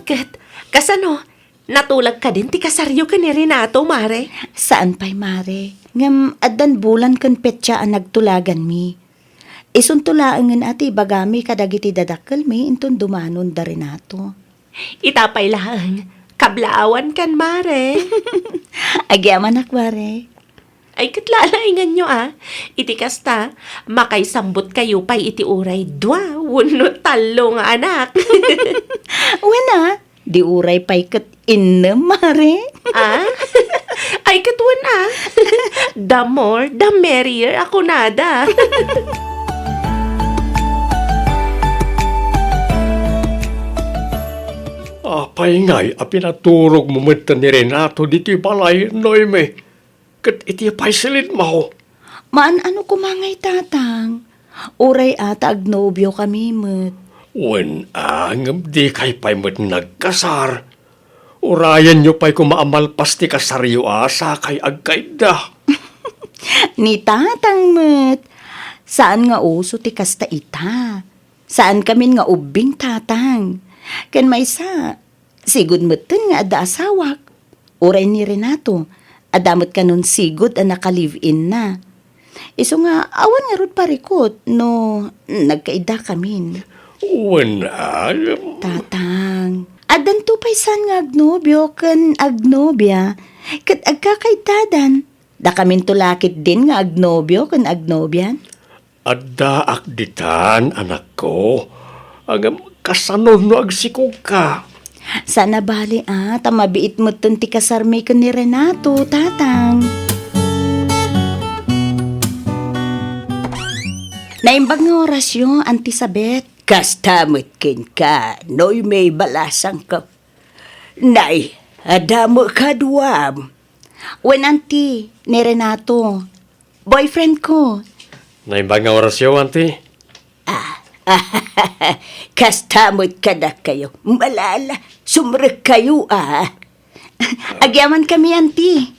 Ket, kasano? Natulag kadin ti kasaryo ken ni Renato, Mare? Saan pay, Mare. Ngem addan bulan ken petsa a nagtulaganmi. Isunto laengen a ti ibagami kadagiti dadakkelmi inton dumanon da Renato. Ita pay laeng, kablaawankan, Mare. Agyamanak, Mare. Ay, ket lalainganyo, a. Iti kasta, makaisambutkayo pay iti uray dua wenno tallo nga anak. Wen, a. Di uray pay ket innem, Mare. Ah? Ay, ket wen, a. The more, the merrier a kunada. Apay ngay a pinaturogmo met ni Renato ditoy balay, Noemi? Ket iti pay silidmo? Maan-ano koma ngay, Tatang. Uray a ta agnobiokami met. Wen, a, ngem dikay pay met nagkasar. Urayenyo pay koma a malpas ti kasaryo a sakay agkayda. Ni Tatang met. Saan nga uso ti kasta ita. Saankamin nga ubbing, Tatang. Ken maysa, sigud metten nga adda asawak. Uray ni Renato, Adda met kanon sigud a naka-live-in-na. Isu nga, awan ngarud parikut no nagkaidakamin. Wen, ah, Tatang, addanto pay saan nga agnobio ken agnobia, ket agkakaiddadan. Dakaminto la ketdin nga agnobio ken agnobian? Addaak ditan, anakko. Ngem kasano no agsikogka? Saan a bali, a, ta mabiit metten ti kasarmi ken ni Renato, Tatang. Naimbag nga orasyo, Auntie Sabet. Kasta met kenka, Noemi balasangko. Nay, adda met kaduam. Wen, Auntie, ni Renato. Boyfriend ko. Naimbag nga orasyo, Auntie. Ah, kasta met kadakayo. Malala, sumrekkayo, a. Agyaman kami, Auntie.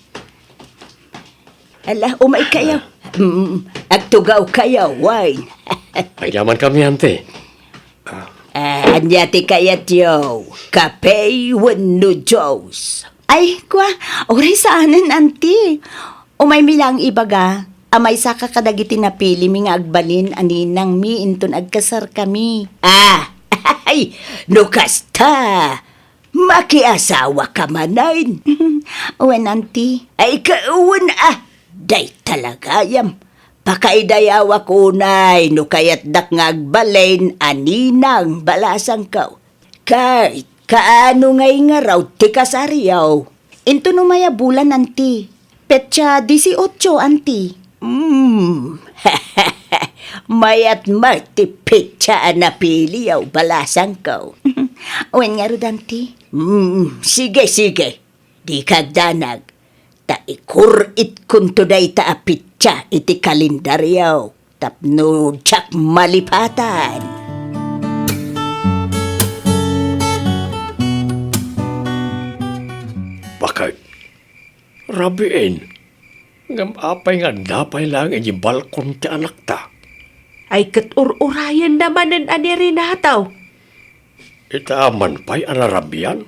Ala, umay kayo. Mm, agtugaw kayo, wine. Agyaman kami, Auntie. Ah, ania ti kayatyo? Kape wenno juice? Ay, kwa, uray saanen, Auntie. Umaymi lang ibaga a maysaka kadagiti napilimi nga agbalin a ninangmi inton agkasarkami. Ah, ay, no kasta, makiasawaka manen. Wen, Auntie. Ay, kawen, a, dayta la gayam. Pakaidayawak unay no kayatdak nga agbalin a ninang balasangko. Ket kaano ngay ngarud ti kasaryo? Inton umay a bulan, Auntie. Petsa dieciocho, Auntie. Hmm. Mayat met ti petsa a napiliyo, balasangko. Wen ngarud, Auntie. Hmm, sige, sige. Dika agdanag. Ta ikurit-itkonto dayta a petsa iti kalendaryo tapno diak malipatan. Baket? Rabiin, ngem apay nga adda pay laeng idiay balkon ti anakta? Ay, ket ur-urayenna manen a ni Renato. Ita man pay a narabian,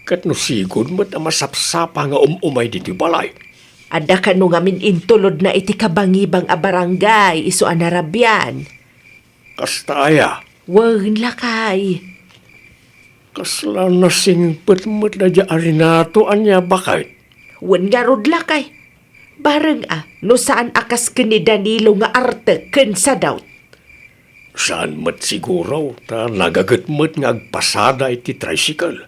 ket no sigud met a masapsapa nga um-umay ditoy balay. Adda kano ngamin intulodna iti kabangibang a barangay isu a narabian. Kasta aya? Wen, lakay. Kasla nasingpet met daydiay a Renato, ania, baket? Wen ngarud, lakay. Bareng a, no saan a kas ken ni Danilo nga arte ken sadaut. Saan met siguro, ta nagaget met nga agpasada iti tricycle.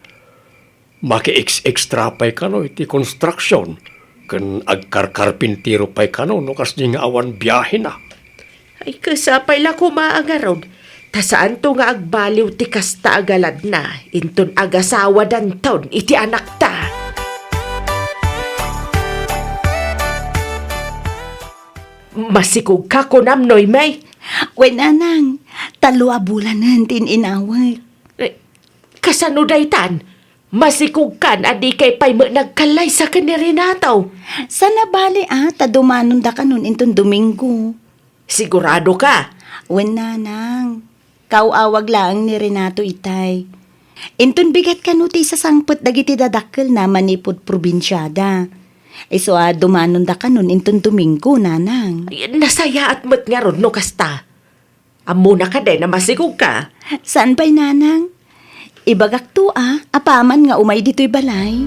Maki-ex-extra pay kano iti konstruksion, ken agkarkarpintero pay kano no kasdi nga awan biahena. Ay, kasta pay la koma a ngarud, ta saanto nga agbaliw ti kasta a galadna inton agasawadanton iti anakta. Masikogka, kunam, Noemi? Wen, nanang, tallo a bulanen ti in-inawek. Eh, kasano daytan? Masikogkan a dikay pay met nagkallaysa ken ni Renato. Saan a bali a ta dumanondakanon inton Domingo. Siguradoka? Wen, nanang. Kaaw-awag laeng ni Renato itay. Inton bigat kano ti isasangpet dagiti dadakkelna manipud probinsiada. Isu a dumanondakanon inton Domingo, nanang. Ay, nasayaat met ngarud no kasta. Ammona kadi a masikogka? Saan pay, nanang? Ibagakto a, apaman nga umay ditoy balay.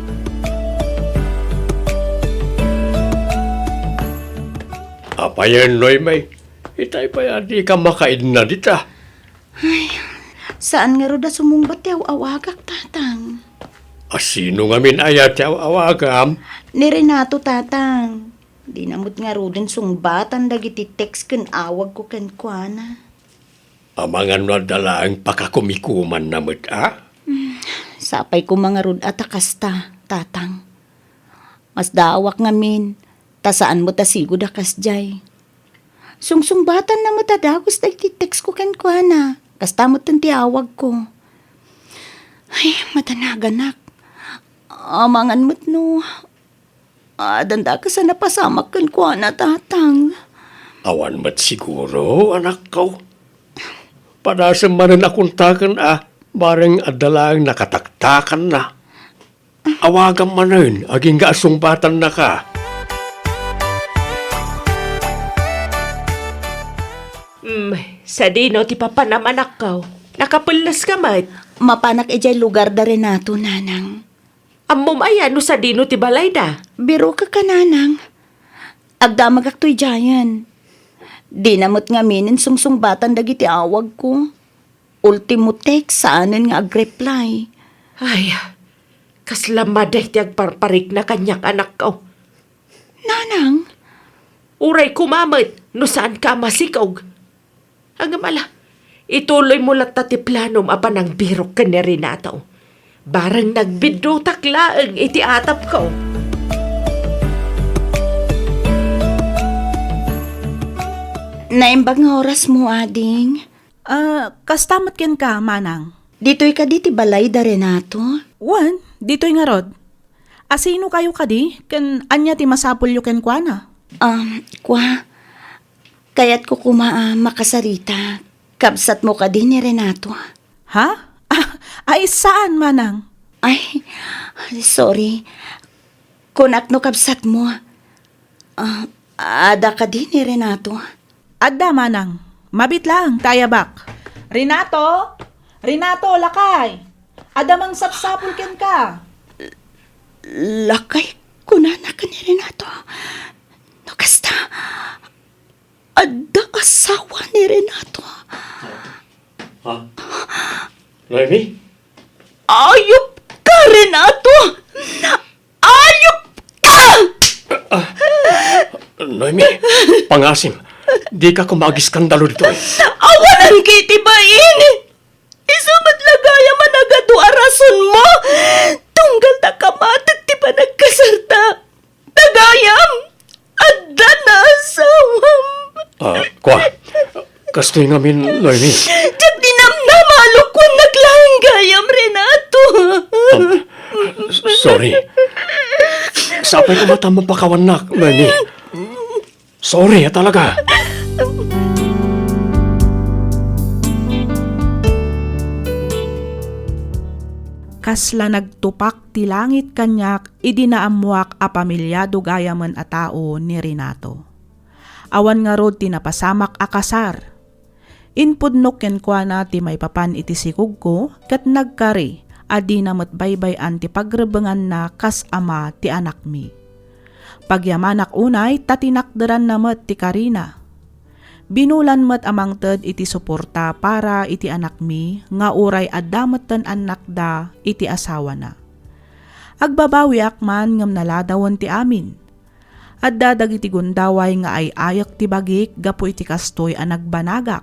Apayen, Noemi, itay pay a dika makaidna dita. Ay, saan ngarud a sumungbat ti aw-awagak, Tatang. A sino ngamin aya ti aw-awagam? Ni Renato, Tatang. Dina met ngaruden sungbatan dagiti text ken awagko kenkuana. Amangan no adda laeng pakakumikumanna met a? Hmm, sapay koma ngarud a ta kasta, Tatang. Masdaawak ngamin, ta saan met a sigud a kasdiay. Sungsungbatanna met a dagus dagiti text ko kenkuana, kasta metten ti awagko. Ay, madanaganak. Amangan met no Adda dakes a napasamak kenkuana, Tatang. Awan met siguro, anakko. Padasem manen a kontaken a, bareng adda laeng nakataktakanna. Awagam manen, agingga a sungbatannaka. Hmm, sadino ti papanam, anakko? Nakapelles ka met? Mapanak idiay lugar da Renato, nanang. Ammom aya no sadino ti balayda? Birokek a, nanang. Agdamagak toy diayen. Dina met ngaminen sungsungbatan dagiti awagko. Ultimo text, saanen nga agreply. Ay, kasla madi ti agparparikna kaniak, anakko. Nanang? Uray koma met no saanka a masikog. Ngem ala, ituloymo latta ti planom a panangbirok ken ni Renato. Bareng nagbiddutak laeng iti atapko. Naimbag nga orasmo, ading. Ah, kasta met kenka, manang? Ditoy kadi ti balay da Renato? Wen, ditoy ngarud. Asino kayo kadi, ken ania ti masapulyo kenkuana? Um, kua, kayatko koma a makasarita. Kabsatmo kadi ni Renato? Ha? Ah, ay, saan, manang? Ay, sorry. Kunak no kabsatmo. Ah, adda kadi ni Renato? Adda, manang. Mabit laeng ta ayabak. Renato? Renato, lakay! Adda mangsapsapul kenka. Lakay, kunana ken ni Renato. No kasta, adda asawa ni Renato. Ha? Noemi? Ayup ka, Renato! Ayup ka! Ah, Noemi, pangasim, dika koma agiskandalo ditoy. Awanan kiti bain! Isu met la gayam a nagadu a rasonmo! Tunggal ta kamatek ti panagkasarta! Tagayam! Adda naasawam! Ah, kua, kastoy ngamin, Noemi. Diak dinamdama a lukuennak laeng gayam, Renato! Ah, s-, sorry. Sapay koma ta mapakawannak, Noemi. Sorry a talaga. Kasla nagtupak ti langit kaniak idi naammoak a pamiliado gayamen a tao ni Renato. Awan ngarud ti napasamak a kasar. Impudnok kenkuana ti maipapan iti sikogko ket nagkari a dina met baybay-an ti pagrebbenganna kas ama ti anakmi. Pagyamanak unay ta tinakderanna met ti karina. Binulan met a mangted iti suporta para iti anakmi nga uray adda metten annakda iti asawana. Agbabawiak man ngem naladawen ti amin. Adda dagiti gundaway nga ay-ayek ti bagik gapu iti kastoy a nagbanagak.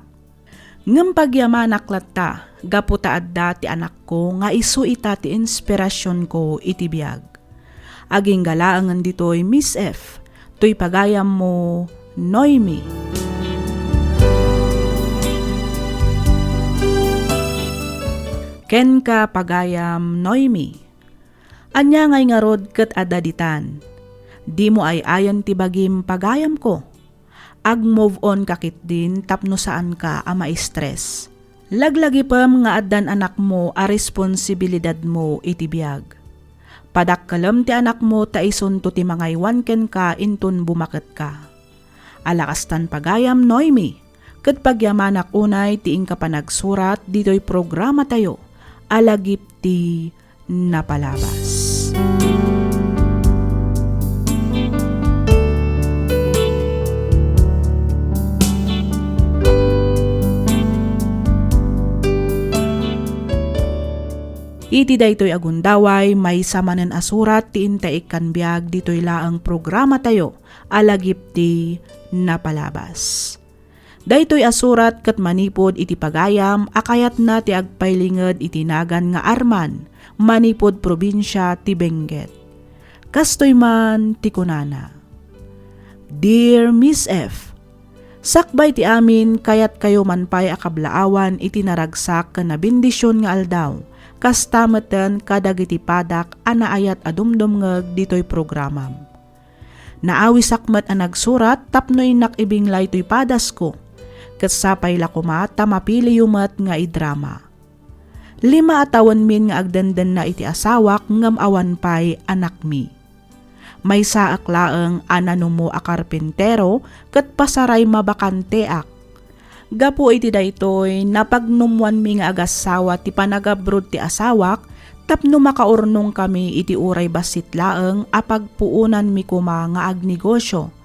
Ngem pagyamanak latta gapu ta adda ti anakko nga isu ita ti inspirasionko iti biag. Agingga laengen ditoy, Miss F, toy pagayammo, Noemi. Kenka, pagayam Noemi. Ania ngay ngarud ket adda ditan? Dimo ay-ayen ti bagim, pagayamko. Ag-move on ka ketdin tapno saanka a ma-stress. Laglagipem nga addan anakmo a responsibilidadmo iti biag. Padakkelem ti anakmo ta isunto ti mangaywan kenka inton bumaketka. Ala kastan pagayam, Noemi, ket pagyamanak unay ti inka panagsurat ditoy programatayo a Lagip ti Napalabas. Iti daytoy a gundaway, maysa manen a surat ti intaikkan biag ditoy laeng programatayo a Lagip ti Napalabas. Daytoy a surat ket manipud iti pagayam a kayatna ti agpailinged iti nagan nga Arman manipud probinsia ti Benguet. Kastoy man ti kunana, Dear Miss F, sakbay ti amin, kayatkayo man pay a kablaawan iti naragsak ken nabendision nga aldaw, kasta metten kadagiti padak a naayat a dumdumngeg ditoy programam. Naawisak met a nagsurat tapno innak ibinglay toy padasko, ket sapay la koma ta mapiliyo met nga idrama. Lima a tawenmin nga agdendenna iti asawak ngem awan pay anakmi. Maysaak laeng a nanumo a karpintero ket pasaray mabakanteak. Gapu iti daytoy, napagnumwanmi nga agassawa ti panagabrod ti asawak tapno makaurnongkami iti uray bassit laeng a pagpuonanmi koma nga agnegosio,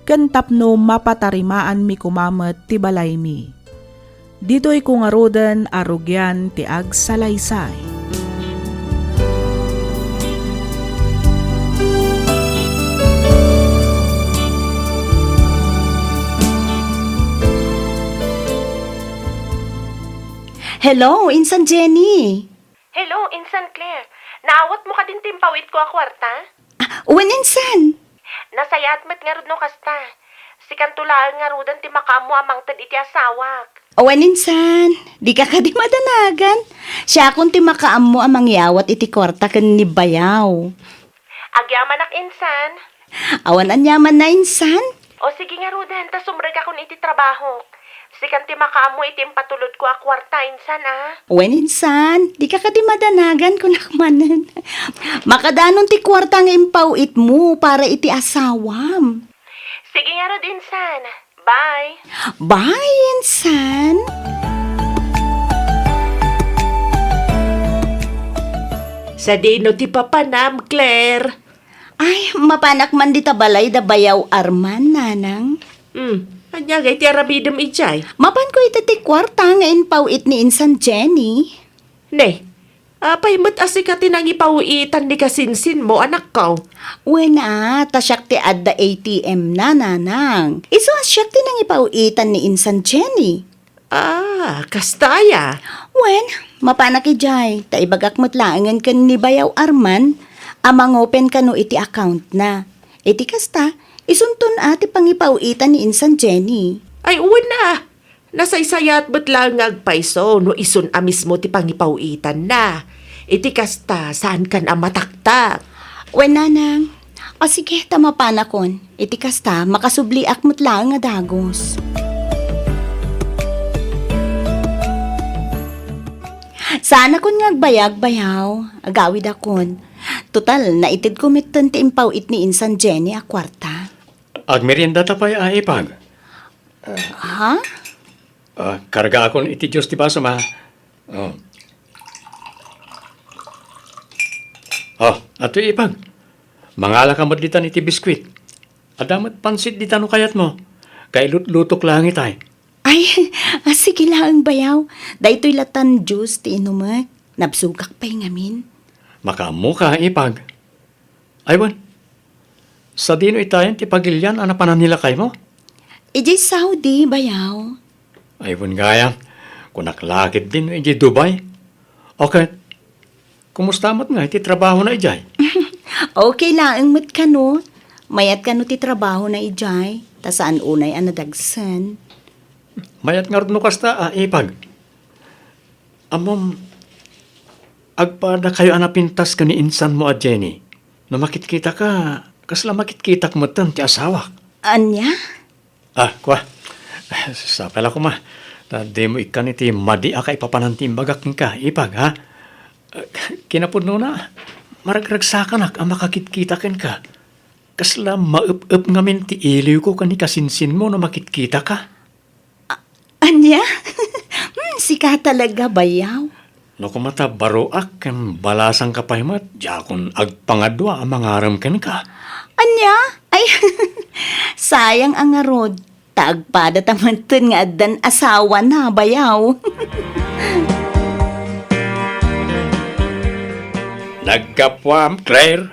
ken tapno mapatarimaanmi koma met ti balaymi. Ditoyko ngaruden a rugian ti agsalaysay. Hello, Insan Jenny. Hello, Insan Claire. Naawatmo kadin ti impaw-itko a kuarta? Ah, wen, Insan. Nasayaat met ngarud no kasta. Sikanto laeng ngaruden ti makaammo a mangted iti asawak. Wen, Insan. Dika kadi madanagan. Siakon ti makaammo a mangyawat iti kuarta ken ni bayaw. Agyamanak, Insan. Awan aniamanna, Insan. O sige ngaruden, ta sumrekakon iti trabahok. Sikan ti makaammo iti impatulodko a kuarta, Insan, a. Wen, Insan, dika kadi madanagan, kunak manen. Makadanon ti kuarta nga impaw-itmo para iti asawam. Sige ngarud, Insan. Bye. Bye, Insan. Sadino ti papanam, Claire? Ay, mapanak man dita balay da bayaw Arman, nanang. Hmm, ania ngay ti aramidem idiay? Mapanko ita ti kuarta nga impaw-it ni Insan Jenny. Ne, apay met a sika ti nangipaw-itan ni kasinsinmo, anakko? Wen a, ta siak ti adda A T M na, nanang. Isu a siak ti nangipaw-itan ni Insan Jenny. Ah, kasta aya? Wen, mapanak idiay, ta ibagak met laengen ken ni bayaw Arman a mangopen kano iti account na. Iti kasta, isunton a ti pangipaw-itan ni Insan Jenny. Ay, wen a. Nasaysayaat met laeng nga agpayso no isun a mismo ti pangipaw-itanna. Iti kasta, saankan a mataktak. Wen, nanang. O sige, ta mapanakon. Iti kasta, makasubliak met laeng a dagus. Saanakon nga agbayag, bayaw. Agawidakon. Total, naitedko metten ti impaw-it ni Insan Jenny a kuarta. Agmeriendata pay a ipag? Ha? Ah, kargaakon iti juice ti basom, ha? Oh. Oh, adtoy ipag. Mangalaka met ditan iti biskuit. Adda met pansit ditan no kayatmo. Kailutlutok laeng itay. Ay, ah, sige laeng bayaw. Daytoy latan juice ti inumek. Nabsogak pay ngamin. Makaammoka, ipag. Ay wen, sadino itayen ti pagilian a napanan ni lakaymo? Idiay Saudi, bayaw. Ay wen gayam, kunak la ketdin no idiay Dubai. Okay, kumusta met ngay ti trabahona idiay? Okay laeng met kano. Mayat kano ti trabahona idiay, ta saan unay a nadagsen. Mayat ngarud no kasta, a, ipag. Ammom, agpadakayo a napintas ken ni insanmo a Jenny. No makitkitaka, kasla makitkitak metten ti asawak. Ania? Ah, kua. Sapay la koma. Ta dimo ikkan iti madi a kaipapanan ti imbagak kenka, ipag, ha? Kinapudnona, maragragsakanak a makakitkita kenka. Kasla maep-ep ngamin ti iliwko ken ni kasinsinmo no makitkitaka. A-, ania? Hmm, sika talaga, bayaw. No koma ta baroak ken balasangka pay met, diakon agpangadua a mangarem kenka. Ania? Ay, sayang a ngarud. Ta agpada ta metten nga addan asawana, bayaw. Naggapuam, Claire.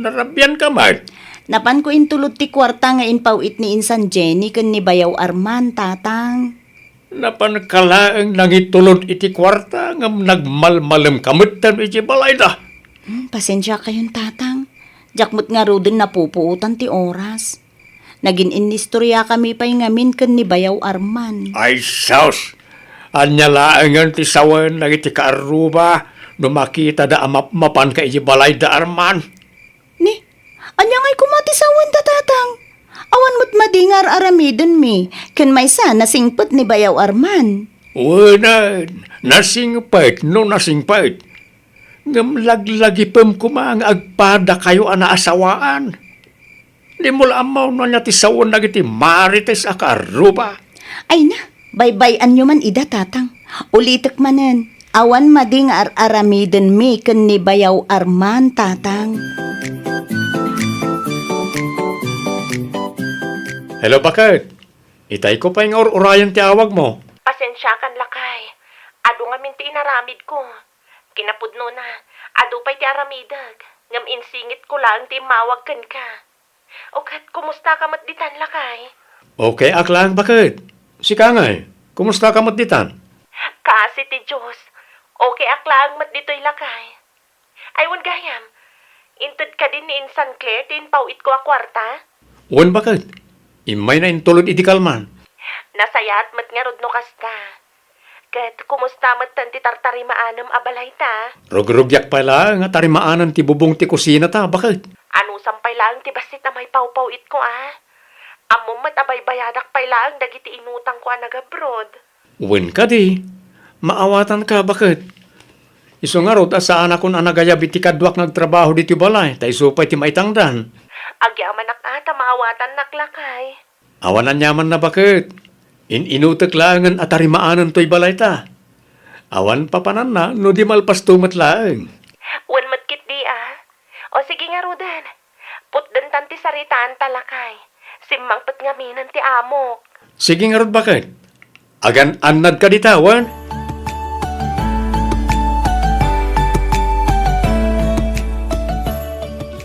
Narabianka met. Napanko intulod ti kuarta nga impaw-it ni insan Jenny ken ni bayaw Arman, tatang. Napanka laeng nangitulod iti kuarta ngem nagmalmalemka metten iti balayda. Hmm, pasensiakayon, tatang. Diak met ngaruden napupuotan ti oras. Nagin-innistoriakami pay ngamin ken ni bayaw Arman. Ay, sus! Ania laengen ti sawen dagiti kaarruba no makitada a mapmapanka iti balayda, Arman? Ni, ania ngay koma ti sawenda, tatang? Awan met madi nga ar-aramidenmi, ken maysa, nasingpet ni bayaw Arman. Wen, nasingpet no nasingpet. Ngem laglagipem koma nga agpadakayo a naasawaan. Dimo la ammo no ania ti sawen dagiti marites a kaarruba. Ay na, Baybay-anyo man ida, Tatang. Ulitek manen, awan madi nga ar-aramidenmi ken ni Bayaw Arman, Tatang. Hello, baket. Itayko pay nga ur-urayen ti awagmo. Pasensiakan, lakay. Adu ngamin ti inaramidko. Kinapudnona, adu pay ti aramidek, ngem insingitko laeng ti immawag kenka. O ket, kumustaka met ditan, lakay? Okay ak laeng, baket. Sika ngay, kumustaka met ditan? Kaasi ti Dios, okay ak laeng met ditoy, lakay. Ay, wen gayam, inted kadi ni Insan Claire ti impaw-itko a kuarta? Wen, baket. Immayna intulod iti kalman. Nasayaat met ngarud no kasta. Ket kumusta metten ti tartarimaanem a balayta? Rugrugiak pay laeng a tarimaanen ti bubong ti kusinata, baket. Anusam pay laeng ti bassit a maipawpaw-itko, a? Ammom met a baybayadak pay laeng dagiti inutangko a nagabroad. Wen kadi, maawatanka, baket. Isu ngarud a saanakon a nagayab iti kaduak nga agtrabaho ditoy balay, ta isu pay ti maitangdan. Agyamanak a ta maawatannak, lakay. Awan aniamanna, baket. In-inutek laengen a tarimaanen toy balayta. Awan papananna no di malpasto met laeng. Wen met ketdi, a. O, sige ngaruden. Putdentan ti saritaanta, lakay. Simmangpet ngaminen ti amok. Sige ngarud, baket. Agan-annadka dita, wen?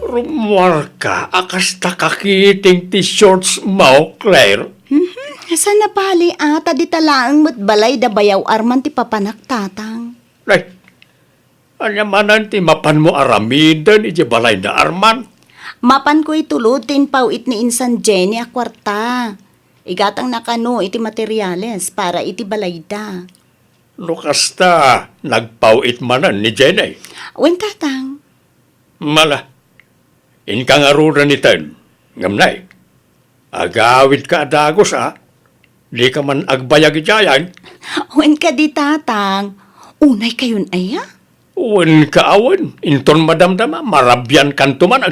Rummuarka a kasta kakiting ti shorts mo, Claire. Mhm. Saan a bali, a, ta dita laeng met balay da Bayaw Arman ti papanak, Tatang. Ay, ania manen ti mapanmo aramiden iti balay da Arman? Mapanko itulod ti impaw-it ni Insan Jenny a kuarta. Igatangna kano iti materiales para iti balayda. No kasta, nagpaw-it manen ni Jenny? Wen, Tatang. Mala, inka ngaruden iten. Ngem nay, agawidka a dagus, a? Dika man agbayag idiay, ay? Wen kadi, Tatang. Unay kayon aya? Wen ka awan, inton madamdama, marabiankanto man.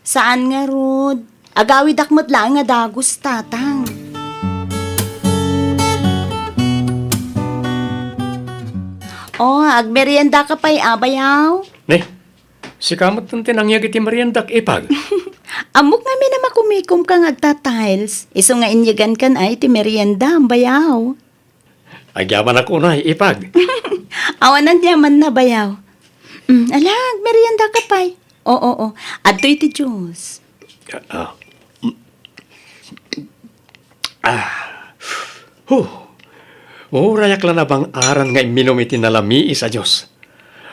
Saan ngarud. Agawidak met laeng a dagus, Tatang. O, agmeriendaka pay, a, Bayaw? Ne, sika met ti nangyeg iti meriendak, ipag. Ammok ngamin a makumikomka nga agta-tiles. Isu nga inyegankan ay ti merienda, Bayaw. Agyamanak unay, ipag. Awan aniamanna, Bayaw. Mm, ala, agmeriendaka pay. Oo, oo. Adtoy ti juice. Ah. Ah. Huh. Urayak la nabang-aran nga imminum iti nalamiis a juice.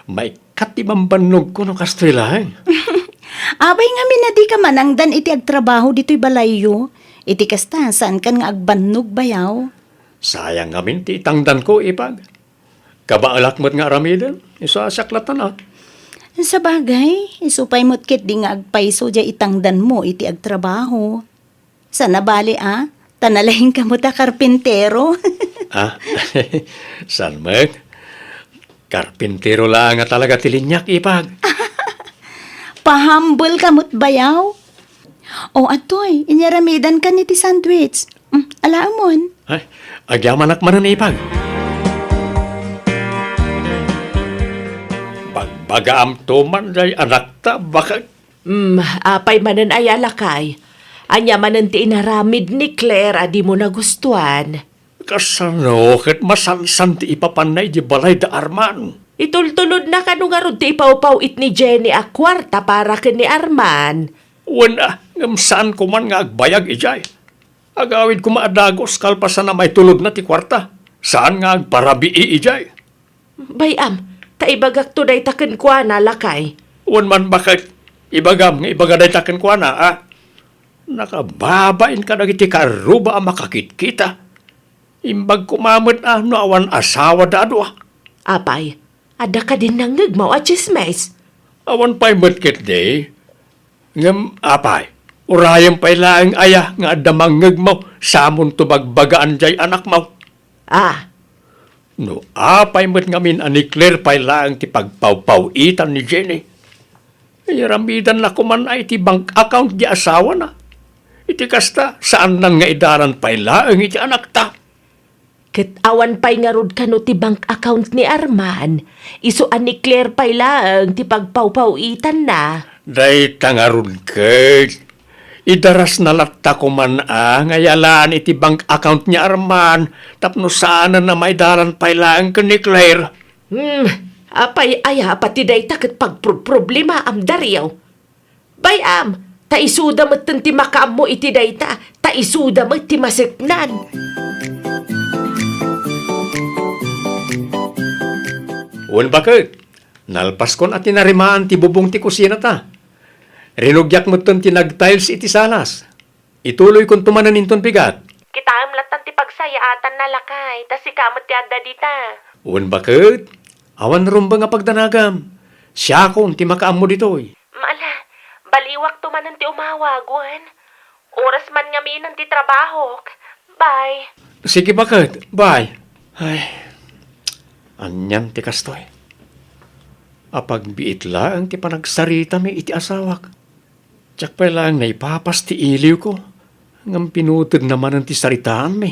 Maikkat ti bambannogko no kastoy laeng. Apay ngamin a dika manangdan iti agtrabaho ditoy balayyo? Iti kasta, saankan nga agbannog, Bayaw? Sayang ngamin ti itangdanko, ipag. Kabaelak met nga aramiden, isu a siak latta. Sabagay, isu pay met ketdi nga agpayso diay itangdanmo iti agtrabaho. Saan a bali, a? Ta nalaingka met a karpintero. Ah, saan met? Karpintero laeng a talaga ti liniak, ipag. Pahambelka met, Bayaw. O, adtoy, inyaramidankan iti sandwich. Mm, alaemon. Ay, agyamanak manen, ipag. Bagbagaamto man diay anakta, baket. Mm, apay manen aya, lakay? Ania manen ti inaramid ni Claire a dimo nagustuan? Kasano ket masansan ti ipapanna idiay balay da Arman? Itultulodna kano ngarud ti ipawpaw-it ni Jenny a kuarta para ken ni Arman? Wen a, ngem saanko man nga agbayag idiay. Agawid koma a dagus kalpasan a maitulodna ti kuarta. Saan nga agparabii idiay. Bay-am, ta ibagakto dayta kenkuana, lakay. Wen man, baket, ibagam nga ibaga dayta kenkuana, a? Nakababain kadagiti kaarruba a makakitkita. Imbag koma met a no awan asawada a dua. Apay, adda kadin nangngegmo a tsismis? Awan pay met ketdi. Ngem, apay, urayem pay laeng aya nga adda mangngegmo samonto bagbagaan diay anakmo? Ah. No apay met ngamin a ni Claire pay laeng ti pagpawpaw-itan ni Jenny, iyaramidanna koman a iti bank account di asawana. Iti kasta, saannan nga idalan pay laeng iti anakta. Ket awan pay ngarud kano ti bank account ni Arman, isu a ni Claire pay laeng ti pagpawpaw-itanna. Dayta ngarud ket, idarasna latta koman a nga iyalaan iti bank account ni Arman tapno saanen a maidalan pay laeng ken ni Claire. Hmm, apay aya a pati dayta ket pagproproblemaam, Dario? Bay-am, ta isuda metten ti makaammo iti dayta, ta isuda met ti maseknan. Wen baket, nalpaskon a tinarimaan ti bubong ti kusinata. Rinugiak metten ti nag-tiles iti salas. Ituloykonto manen inton bigat. Kitaem lattan ti pagsayaatanna, lakay, ta sika met ti adda dita. Wen baket, awan rumbeng a pagdanagam. Siakon ti makaammo ditoy. Ala, baliwakto manen ti umawag, wen. Oras man ngamin ti trabahok. Bye. Sige baket, bye. Ay, anian ti kastoy? Apagbiit laeng ti panagsaritami iti asawak. Diak pay laeng naipapas ti iliwko, ngem pinutedna manen ti saritaanmi.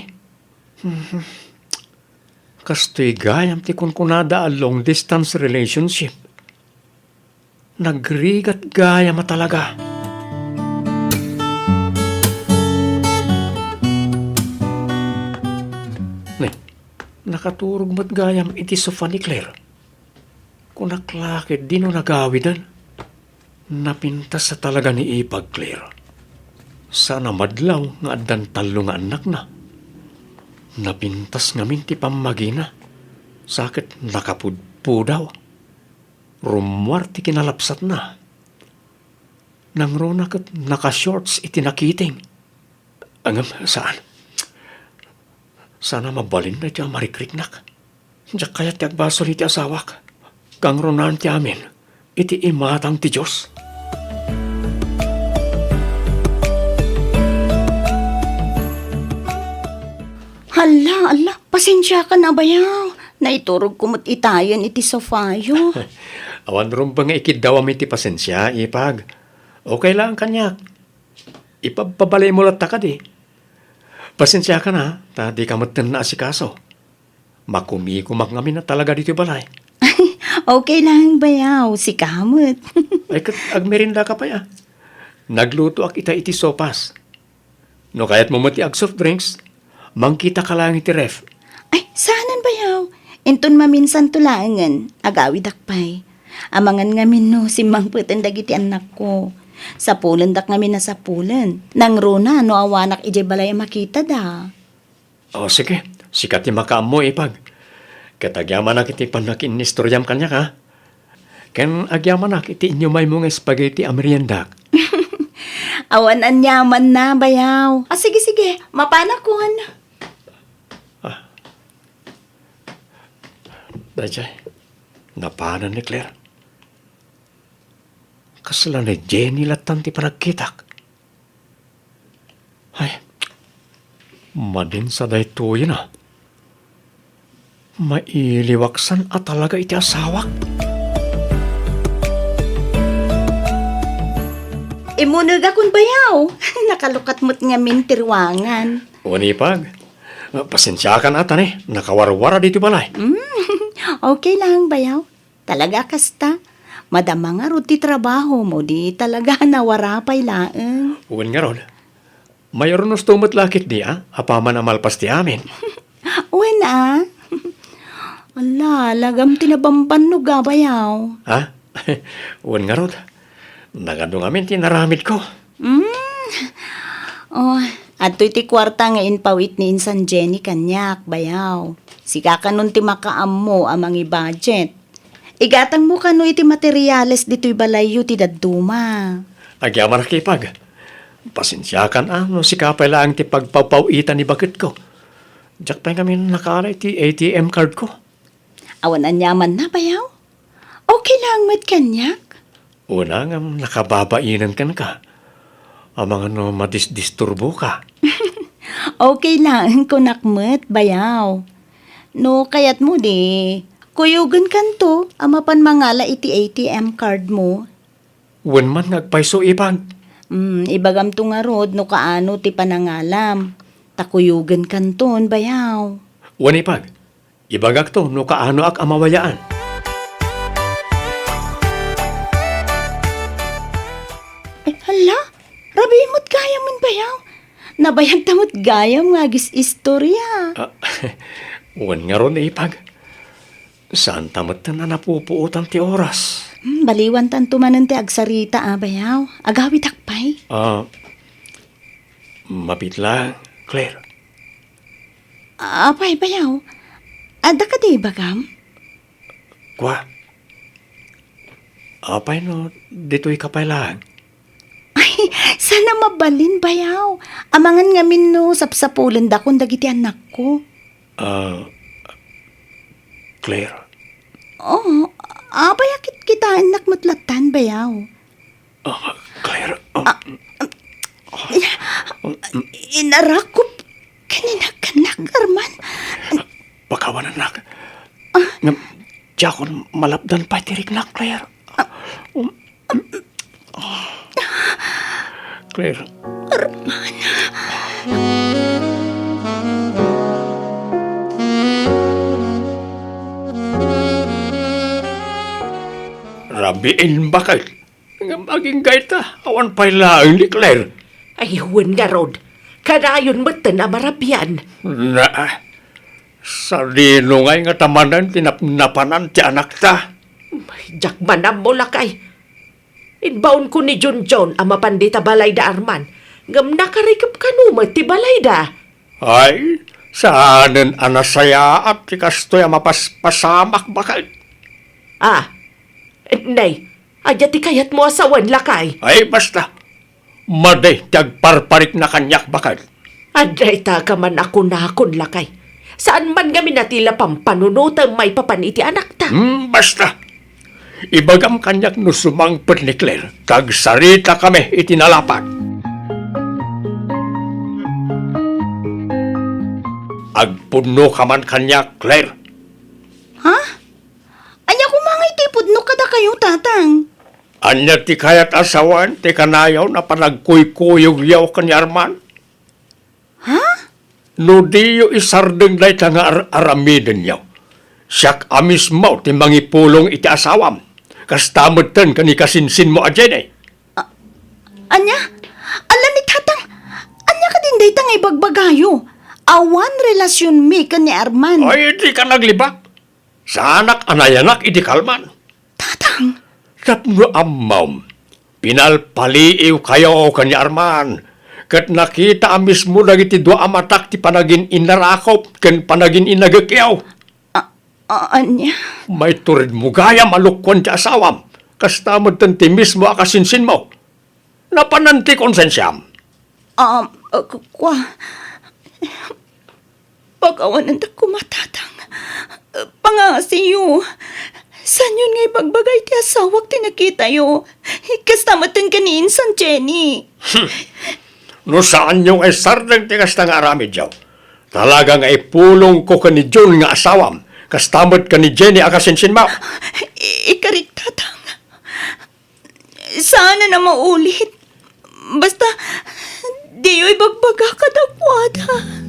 Kastoy gayam ti kunkunada a long distance relationship. Nagrigat gayam a talaga. Ne, nakaturog met gayam iti sofa ni Claire. Kunak la ket dino nagawiden. Napintas a talaga ni Ipag, Claire. Saan a madlaw nga addan tallo nga annakna. Napintas ngamin ti pammagina. Sa ket nakapudpudaw. Rummuar ti kinalapsatna. Nangruna ket naka-shorts iti nakiting. Ngem saan. Saan a mabalin daytoy a marikriknak. Diak kayat ti agbasol iti asawak. Kangrunaan ti amin iti imatang ti Dios. Hala, hala, pasensiakan a bayaw. Naiturogko met itayen iti sofayo. Awan rumbeng nga ikiddawam iti pasensia, Ipag. Okay lang kaniak. Ipabpabalaymo latta kadi. Pasensiakan a, ta dika metten naasikaso. Makumikumak ngamin a talaga ditoy balay. Okay lang, bayaw. Sika met. Ay, ket agmerendaka pay a. Naglutoak ita iti sopas. No kayatmo met ti ag-soft drinks, mangkitaka laeng iti ref. Ay, saanen, bayaw. Inton maminsanto laengen, agawidak pay. Amangan ngamin no simmangpeten dagiti annakko. Sapulendak ngamin a sapulen. Nangruna no awanak idiay balay a makitada. O, sige. Sika ti makaammo, Ipag. Ket agyamanak iti pannakiinnistoriam kaniak, ha? Ken agyamanak iti inumaymo nga spaghetti a meriendak. Awan aniamanna, bayaw. Ah, sige, sige. Mapanakon. Ah. Daydiay, napanan ni Claire. Kasla ni Jenny lattan ti panagkitak. Ay, madin sa daytoyen a. Mailiwaksan a talaga iti asawak. Immunegakon bayaw. Nakalukat met ngamin ti ruangan. Wen, Ipag, pasensiakan a ta ne, nakawarwara ditoy balay. Mm, okay lang, bayaw. Talaga a kasta. Madama ngarud ti trabaho mo, di talaga nawara pay laeng. Wen ngarud, mayornosto met la ketdi a, apaman a malpas ti amin. Wen a. Ala, lagam ti nabambannog a bayaw. Ha? Wen ngarud, nagadu ngamin ti naramidko. Mm. Oh, adtoy ti kuarta nga inpawit ni insan Jenny kaniak, bayaw. Sika kanon ti makaammo a mangi-budget. Igatangmo kano iti materiales ditoy balayyo ti dadduma. Agyamanak, Ipag. Pasensiakan a no sika pay laeng ti pagpawpaw-itan ni baketko. Diak pay ngamin nakaala iti A T M cardko. Awan aniamanna, bayaw. Okay lang met kaniak. Una ngem nakababainen kenka. Amangan no madisdisturboka. Okay lang, kunak met, bayaw. No kayatmo di, kuyogenkanto a mapan mangala iti A T M card mo. Wen man nga agpayso, Ipag. Mm, ibagamto ngarud no kaano ti panangalam. Ta kuyogenkanton, bayaw. Wen, ipag, ibagakto no kaanoak a mawayaan. Ay, hala, rabii met gayam, bayaw. Nabayagta met gayam nga agis-istorya. Ah, wen ngarud, ipag. Saanta metten a napupuotan ti oras. Hmm, baliwantanto manen ti agsarita, a, bayaw. Agawidak pay. Ah, mapitla, Claire. Apay, bayaw? Adda kadi ibagam? Kua. Apay no ditoy ka pay laeng? Ay, saan a mabalin, bayaw. Amangan ngamin no sapsapulendakon dagiti annakko. Ah, Claire. Oo, apay a kitkitaennak met lattan, bayaw. Ah, Claire, um, Ah, um, inarakop ken inagkanak, Arman. Pakawanennak. Ah. Ngem, diakon malapdan pay ti riknak, Claire. Ah. Um, Claire. Arman. Rabiin, baket. Ngem agingga ita, awan pay laeng ni Claire. Ay, wen ngarud. Kanayon metten a marabian. Na, sadino ngay ngata manen ti napnapanan ti anakta? Diak man ammo, lakay. Imbaonko ni Junjun a mapan dita balayda, Arman, ngem nakarikep kano met ti balayda. Ay, saanen a nasayaat ti kastoy a mapaspasamak, baket. Ah, nay, ania ti kayatmo a sawen, lakay? Ay, basta. Madi ti agparparikna kaniak, baket. Adda ita ka man a kunakon, lakay. Saan man ngamin a ti la pampanunotem maipapan iti anakta. Hmm, basta. Ibagam kaniak no sumangpet ni Claire, ta agsaritakami iti nalapad. Agpudno ka man kaniak, Claire. Ha? Ania koma nga iti ipudno kadakayo, Tatang? Ania ti kayat a sawen ti kanayon a panagkuykuyogyo ken ni Arman? Ha? No diyo isardeng dayta nga ar-, aramidenyo, siak a mismo ti mangipulong iti asawam, kasta metten ken ni kasinsinmo a Jenny. A-, ania? Ala ni Tatang, ania kadin dayta nga ibagbagayo? Awan relasionmi ken ni Arman. Ay, dika naglibak. Saanak a nayanak idi kalman. Tatang! Tapno ammom, pinalpaliiwkayo ken ni Arman, ket nakita a mismo dagiti dua a matak ti panagin-innarakop ken panagin-innagekyo. A-, a-, ania? Maituredmo gayam a lukkuan ti asawam, kasta metten ti mismo a kasinsinmo. Napanan ti konsensiam. Um, uh, ku-, kua. Pakawanendak koma, Tatang. Pangngasiyo. Saanyon nga ibagbaga iti asawak ti nakitayo. Kasta metten ken ni insan Jenny. Hmm. No saanyo nga isardeng ti kasta nga aramidyo, talaga nga ipulongko ken ni Jun nga asawam, kasta met ken ni Jenny a kasinsinmo. I-, ikarik, Tatang. Saan a maulit. Basta, diyo ibagbaga kadakuada.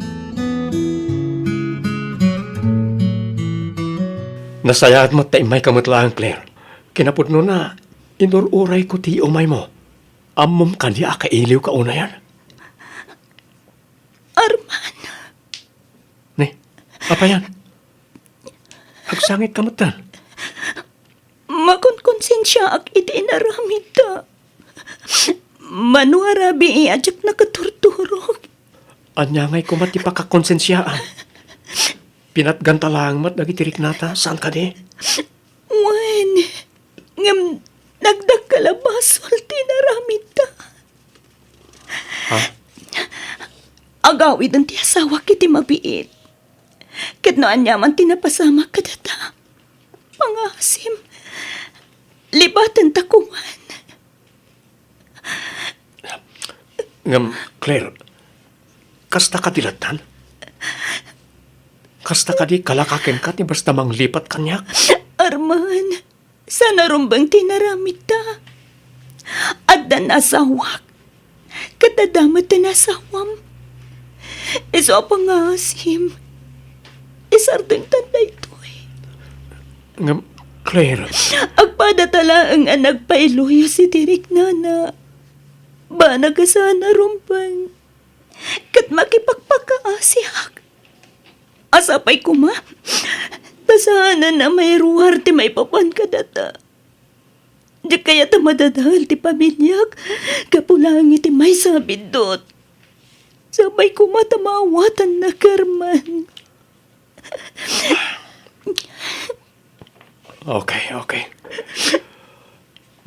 Nasayaat met ta immayka met laeng, Claire. Kinapudnona, inur-urayko ti umaymo. Ammom kadi a kailiwka unayen? Arman. Ne, apayan? Agsangitka metten. Makonkonsensiaak iti inaramidta. Mano a rabii a diak nakaturturog. Ania ngay koma ti pakakonsensiaan? Pinatganta laeng met dagiti riknata, saan kadi? Wen, ngem nagdakkel a basol ti inaramidta. Ha? Agawiden ti asawak iti mabiit. Ket no aniaman ti napasamak kadata, pangasim, libatenta koman. Ngem, Claire, kasta kadi lattan? Kasta kadi kalaka kenka ti basta manglipat kaniak? Arman, saan a rumbeng ti inaramidta. Addan asawak, ket adda met ti asawam. Isu a pangasim, isardengtan daytoy. Ngem, Claire. Agpadata laeng a nagpailuyo iti riknana. Banag a saan a rumbeng ket makipagpakaasiak. A sapay koma, ta saanen a mairuar ti maipapan kadata. Diak kayat a madadael ti pamiliak gapu laeng iti maysa a biddut. Sapay koma ta maawatanna, Carmen. Okay, okay.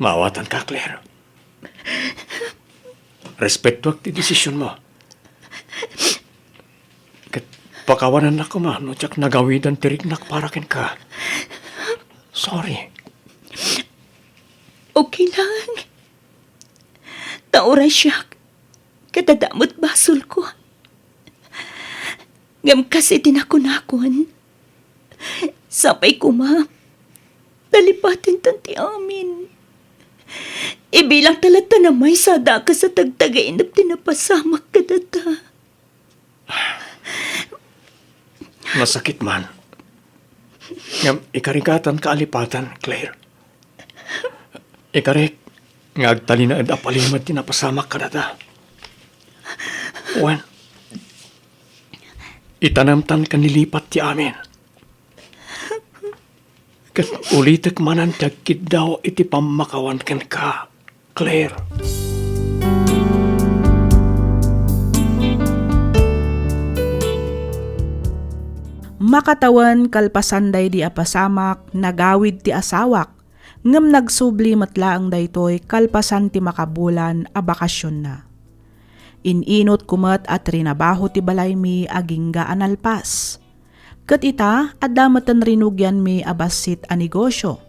Maawatanka, Claire. Respetuak ti desisionmo. Ket pakawanannak koma no diak nagawidan ti riknak para kenka. Sorry. Okay lang. Ta uray siak, ket adda met basolko. Ngem kas iti nakunakon, sapay koma ta lipatentan ti amin. Ibilangta latta a maysa a dakes a tagtagainep ti napasamak kadata. Masakit man. Ngem ikarikatanka a lipaten, Claire. Ikarik nga agtalinaed a palimed ti napasamak kadata. Wen, itanemtan ken nilipat ti amin. Ket ulitek manen ti agkiddaw iti pammakawan kenka, Claire. Makatawen, kalpasan daydi a pasamak, nagawid ti asawak, ngem nagsubli met laeng daytoy kalpasan ti makabulan a bakasionna. In-inutko met a trinabaho ti balaymi agingga a nalpas. Ket ita, adda meten rinugianmi a bassit a negosio.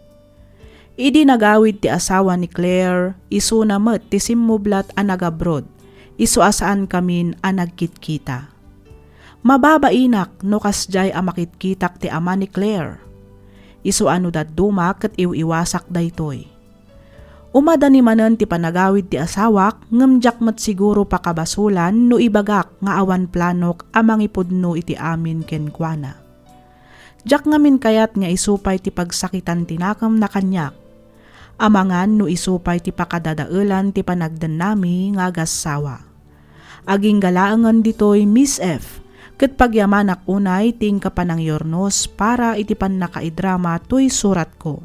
Idi nagawid ti asawa ni Claire, isuna met ti simmublat a nagabroad, isu a saankamin a nagkitkita. Mababainak no kasdiay a makitkitak ti ama ni Claire. Isu a no dadduma ket iw-iwasak daytoy. Umadani manen ti panagawid ti asawak, ngem diak met siguro pakabasolan no ibagak nga awan planok a mangipudno iti amin kenkuana. Diak ngamin kayat nga isu pay ti pagsakitan ti nakemna kaniak. Amangan no isu pay ti pakadadaelan ti panagdennami nga agassawa. Agingga laengen ditoy, Miss F, ket pagyamanak unay ti inka panangyurnos para iti pannakaidrama toy suratko.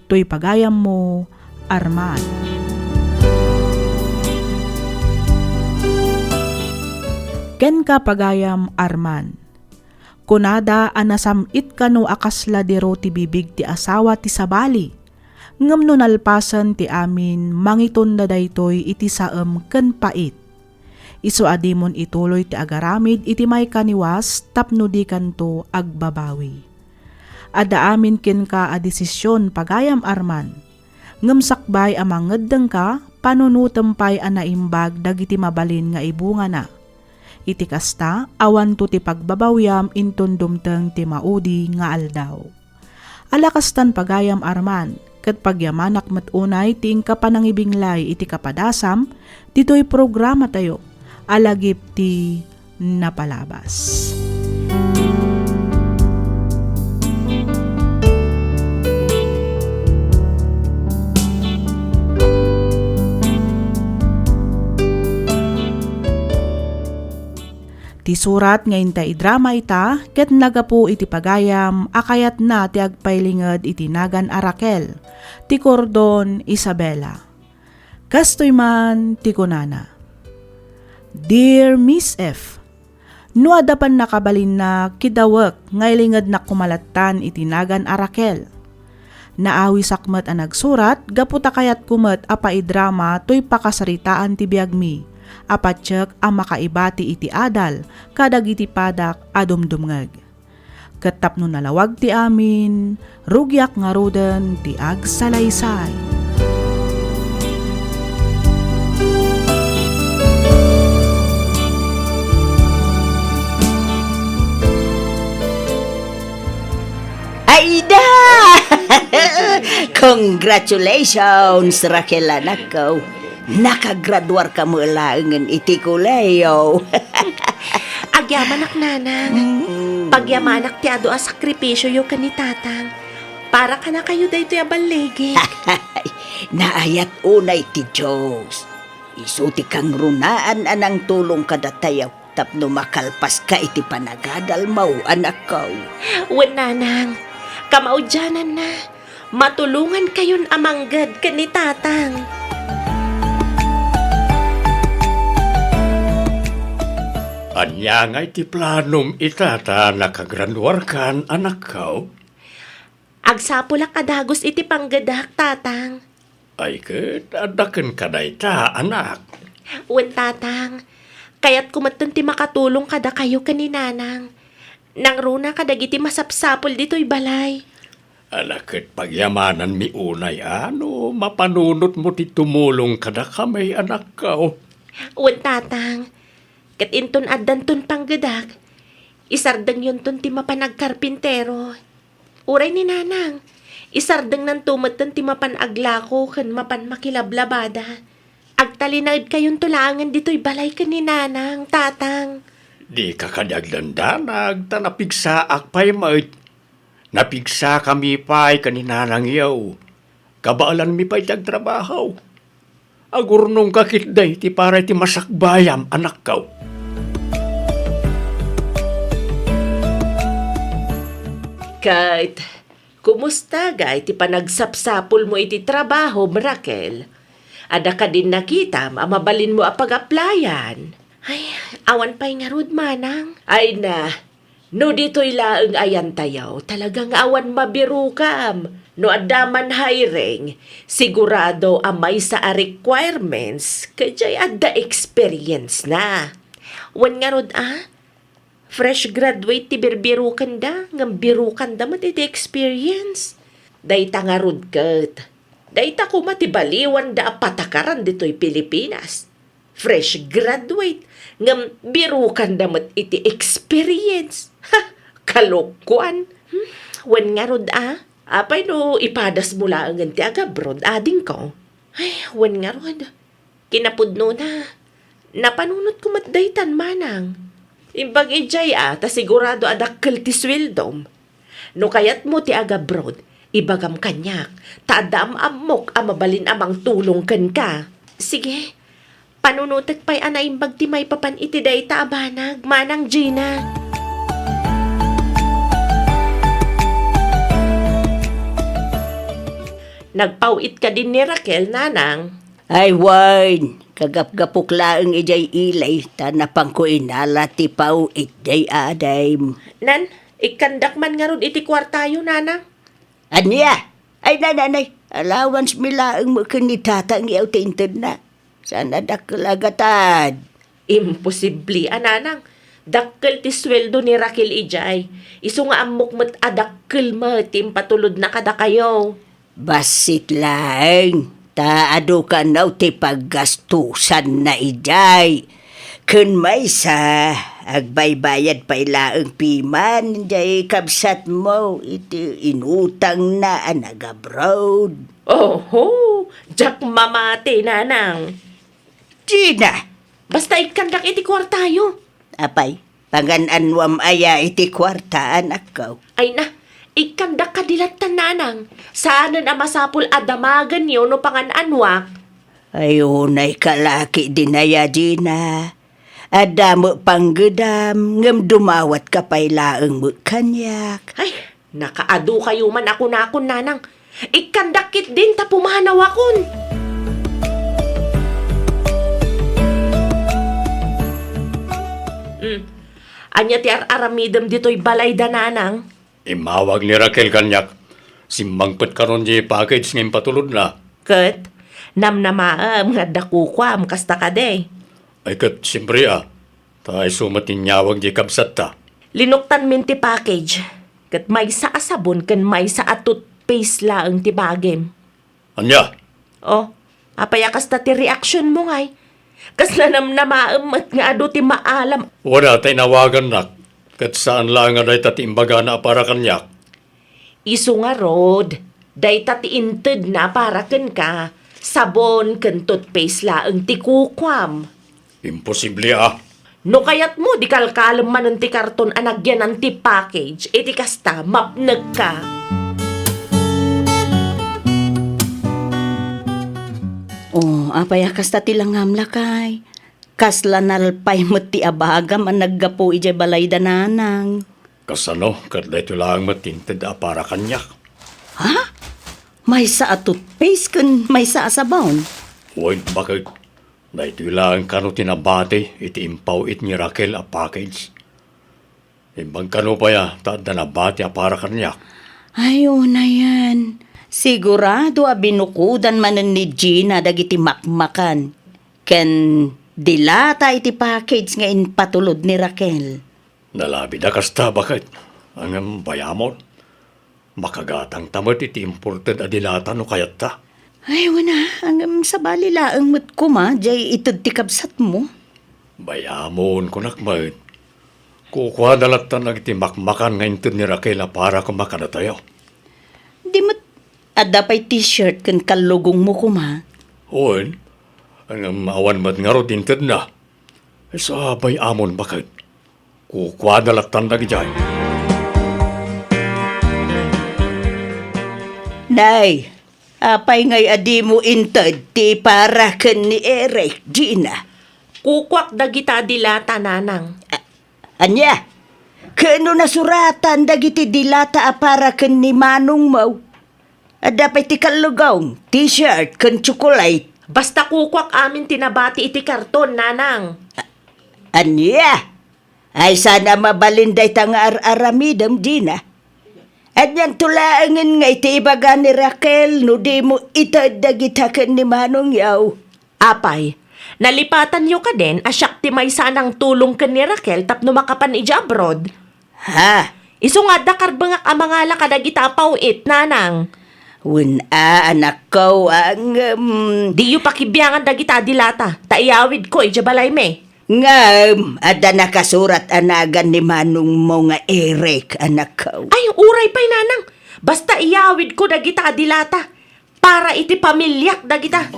Toy pagayammo, Arman. Kenka, pagayam Arman. Kunada a nasam-it kano a kasla diro ti bibig ti asawa ti sabali, ngem no nalpasen ti amin, mangitonda daytoy iti saem ken pait. Isu a dimon ituloy ti agaramid iti maikaniwas tapno dikanto agbabawi. Adda amin kenka a desision, pagayam Arman, ngem sakbay a mangeddengka, panunotem pay a naimbag dagiti mabalin nga ibungana. Iti kasta, awanto ti pagbabawiam inton dumteng ti maudi nga aldaw. Ala kastan, pagayam Arman, ket pagyamanak met unay ti inka panangibinglay iti kapadasam ditoy programatayo a Lagip ti Napalabas. Ti surat nga inta idrama ita ket naggapu iti pagayam a kayatna ti agpailinged iti nagan a Raquel, ti Cordon Isabela. Kastoy man ti kunana, "Dear Miss F, no adda pannakabalinna, kidawek nga ilingednak koma lattan iti nagan a Raquel." Naawisak met a nagsurat gapu ta kayatko met a paidrama toy pakasaritaan ti biagmi a patiek a makaibati iti adal kadagiti padak a dumdumngeg. Ket tapno nalawag ti amin, rugiak ngaruden ti agsalaysay. Ayda! Congratulations, Raquel, anakko. Nakagraduarka met laengen iti kolehiyo. Agyamanak, Nanang. Mm. Pagyamanak ti adu a sakripisioyo ken ni Tatang. Para kadakayo daytoy a balligit. Naayat unay ti Dios. Isu ti kangrunaan a nangtulong kadatayo tapno makalpaska iti panagadalmaw, anakko. Wen, Nanang, kamaudiananna, matulongankayon a mangged ken ni Tatang. Ania ngay ti planom ita ta nakagraduarkan, anakko? Agsapulak a dagus iti panggedak, Tatang. Ay ket, adda kenka dayta, anak. Wen, Tatang. Kayatko metten ti makatulong kadakayo ken ni Nanang. Nangruna kadagiti masapsapul ditoy balay. Ala ket pagyamananmi unay a no mapanunotmo ti tumulong kadakami, anakko. Wen, Tatang. Ket inton addanton panggedak, isardengyonton ti mapan agkarpintero. Uray ni Nanang, isardengnanto metten ti mapan aglako ken mapan makilablabada. Agtalinaedkayonto laengen ditoy balay ken ni Nanang, Tatang. Dika kadi agdandanag, ta napigsaak pay met. Napigsakami pay ken ni Nanangyo. Kabaelanmi pay ti agtrabaho. Agurnongka ketdi iti para iti masakbayam, anakko. Ket, kumusta ngay ti panagsapsapulmo iti trabahom, Raquel? Adda kadin nakitam a mabalinmo a pag-applyan? Ay, awan pay ngarud, Manang. Ay na, no ditoy laeng ayantayo, talaga nga awan mabirukam. No adda man hiring, sigurado a maysa a requirements, ket diay adda experience na. Wen ngarud a, fresh graduate ti birbirukenda, ngem birukanda met iti experience. Dayta ngarud ket, dayta koma ti baliwanda a patakaran ditoy Pilipinas. Fresh graduate, ngem birukanda met iti experience. Ha! Kalokoan! Hmm, wen ngarud a? Apay no ipadasmo laengen ti agabroad, adingko? Ay, wen ngarud. Kinapudnona, napanunotko met daytan, Manang. Imbag idiay a, ta sigurado a dakkel ti sueldom. No kayatmo ti agabroad, ibagam kaniak, ta adda am-ammok a mabalin a mangtulong kenka. Sige, panunotek pay a naimbag ti maipapan iti dayta a banag, Manang Gina. Nagpaw-it kadin ni Raquel, Nanang? Ay wen, kagapgapok laeng idiay ili, ta napanko inala ti paw-it diay adem. Nan, ikkandak man ngarud iti kuartayo, Nanang. Ania? Ay, nananay, allowance mi laeng met ken ni Tatang yaw ti intedna. Saan a dakkel a gatad. Imposible a, Nanang. Dakkel ti sueldo ni Raquel idiay. Isu nga ammok met a dakkel met ti impatulodna kadakayo. Bassit laeng, ta adu kano ti paggastusanna idiay. Ken maysa, agbaybayad pay laeng piman diay kabsatmo iti inutangna a nagabroad. Oho, diak mamati, Nanang. Gina! Basta ikkandak iti kuartayo. Apay, pangan-anuam aya iti kuarta, anakko? Ay na, ikkandak kadi latta, Nanang. Saanen a masapul a damagenyo no pangan-anuak. Ay, unay ka la ketdin aya, Gina. Adda met panggedam, ngem dumawatka pay laeng met kaniak. Ay, nakaadu kayo man a kunakon, Nanang. Ikkandak ketdin ta pumanawakon. Hmm. Ania ti ar-aramidem ditoy balayda, Nanang? Immawag ni Raquel kaniak. Simmangpet kanon diay package nga impatulodna. Ket, namnamaem nga adda kukuam, kasta kadi? Ay ket, siempre a. Ta isu met ti inyawag diay kabsatta. Linuktanmin ti package, ket maysa a sabon ken maysa a toothpaste laeng ti bagim. Ania? Oh, apay a kasta ti reaksionmo ngay? Kasla namnamaem met nga adu ti maalam. Wada ta inawagannak, ket saan laeng a dayta ti imbagana a para kaniak. Isu ngarud, dayta ti intedna a para kenka, sabon ken toothpaste laeng ti kukuam. Imposible a. No kayatmo, di kalkalem manen ti karton a nagyanan ti package. Iti kasta, mapnekka. Oh, apay a kasta ti langam, lakay? Kasla nalpay met ti abagam a naggapu idiay balayda, nanang. Kasano ket daytoy laeng met ti inted a para kaniak? Ha? Maysa a toothpaste ken maysa a sabon? Wen, baket. Daytoy laeng kano ti nabati iti impaw-it ni Raquel a package. Imbag kano pay a ta adda nabati a para kaniak. Ay, unayen. Sigurado a binukodan manen ni Gina dagiti makmakan ken dilata iti package nga impatulod ni Raquel. Nalabida kasta, baket. Ngem bayamon. Makagatangta met iti imported a dilata no kayatta. Ay, wen a, ngem sabali laeng met koma diay ited ti kabsatmo. Bayamon, kunak met. Kukuada lattan dagiti makmakan nga inted ni Raquel a para koma kadatayo. Di met, adda pay t-shirt ken kallugongmo koma. Wen, ngem awan met ngarud intedna. Isu a bayamon, baket. Kukuada lattan dagidiay. Nay, apay ngay a dimo inted ti para ken ni Eric, Gina? Kukuak dagita a dilata, nanang. A-, ania? Ken no nasuratan dagiti dilata a para ken ni manongmo? Adda pay ti kallugong, t-shirt, ken tsokolate. Basta kukuak amin ti nabati iti karton, nanang. A-, ania? Ay, saan a mabalin dayta nga ar-aramidem, Gina? Anianto laengen nga iti ibaga ni Raquel no dimo ited dagita ken ni manongyo? Apay, nalipatanyo kadin a siak ti maysa a nangtulong ken ni Raquel tapno makapan idiay abroad? Ha? Isu nga adda karbengak a mangala kadagita a paw-it, nanang. Wen a, anakko, ngem. Diyo pakibiangan dagita a dilata, ta iyawidko idiay balaymi. Ngem, adda nakasurat a nagan ni manongmo nga Eric, anakko. Ay, uray pay, nanang. Basta iyawidko dagita a dilata. Para iti pamiliak dagita.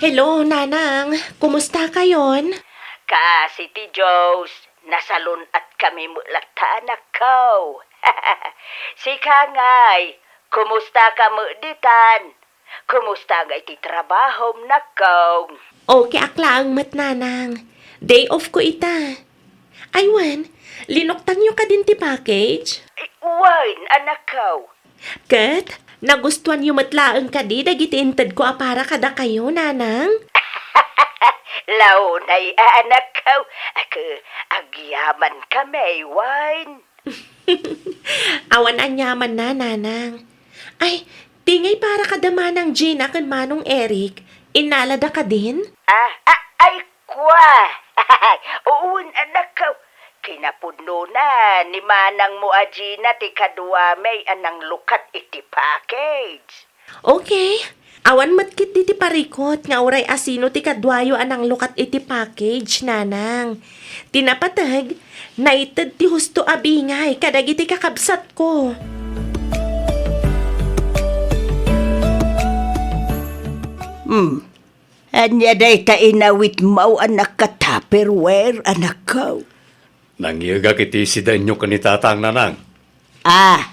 Hello, nanang. Kumusta kayon? Kaasi ti Dios, nasalun-at kami met latta, anakko. Sika ngay, kumusta ka met ditan? Kumusta ngay ti trabahom, nakko? Okay ak laeng met, nanang. Day off ko ita. Ay, wen, linuktangyo kadin ti package? Ay, wen, anakko. Ket, nagustuanyo met laeng kadi dagiti intedko a para kadakayo, nanang? Launay a, anakko. Ak-, agyaman kami, wen. Awan aniamanna, nanang. Ay, ti ngay para kada Manang Gina ken Manong Eric, innalada kadin? Ah, ah, ay, kua. Wen, anakko. Kinapudnona ni manangmo a Gina ti kaduami a nanglukat iti package. Okay. Awan met ketdi ti parikut nga uray asino ti kaduayo a nanglukat iti package, nanang. Ti napateg, naited ti husto a bingay kadagiti kakabsatko. Hmm. Ania dayta inawitmo a naka-Tupperware, anakko? Nangngegak iti sidaenyo ken ni Tatang, nanang. Ah,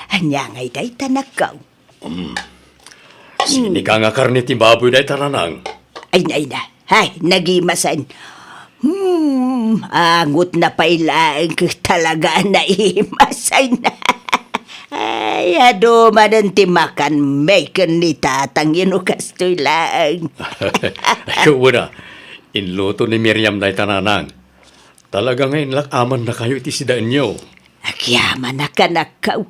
ania ngay dayta, anakko? Mm. Sinigang a karne ti baboy dayta, nanang. Ay, nay na. Ay, nagimasen. Hmm, angotna pay laeng ket talaga a naimasen. Ay, adu manen ti makanmi ken ni Tatang, no kastoy laeng. Ay, wen a. Inluto ni Miriam dayta, nanang. Talaga nga inlak-amannakayo iti sidaenyo. Agyamanak, anakko.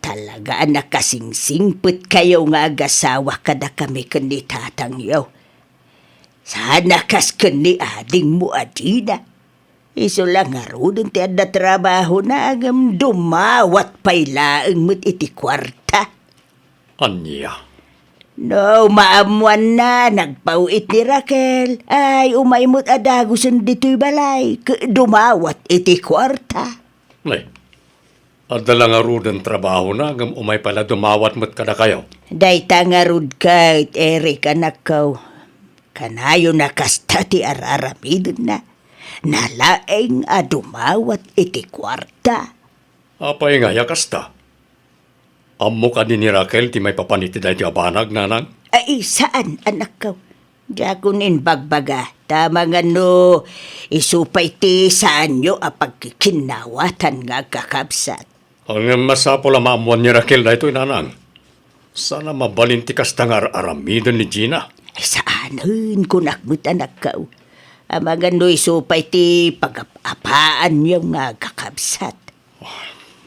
Talaga a nakasingsingpetkayo nga agasawa kadakami ken ni Tatangyo. Sana kas ken ni adingmo a Gina. Isu la ngaruden ti adda trabahona, ngem dumawat pay laeng met iti kuarta. Ania? No maammoanna, nagpaw-it ni Raquel. Ay, umay met a dagusen ditoy balay, ket dumawat iti kuarta. Ay, Adda la ngaruden trabahona, ngem umay pay la dumawat met kadakayo. Dayta ngarud ket, Eric, anakko. Kanayon a kasta ti ar-aramidenna. Nalaeng a dumawat iti kuarta. Apay ngay a kasta? Ammo kadi ni Raquel ti maipapan iti daytoy a banag, nanang? Ay, saan, anakko. Diakon imbagbaga, ta amangan no isu pay ti saanyo a pagkikinnawatan nga agkakabsat. Ngem masapul a maammuan ni Raquel daytoy, nanang. Saan a mabalin ti kasta nga ar-aramiden ni Gina. Ay, saanen, kunak met, anakko. Amangan no isu pay ti pagap-apaanyo nga agkakabsat.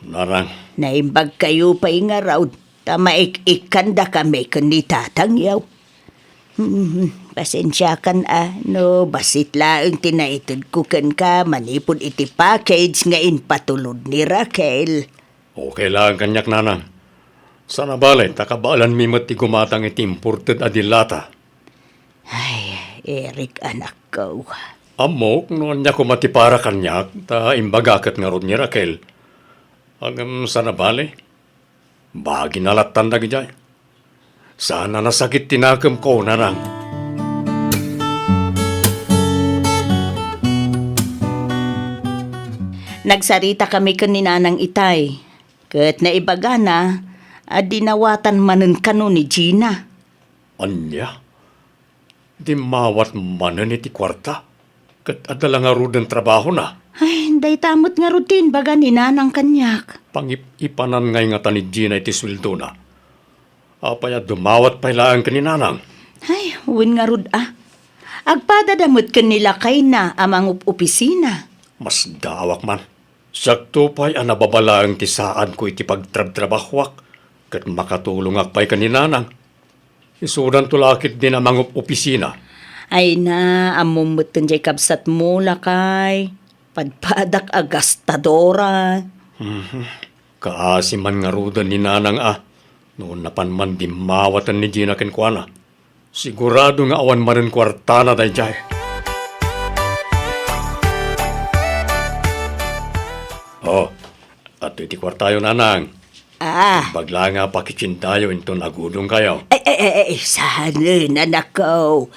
Nanang. Naimbagkayo pay ngarud, ta maik-ikkandakami ken ni tatangyo. Hmm, pasensiakan a, no bassit laeng ti naitedko kenka manipud iti package nga impatulod ni Raquel. Okay laeng kaniak, nanang. Saan a bale, ta kabaelanmi met ti gumatang iti imported a dilata. Ay, Eric, anakko. Ammok no ania koma ti para kaniak, ta imbaga ket ngarud ni Raquel. Ngem saan a bale, bagina lattan dagidiay. Saan a nasakit ti nakemko, nanang. Nagsaritakami ken ni Nanang Itay, ket naibagana a dinawatan manen kano ni Gina. Ania? Dimmawat manen iti kuarta, ket adda la ngaruden trabahona. Ay, dayta met ngarud ti imbaga ni Nanang kaniak. Pangip-ipanan ngay ngata ni Gina iti sueldona. Apay a dumawat pay laeng ken ni Nanang? Ay, wen ngarud a. Agpadada met ken ni lakayna a mangup-opisina. Masdaawak man. Siakto pay a nababalaeng ti saanko iti pagtrabtrabahoak, ket makatulongak pay ken ni Nanang. Isudanto la ketdin a mangup-opisina. Ay na, ammom metten jay kabsatmo, lakay. Padpadak a gastadora. Mhm. Kaasi man ngaruden ni Nanang a, no napan man dimmawaten ni Gina kenkuana. Sigurado nga awan manen kuartana daydiay. Oh, adtoy ti kuartayo, Nanang. Ah. Imbag laeng a pakitiendayo inton agudongkayo. Ay, ay, ay, ay, saanen, anakko.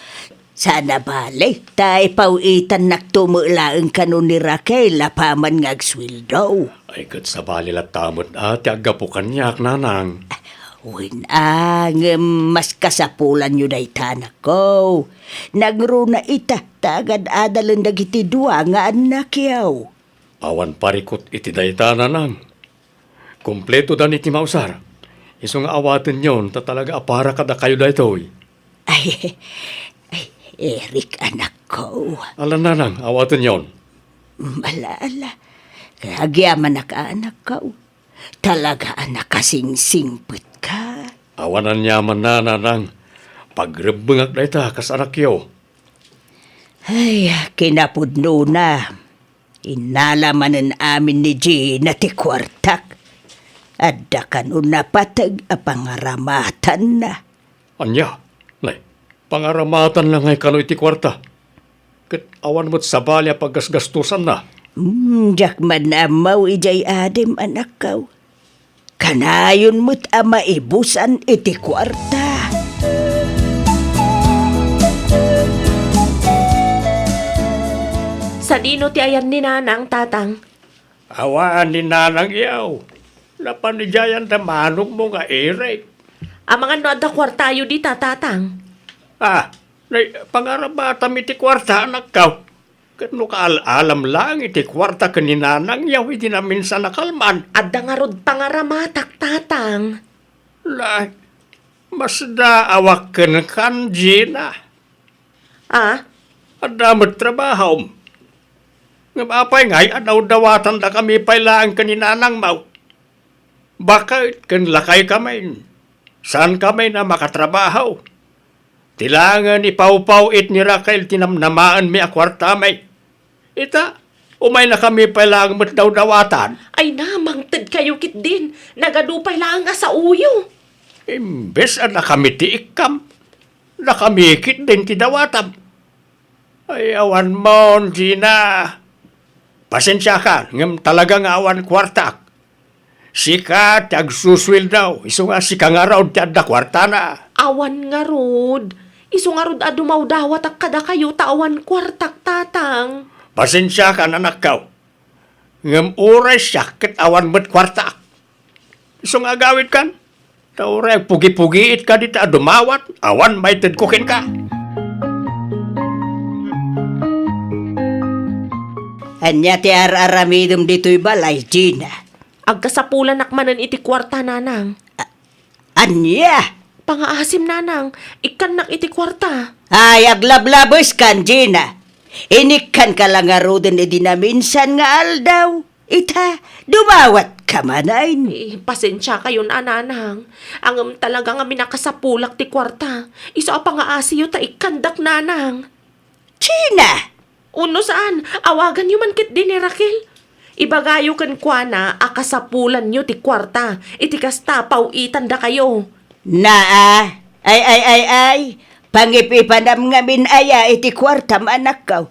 Saan a bale, ta ipaw-itannakto met laeng kano ni Raquel apaman nga agsueldo. Ay, ket sabali latta met a ti aggapu kaniak, Nanang. Wen a, ngem mas kasapulanyo dayta, anakko. Nangruna ita, ta agad-adalen dagiti dua nga annakyo. Awan parikut iti dayta, Nanang. Kompleto dan iti mausar. Isu nga awatenyon ta talaga a para kadakayo daytoy. Ay, ay, Eric, anakko. Ala, Nanang, awatenyon. Ala, ala. Agyamanak a, anakko. Talaga a nakasingsingpetka. Awan aniamanna, Nanang. Pagrebbengak dayta kas anakyo. Ay, kinapudnona. Innala manen amin ni Gina ti kuartak. Adda kano napateg a pangaramatanna. Ania? Nay, pangaramatanna ngay kano iti kuarta? Ket awan met sabali a paggasgastosanna. Hmm, diak man ammo idiay adim, anakko. Kanayon met a maibusan iti kuarta. Sadino ti ayan ni Nanang, Tatang? Awan ni Nanang yaw. Napanidiayan da manokmo nga Eric. Amangan no adda kuartayo dita, Tatang? Ah, nay, pangaramatam iti kuarta, anakko. Ket no kaal-alam laeng iti kuarta ken ni Nanang yaw idi naminsan a kalman. Adda ngarud pangaramatak, Tatang. Nay, masdaawak kenkan, Gina. Ah? Adda met trabahom. Ngem apay ngay a dawdawatandakami pay laeng ken ni Nanangmo? Baket ken lakaykamin, saankami a makatrabaho. Ti laengen ipawpaw-it ni Raquel ti namnamaenmi a kuartami. Ita, umaynakami pay laeng met dawdawatan. Ay na, mangtedkayo ketdin. Nagadu pay laeng a saoyo. Imbes a dakami ti ikkam, dakami ketdin ti dawatam. Ay, awan mon, Gina. Pasensiaka, ngem talaga nga awan kuartak. Sika ti agsusueldo, isu nga sika ngarud ti adda kuartana. Awan ngarud. Isu ngarud a dumawdawatak kadakayo ta awan kuartak, Tatang. Pasensiakan, anakko. Ngem uray siak ket awan met kuartaak. Isu nga agawidkan? Ta uray agpugipugiitka dita a dumawat, awan maitedko kenka. Ania ti ar-aramidem ditoy balay, Gina? Agkasapulanak manen iti kuarta, Nanang. A-, ania? Pangaasim, Nanang. Ikkannak iti kuarta. Ay, aglablabeskan, Gina. Inikkanka la ngaruden idi naminsan nga aldaw. Ita, dumawatka manen. Eh, pasensiakayon a, Nanang. Ngem talaga nga minakasapulak ti kuarta. Isu a pangaasiyo ta ikkandak, Nanang. Gina! Wenno saan, awaganyo man ketdi ni Raquel. Ibagayo kenkuana a kasapulanyo ti kuarta, iti kasta, paw-itandakayo. Naa, ay, ay, ay, ay, pangip-ipanam ngamin aya iti kuartam, anakko.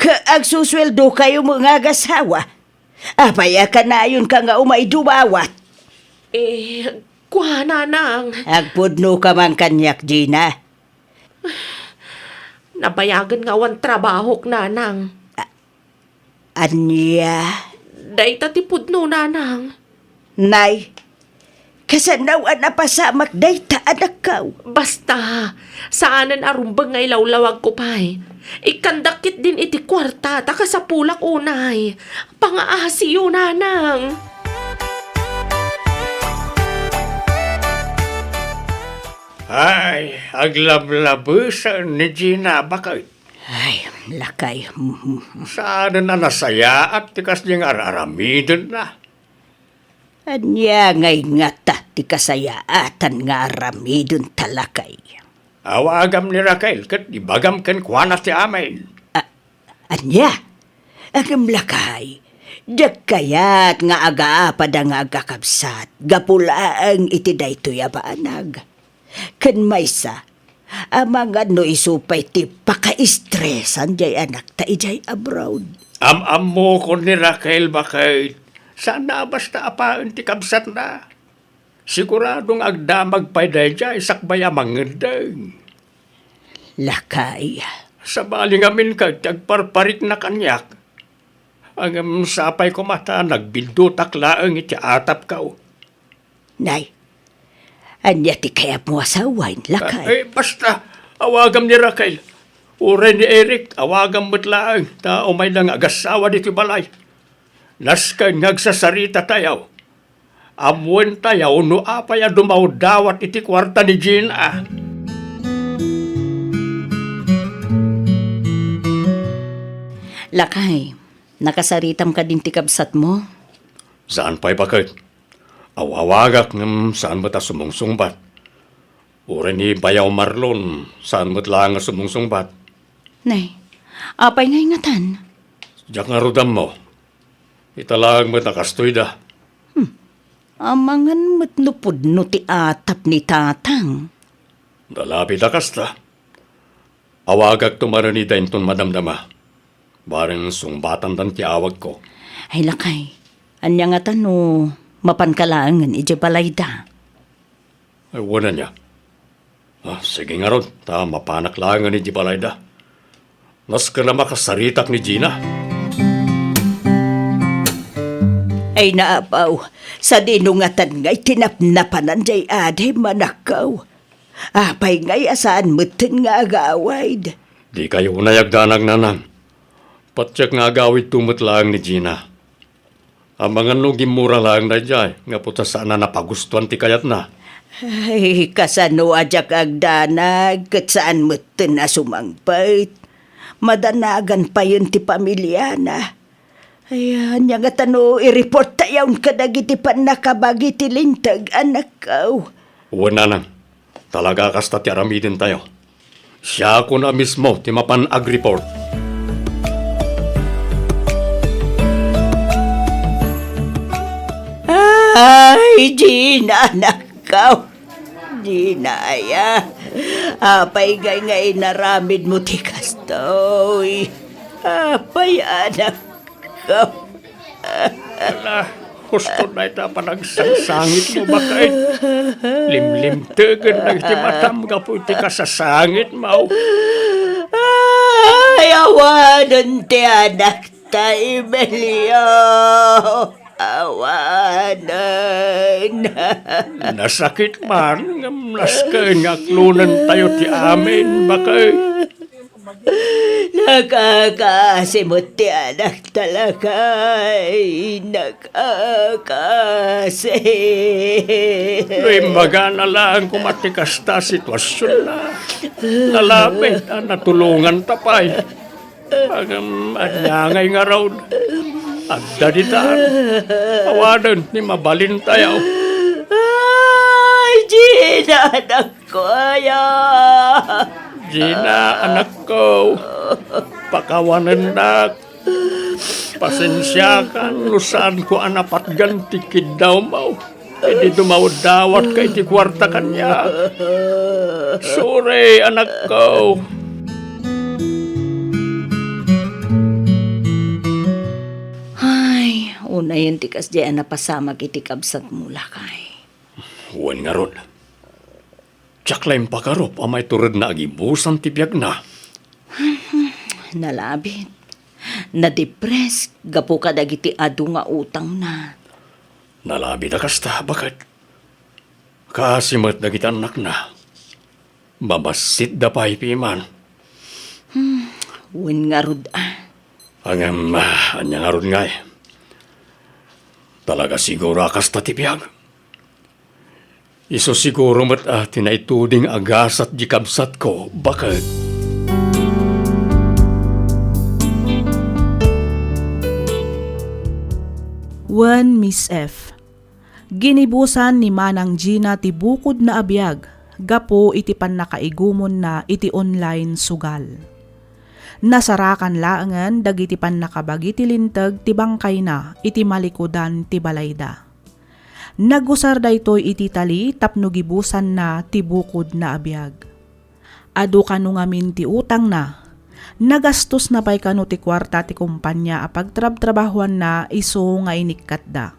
Ket agsusueldokayo met nga agasawa. Apay a kanayonka nga umay dumawat? Eh, kua, Nanang. Agpudnoka man kaniak, Gina. Nabayagen nga awan trabahok, Nanang. A-, ania? Dayta ti pudno, Nanang. Nay, kasano a napasamak dayta, anakko? Basta, saanen a rumbeng nga ilawlawagko pay. Ikkandak ketdin iti kuarta ta kasapulak unay. Pangaasiyo, Nanang. Ay, aglablabesen ni Gina, baket. Ay, lakay. Saanen a nasayaat ti kasdi nga ar-aramidenna. Ania ngay ngata ti kasayaatan nga aramidenta, lakay? Awagam ni Raquel ket ibagam kenkuana ti amin. A-, ania? Ngem lakay, diak kayat nga agaapada nga agkakabsat gapu laeng iti daytoy a banag. Ken maysa, amangan no isu pay ti pakaistresan diay anakta idiay abroad. Am-ammokon ni Raquel, baket. Saanna a basta a paen ti kabsatna. Sigurado nga agdamag pay daydiay sakbay a mangeddeng. Lakay. Sabali ngamin ket ti agparparikna kaniak. Ngem sapay koma ta nagbildutak laeng iti atapko. Nay, ania ti kayatmo a sawen, lakay? Ah, eh, basta, awagam ni Raquel. Uray ni Eric, awagam met laeng, ta umayda nga agasawa ditoy balay. Nasken nga agsasaritatayo. Ammoentayo no apay a dumawdawat iti kuarta ni Gina. Lakay, nakasaritam kadin ti kabsatmo? Saan pay, baket. Awawagak ngem saan met a sumungsungbat. Uray ni Bayaw Marlon, saan met laeng a sumungsungbat. Nay, apay ngay ngatan? Diak ngarud ammo. Ita laeng met a kastoyda. Hmm. Amangan met no pudno ti atap ni Tatang. Dalabi ta kasta. Awagakto manen ida inton madamdama. Bareng sungbatandan ti awagko. Ay, lakay, ania ngata no mapanka laengen idiay balayda? Ay, wen ania? Ah, sige ngarud, ta mapanak laengen idiay balayda. Nasken a makasaritak ni Gina. Ay, naapaw, sadino ngatan ngay ti napnapanan diay adim, anakko? Apay ngay a saan metten nga agawid? Dikayo unay agdanag, Nanang. Patiek nga agawidto met laeng ni Gina. Amangan no gimmura laeng daydiay, gapu ta saan a napagustuan ti kayatna. Ay, kasano a diak agdanag, ket saan metten a sumangpet. Madanagan payen ti pamiliana. Ay, ania ngata no i-report tayon kadagiti pannakabagi ti linteg, anakko? Wen, Nanang. Talaga a kasta ti aramidentayo. Siakon a mismo ti mapan ag-report. Ay, Gina, anakko. Gina, aya. Apay ngay nga inaramidmo ti kastoy? Apay, anakko. Ala, Gusto na ita panagsangsangit mo, baket. Limlimtegen dagiti matam gapu iti kasasangit mo. Ay, awanen ti anak ta, Emilio. Awanen. Nasakit man, ngem nasken nga aklonen tayo ti amin, baket. Nakakaasi met ti anak talakay. Nakakaasi. No imbagana laeng koma ti kasta a sitwasionna, nalabit a natulongan ta pay. Ngem ania ngay ngarud? Adda ditan. Awanen ti mabalin tayo. Ay, Gina, anak ko aya. Gina, anakko, pakawanennak. Pasensiakan no saanko a napatgan ti kiddawmo. Idi dumawdawatka iti kuarta kaniak. Sorry, anakko. Ay, unayen ti kasdiay a napasamak iti kabsatmo, lakay. Wen ngarud. Diak la impakarup a maituredna a gibusan ti biagna. Nalabit. Nadepres gapu kadagiti adu nga utangna. Nalabit a kasta, baket. Kaasi met dagiti annakna. Mabassitda pay piman. Hmm, wen ngarud a. Ngem, ah, ania ngarud ngay? Talaga siguro a kasta ti biag. Isu siguro met a ti naituding a gasat di kabsatko, baket. Wen Miss F. Ginibusan ni Manang Gina ti bukodna a biag gapu iti pannakaigumonna iti online sugal. Nasarakan laengen dagiti pannakabagi ti linteg ti bangkayna iti malikudan ti balayda. Nagusar daytoy iti tali tapno gibusanna ti bukodna a biag. Adu kano ngamin ti utangna. Nagastosna pay kano ti kuarta ti kompania a pagtrabtrabahoanna isu nga inikkatda.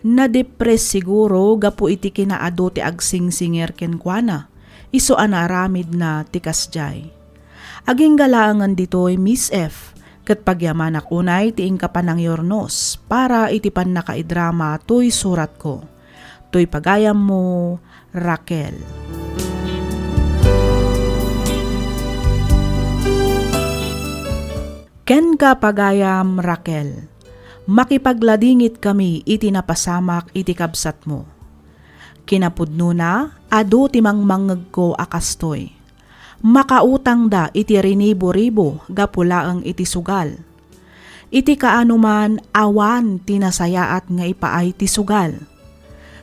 Nadepres siguro gapu iti kinaadu ti agsingsingir kenkuana, isu a naaramidna ti kasdiay. Agingga laengen ditoy, Miss F, ket pagyamanak unay ti inka panangyurnos para iti pannakaidrama toy suratko. Toy pagayammo, Raquel. Kenka, pagayam Raquel, makipagladingitmi iti napasamak iti kabsatmo. Kinapudnona, adu ti mangmangngegko a kastoy. Makautangda iti rinibo-ribo gapu laeng iti sugal. Iti kaanoman, awan ti nasayaat nga ipaay ti sugal.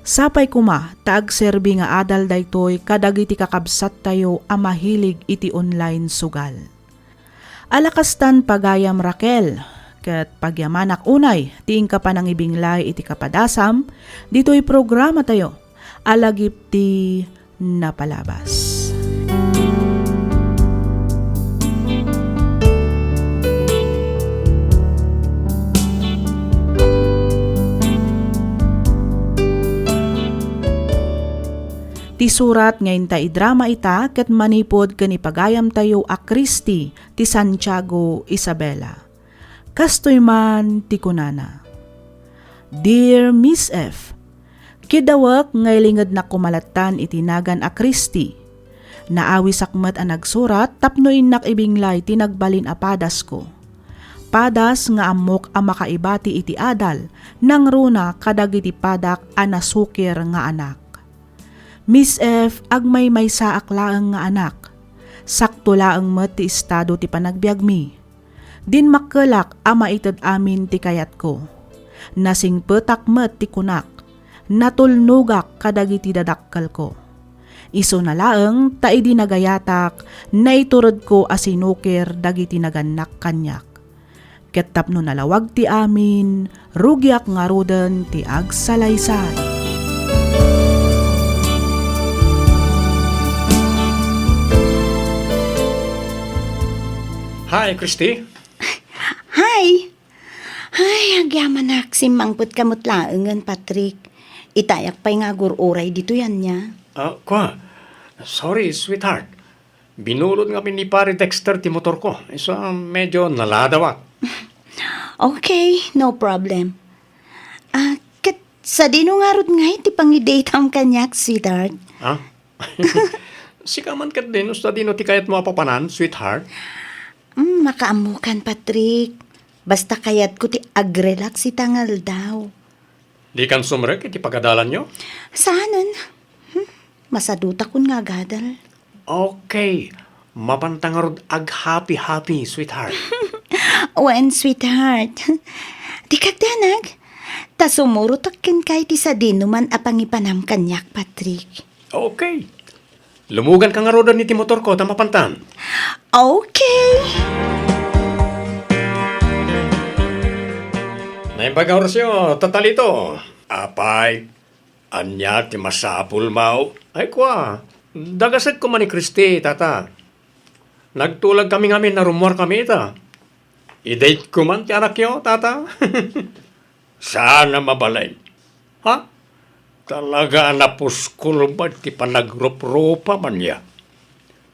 Sapay koma ta agserbi nga adal daytoy kadagiti kakabsattayo a mahilig iti online sugal. Ala kastan, pagayam Raquel, ket pagyamanak unay ti inka panangibinglay iti kapadasam ditoy programatayo a Lagip ti Napalabas. Ti surat nga inta idrama ita ket manipud ken ni pagayamtayo a Christy ti Santiago, Isabela. Kastoy man ti kunana, "Dear Miss F, kidawek nga ilingednak koma lattan iti nagan a Christy. Naawisak met a nagsurat tapno innak ibinglay ti nagbalin a padasko. Padas nga ammok a makaibati iti adal nangruna kadagiti padak a nasukir nga anak. Miss F, agmaymaysaak laeng nga anak. Sakto laeng met ti estado ti panagbiagmi. Dinmakkelak a maited amin ti kayatko. Nasingpetak met ti kunak. Natulnogak kadagiti dadakkelko. Isuna laeng ta idi nagayatak, naituredko a sinukir dagiti nagannak kaniak. Ket tapno nalawag ti amin, rugiak ngaruden ti agsalaysay." Hi, Christy. Hi! Ay, agyamanak, simmangpetka met laengen, Patrick. Itayak pay nga agur-uray ditoy ania. Ah, kwa. Sorry, sweetheart. Binulod ngamin ni Pare Dexter ti motorko. Isu a medyo naladawak. Okay, no problem. Ah, ket sadino ngarud ngay ti pangidateam kaniak, sweetheart? Ah? Sika man ket din, sadino ti kayatmo a papanan, sweetheart? Mm, makaammokan, Patrick. Basta kayatko ti agrelax ita nga aldaw. Dikan sumrek iti pagadalanyo? Saanen. Hmm, masadutakon nga agadal. Okay. Mapanta ngarud ag-happy-happy, sweetheart. Wen, sweetheart. Dika agdanag. Ta sumurotak kenka iti sadinoman a pangipanam kaniak, Patrick. Okay. Lumuganka ngaruden iti motorko ta mapantan. Okay. Naimbag nga orasyo, Tata Lito. Apay, ania ti masapulmo? Ay, kua, dagasekko man ni Christy, Tata. Nagtulagkami ngamin a rummuarkami ita. I-date ko man ti anakyo, Tata. Saan a mabalin. Ha? Talaga a napuskol met ti panagruprupa man ya.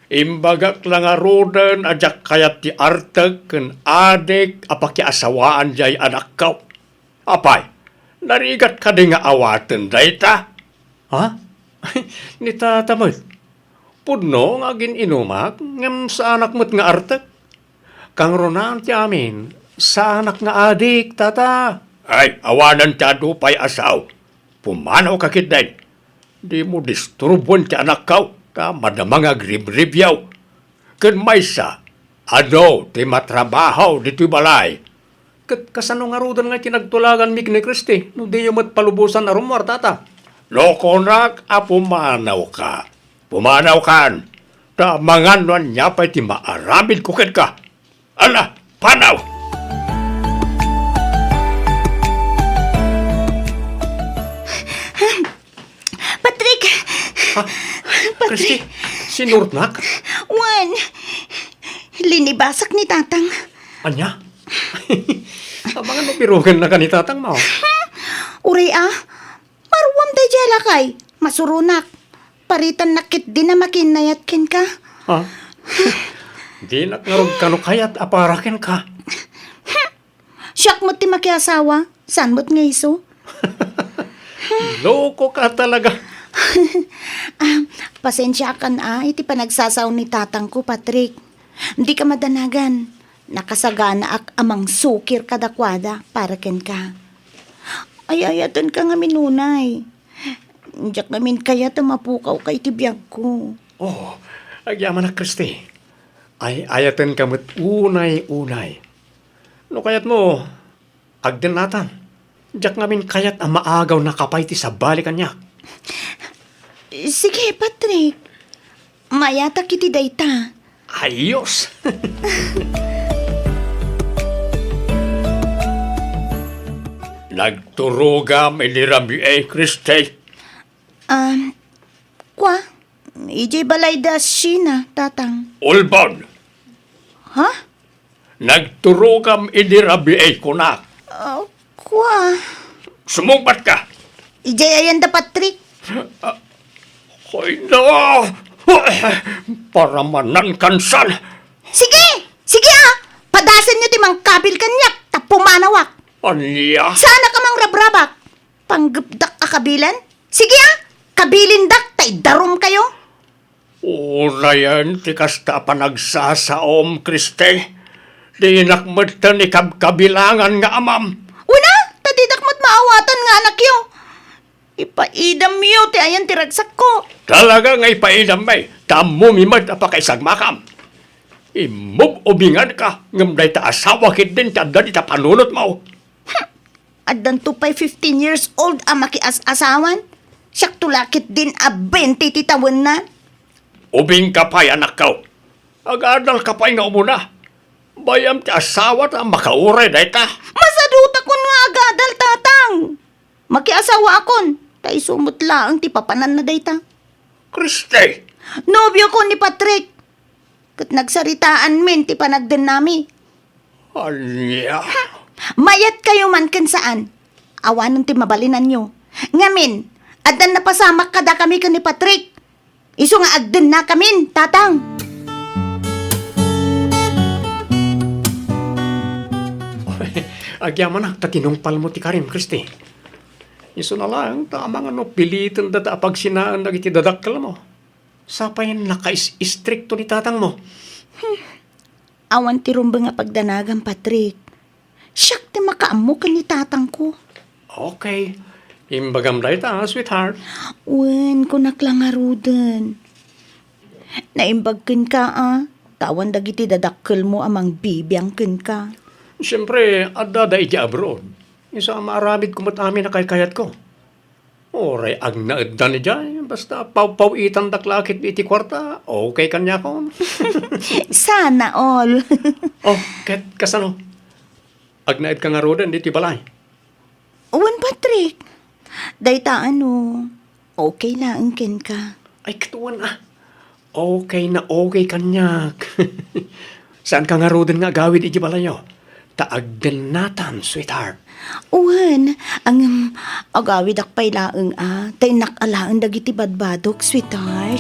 Imbagak la ngaruden a diak kayat ti artek ken adik a pakiasawaan diay anakko. Apay, narigat kadi nga awaten dayta? Ha? Ni Tata met. Pudno nga agin-inumak, ngem saanak met nga artek. Kangrunaan ti amin, saanak nga adik, Tata. Ay, awanen ti adu pay a sao. Pumanawka ketdin. Dimo disturbuen ti anakko, ta madama nga agribribyaw. Ken maysa, adu ti matrabaho ditoy balay. Ket kasano ngaruden nga ti nagtulaganmi ken ni Christy no diyo met palubosan a rummuar, Tata? No kunak a pumanawka, pumanawkan, ta amangan no ania pay ti maaramidko kenka. Ala, panaw! Patrick! Ha? Patrick! Christy, sinurotnak? Wen, linibasak ni Tatang. Ania? Amangan no pirongennaka ni Tatangmo. Hmm? Uray a, maruam daydiay a lakay. Masuronak. Paritannak ketdin a makiinnayat kenka. Ha? Dinak ngarud kano kayat a para kenka. Siak met ti makiasawa, saan met nga isu? Lokoka talaga. Ah, pasensiakan a iti panagsasao ni tatangko, Patrick. Dika madanagan. Nakasaganaak a mangsukir kadakuada para kenka. Ay-ayatenka ngamin unay. Diak ngamin kayat a mapukawka iti biagko. Oh, agyamanak, Christy. Ay-ayatenka met unay-unay. No kayatmo, agdennatan. Diak ngamin kayat a maagaw nakapay ti sabali kaniak. Sige, Patrick. Mayatak iti dayta. Ayos! Nagturogam idi rabii, Christy. Um, kwa, idiay balay da Sheena, Tatang. Ulbod! Ha? Nagturogam idi rabii, kunak. Ah, kwa. Sumungbatka. Idiay ayan da Patrick. Ah, koy na. Para manan kansan. Sige! Sige, ah! Padasenyo ti mangkabil kaniak ta pumanawak. Ania? Saanak a mangrabrabak. Panggepdak a kabilen? Sige, ah! Kabilindak ta idarumkayo. Unayen ti kasta a panagsasaom, Christy. Dinak metten ikabkabilangan nga amam. Una, ta didak met maawatan nga anakyo. Ipaidamyo ti ayan ti ragsakko. Talaga nga ipaidammi, ta ammomi met a pakaisagmakam. Immub-ubinganka, ngem dayta asawa ketdin ti adda dita panunotmo. Addanto pay fifteen years old a makias-asawan. Siakto la ketdin a twenty ti tawenna. Ubingka pay, anakko. Agadalka pay nga umuna. Bay-am ti asawata a makauray dayta. Masadutakon nga agadal, Tatang. Makiasawaakon, ta isu met laeng ti papananna dayta. Christy! Nobiokon ni Patrick. Ket nagsaritaanmin ti panagdennami. Ania? Mayatkayo man ken saan. Awanen ti mabalinanyo. Ngamin, addan napasamak kadakami ken ni Patrick. Isu nga agdennakamin, Tatang. Agyamanak ta tinungpalmo ti karim, Christy. Isuna laeng ta amangan no pilitenda ta apagsinaen dagiti dadakkelmo. Sapay nakais-istrikto ni tatangmo. Awan ti rumbeng a pagdanagam, Patrick. Siak ti makaammo ken ni tatangko. Okay. Imbagam dayta, sweetheart. Wen, kunak la ngaruden. Naimbag kenka, a, ta awan dagiti dadakkelmo a mangbibiang kenka. Siempre, adda da idiay abroad. Isu a maaramidko met amin a kaykayatko. Uray agnaeddan idiay, basta pawpaw-itandak la ketdi iti kuarta, okay kaniakon. Sana all. Oh, ket kasano? Agnaedka ngaruden ditoy balay? Wen, Patrick. Dayta ano, okay laeng kenka. Ay, ket wen, a. Okay na okay kaniak. Saanka ngaruden nga agawid iti balayyo? Ta agdennatan, sweetheart. Wen, ngem, agawidak pay laeng a, ta innak alaen dagiti badbadok, sweetheart.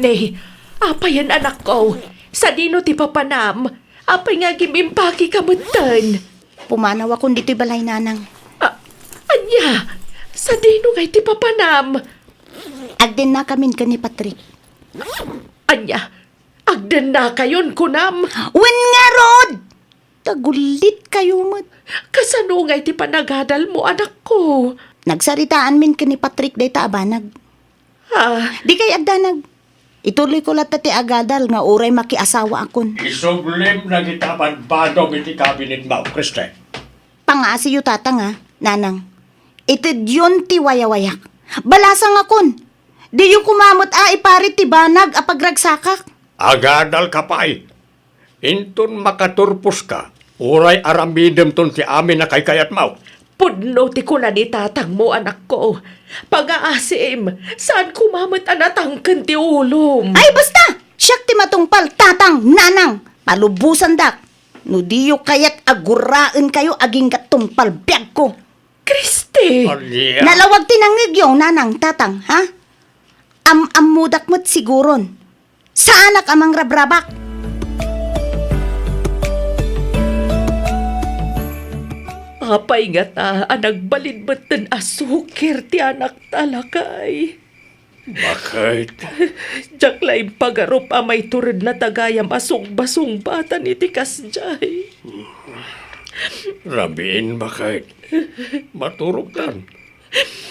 Ne, apayen, anakko? Sadino ti papanam? Apay nga agim-impakeka metten? Pumanawakon ditoy balay, nanang. A-, ania? Sadino ngay ti papanam? Agdennakamin ken ni Patrick. Ania? Agdennakayon, kunam? Wen ngarud! Tagullitkayo met. Kasano ngay ti panagadalmo, anakko? Nagsaritaanmin ken ni Patrick dayta a banag. Ah. Dikay agdanag. Ituloyko latta ti agadal nga uray makiasawaakon. Isublim dagita badbadom iti kabinetmo, Kristen. Pangaasiyo, tatang, a, nanang. Itedyon ti wayawayak. Balasangakon. Diyo koma met a iparit ti banag a pagragsakak. Agadalka pay. Inton makaturposka, uray aramidemton ti amin a kaykayatmo. Pudno ti kuna ni tatangmo, anakko. Pangaasim, saan koma met a natangken ti ulom. Ay, basta! Siak ti matungpal, tatang, nanang! Palubosandak! No diyo kayat a guraenkayo agingga tungpal biagko. Kristi! Ania? Nalawag ti nangngegyo, nanang, tatang, ha? Am-ammodak met siguron. Saanak a mangrabrabak. Apay ngata a nagbalin metten a sukir ti anakta, lakay? Baket. Diak la impagarup a maituredna ta gayam a sungbasungbatan iti kasdiay. Rabiin, baket. Maturogtan.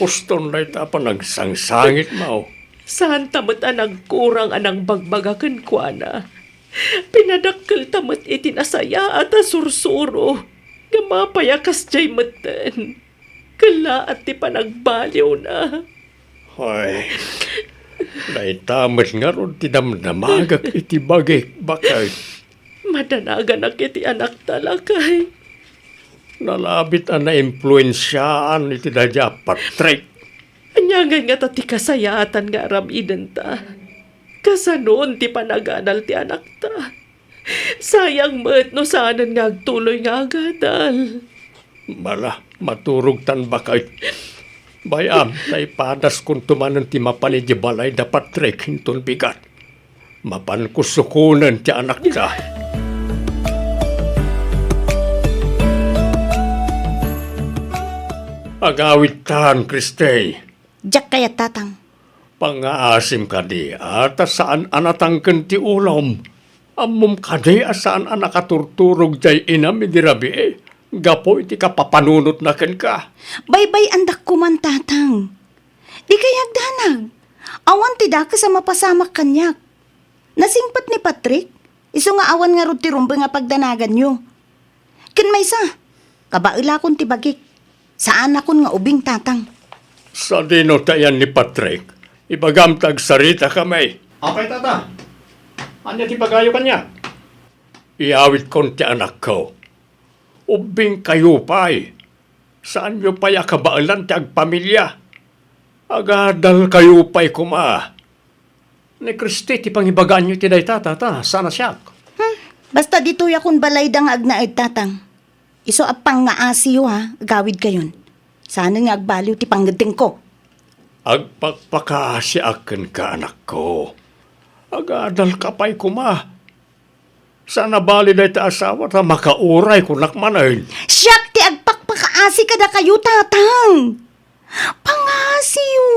Huston dayta a panagsangsangitmo. Saanta met a nagkurang a nangbagbaga kenkuana. Pinadakkelta met iti nasayaat a sursuro. Ngem apay a kasdiay metten? Kellaat ti panagbaliwna. Ay, dayta met ngarud ti damdamagak iti bagik, baket. Madanaganak iti anakta, lakay. Nalabit a naimpluensiaan iti daydiay a Patrick. Ania ngay ngata ti kasayaatan nga aramidenta? Kasanon ti panagadal ti anakta? Sayang met no saanen nga agtuloy nga agadal. Bala, maturogtan, baket. Bay-am, ta ipadaskonto manen ti mapan idiay balay da Patrick inton bigat. Mapanko sukonen ti anakta. Agawidtan, Kristey. Diak kayat, Tatang. Pangngaasim kadi a ta saan a natangken ti ulom? Ammom kadi a saan a nakaturturog diay inam idi rabii gapu iti kapapanunotna kenka? Baybay-andak koman, Tatang. Dikay agdanag. Awan ti dakes a mapasamak kaniak. Nasingpet ni Patrick, isu nga awan ngarud ti rumbeng a pagdanaganyo. Ken maysa, kabaelakon ti bagik. Saanakon nga ubing, Tatang. Sadino ti ayan ni Patrick? Ibagam ta agsaritakami. Apay, Tata? Ania ti ibagayo kaniak? Iyawitkon ti anakko. Ubbingkayo pay. Saanyo pay a kabaelan ti agpamilia. Agadalkayo pay koma. Ni Christy ti pangibagaanyo iti dayta, tata, saan a siak. Hmm, basta ditoyakon balayda nga agnaed, tatang. Isu a pangngaasiyo, ha, agawidkayon. Saanen nga agbaliw ti pangngeddengko. Agpakpakaasiak kenka, anakko. Agadalka pay koma. Saan a bali dayta asawa ta makauray kunak manen. Siak ti agpakpakaasi kadakayo, tatang. Pangasiyo,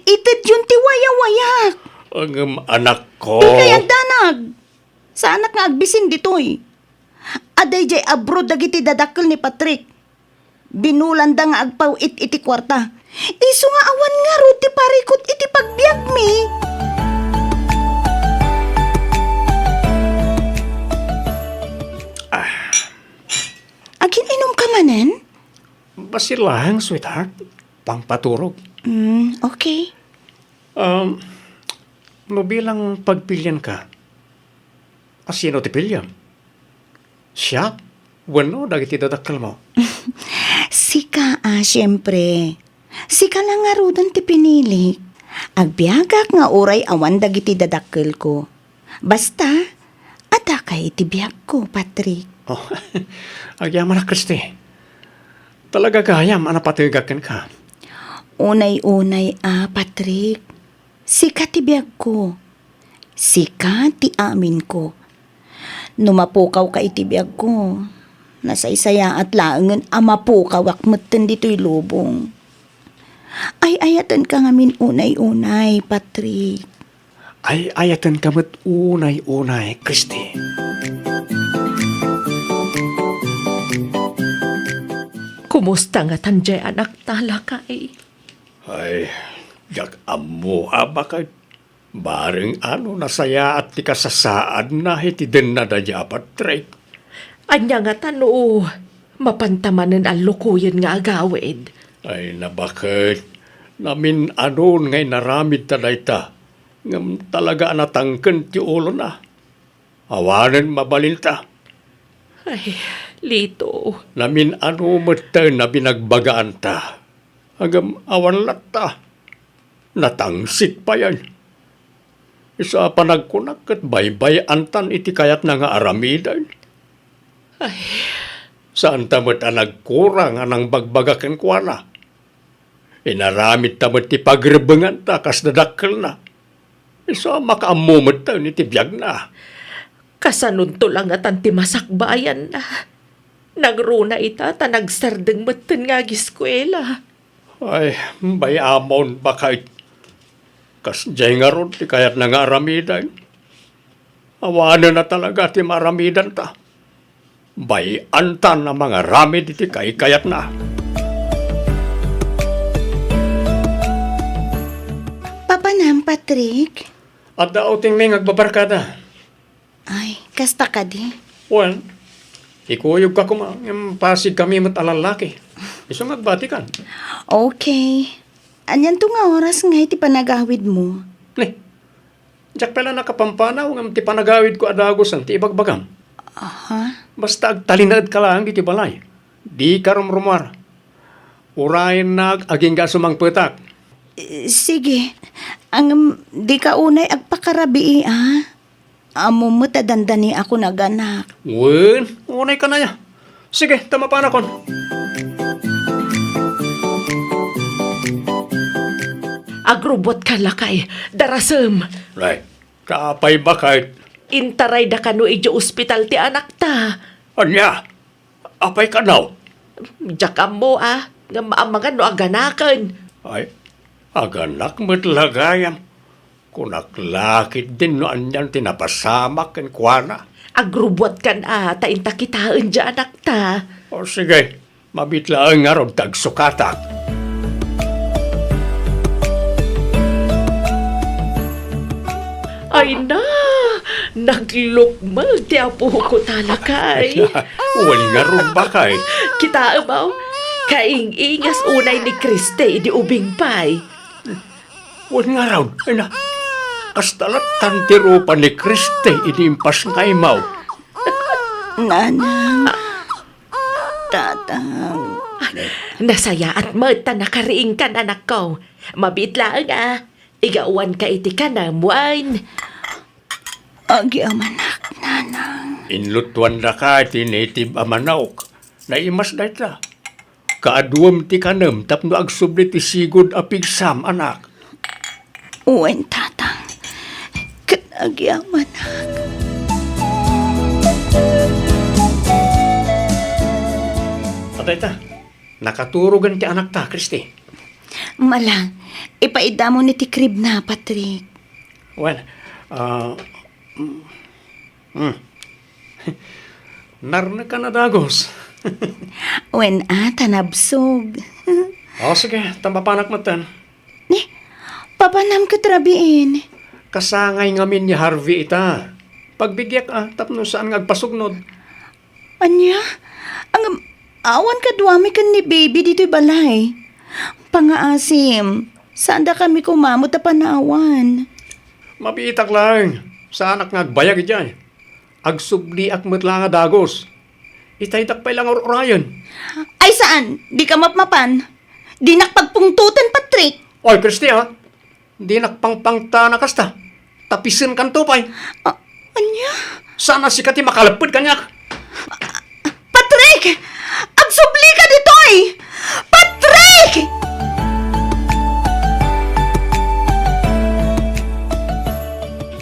itedyon ti wayawayak. Ngem anakko. Dikay agdanag. Saanak nga agbisin ditoy. Adda idiay abroad dagiti dadakkel ni Patrick. Binulanda nga agpaw-it iti kuarta. Isu nga awan ngarud ti parikut iti pagbiagmi. Ah. Agin-inumka manen? Basi laeng, sweetheart. Pangpaturog. Mm, okay. Um, no bilang pagpilianka, a sino ti piliam? Siak wenno dagiti dadakkelmo? Sika, a, siempre. Sika la ngaruden ti pinilik. Agbiagak nga uray awan dagiti dadakkelko. Basta, addaka iti biagko, Patrick. Oh, agyamanak, Christy. Talaga gayam a napategak kenka. Unay-unay a, Patrick. Sika ti biagko. Sika ti aminko. No mapukawka iti biagko, nasaysayaat laengen a mapukawak metten ditoy lubong. Ay-ayatenka ngamin unay-unay, Patrick. Ay-ayatenka met unay-unay, Christy. Kumusta ngatan diay anakta, lakay? Ay, diak ammo a baket. Bareng a no nasayaat ti kasasaadna iti denna daydi a Patrick. Ania ngata no mapanta manen a lukoyen nga agawid? Ay, nabaket. Namin-anon nga inaramidta dayta, ngem talaga a natangken ti ulona. Awanen mabalinta. Ay, Lito. Namin-ano metten a binagbagaanta. Ngem awan latta. Natangsit payen. Isu a panagkunak ket baybay-antan iti kayatna nga aramiden. Ay. Saanta met a nagkurang a nangbagbaga kenkuana. Inaramidta met ti pagrebbenganta kas dadakkelna. Isu a makaammo metten iti biagna. Kasanonto la ngatan ti masakbayanna? Nangruna ita ta nagsardeng metten nga agiskuela. Ay, bay-amon, baket. Kasdiay ngarud ti kayatna nga aramiden. Awanen a talaga ti maaramidanta. Bay-antan a mangaramid iti kaykayatna. Papanam, Patrick? Adda outingmi nga agbabarkada. Ay, kasta kadi? Wen, ikuyogka koma, ngem pasigkami met a lallaki. Isu nga agbatikan. Okay. Anianto nga oras ngay ti panagawidmo? Ni, diak pay la nakapampanaw ngem ti panagawidko a dagusen ti ibagbagam. Aha. Basta agtalinaedka laeng ditoy balay. Dika rumrumuar. Urayennak agingga a sumangpetak. Eh, sige. Ngem dika unay agpakarabii, a? Ammom met a dandaniakon a ganak. Wen, unay ka na ya. Sige, ta mapanakon. Agrubbuatka, lakay. Darasem. Ay, apay, baket? Intarayda kano idiay ospital ti anakta. Ania? Apay kano? Diak ammo, a, ngem amangan no aganaken. Ay, aganak met la gayam. Kunak la ketdin no anian ti napasamak kenkuana. Agrubbuatkan, a, ta inta kitaen diay anakta. O, sige. Mabiit laeng ngarud ta agsukatak. Ay na, naglukmeg ti apok, lakay. Wen ngarud, baket. Kitaem, aw, kaing-ingas unay ni Kriste idi ubing pay. Wen ngarud, ay na, kasta lattan ti rupa ni Kriste idi impasngaymo. Nanang, Tatang. Nasayaat met ta nakariingkan, anakko. Mabiit laeng, a. Igawanka iti kanem wen? Agyamanak, nanang. Inlutuannaka iti native a manok. Naimas dayta. Kaaduem ti kanem tapno agsubli ti sigud a pigsam, anak. Wen, tatang. Ket agyamanak. Adayta, nakaturogen ti anakta, Christy. Mala, ipaidamon iti kribna, Patrick. Wen, ah, mm, mm. Narneka na dagus. Wen, a, ta nabsog. O, sige, ta mapanak metten. Ni, papanam ket rabiin. Kasangay ngamin ni Harvey ita. Pagbigiak, a, tapno saan nga agpasugnod. Ania? Ang, awan kaduami ken ni baby ditoy balay. Pangaasim, saan dakami kumamot a panawan. Mabiitak laeng. Saanak nga agbayag idiay. Agsubliak met la nga dagus. Itaydak pay la nga ur-urayen. Ay saan, dika mapmapan. Dinak pagpungtoten, Patrick. Oy, Christy, a. Dinak pangpangtan a kasta. Tapisenkanto pay. A, ania? Saan a sika ti makalepped kaniak? Patrick! Agsublika ditoy! Patrick!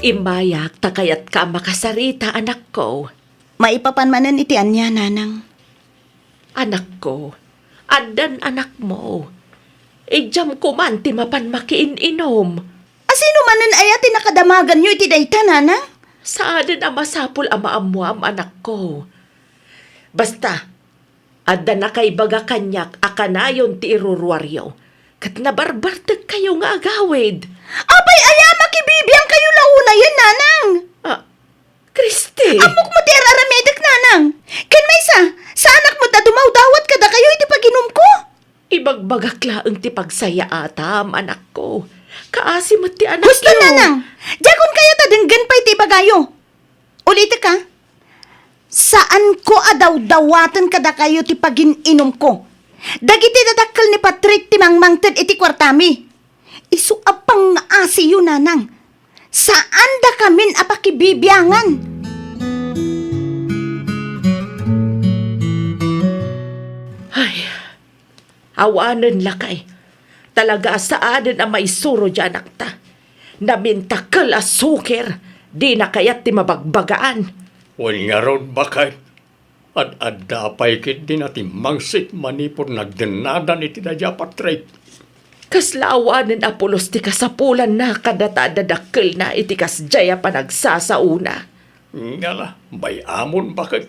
Immayak ta kayatka a makasarita, anakko. Maipapan manen iti ania, nanang? Anakko, addan anakmo. Idiam koman ti mapan makiin-inom. A, sino manen aya ti nakadamaganyo iti dayta, nanang? Saanen a masapul a maammoam, anakko. Basta, adda nakaibaga kaniak a kanayon ti iruruaryo, ket nabarbartekkayo nga agawid. Apay aya, makibibiangkayo la unayen, nanang? A, Christy! Ammok met ti ar-aramidek, nanang. Ken maysa, saanak met a dumawdawat kadakayo iti paginumko. Ibagbagak laeng ti pagsayaatam, anakko. Kaasi met ti anakyo. Husto, nanang! Diakon kayat a denggen pay ti ibagayo. Ulitek, a. Saanko a dawdawaten kadakayo ti pagin-inumko. Dagiti dadakkel ni Patrick ti mangmangted iti kuartami. Isu a pangngaasiyo, nanang. Saandakamin a pakibibiangan. Ay, awanen lakay. Talaga a saanen a maisuro ti anakta. Namintakel a suker, dina kayat ti mabagbagaan. Wen ngarud, baket. Ad-adda pay ketdi natimmangsit manipud nagdennadan iti daydiay a Patrick. Kasla awanen a pulos ti kasapulanna kadata a dadakkelna iti kasdiay a panagsasaona. Ngala, bay-amon, baket.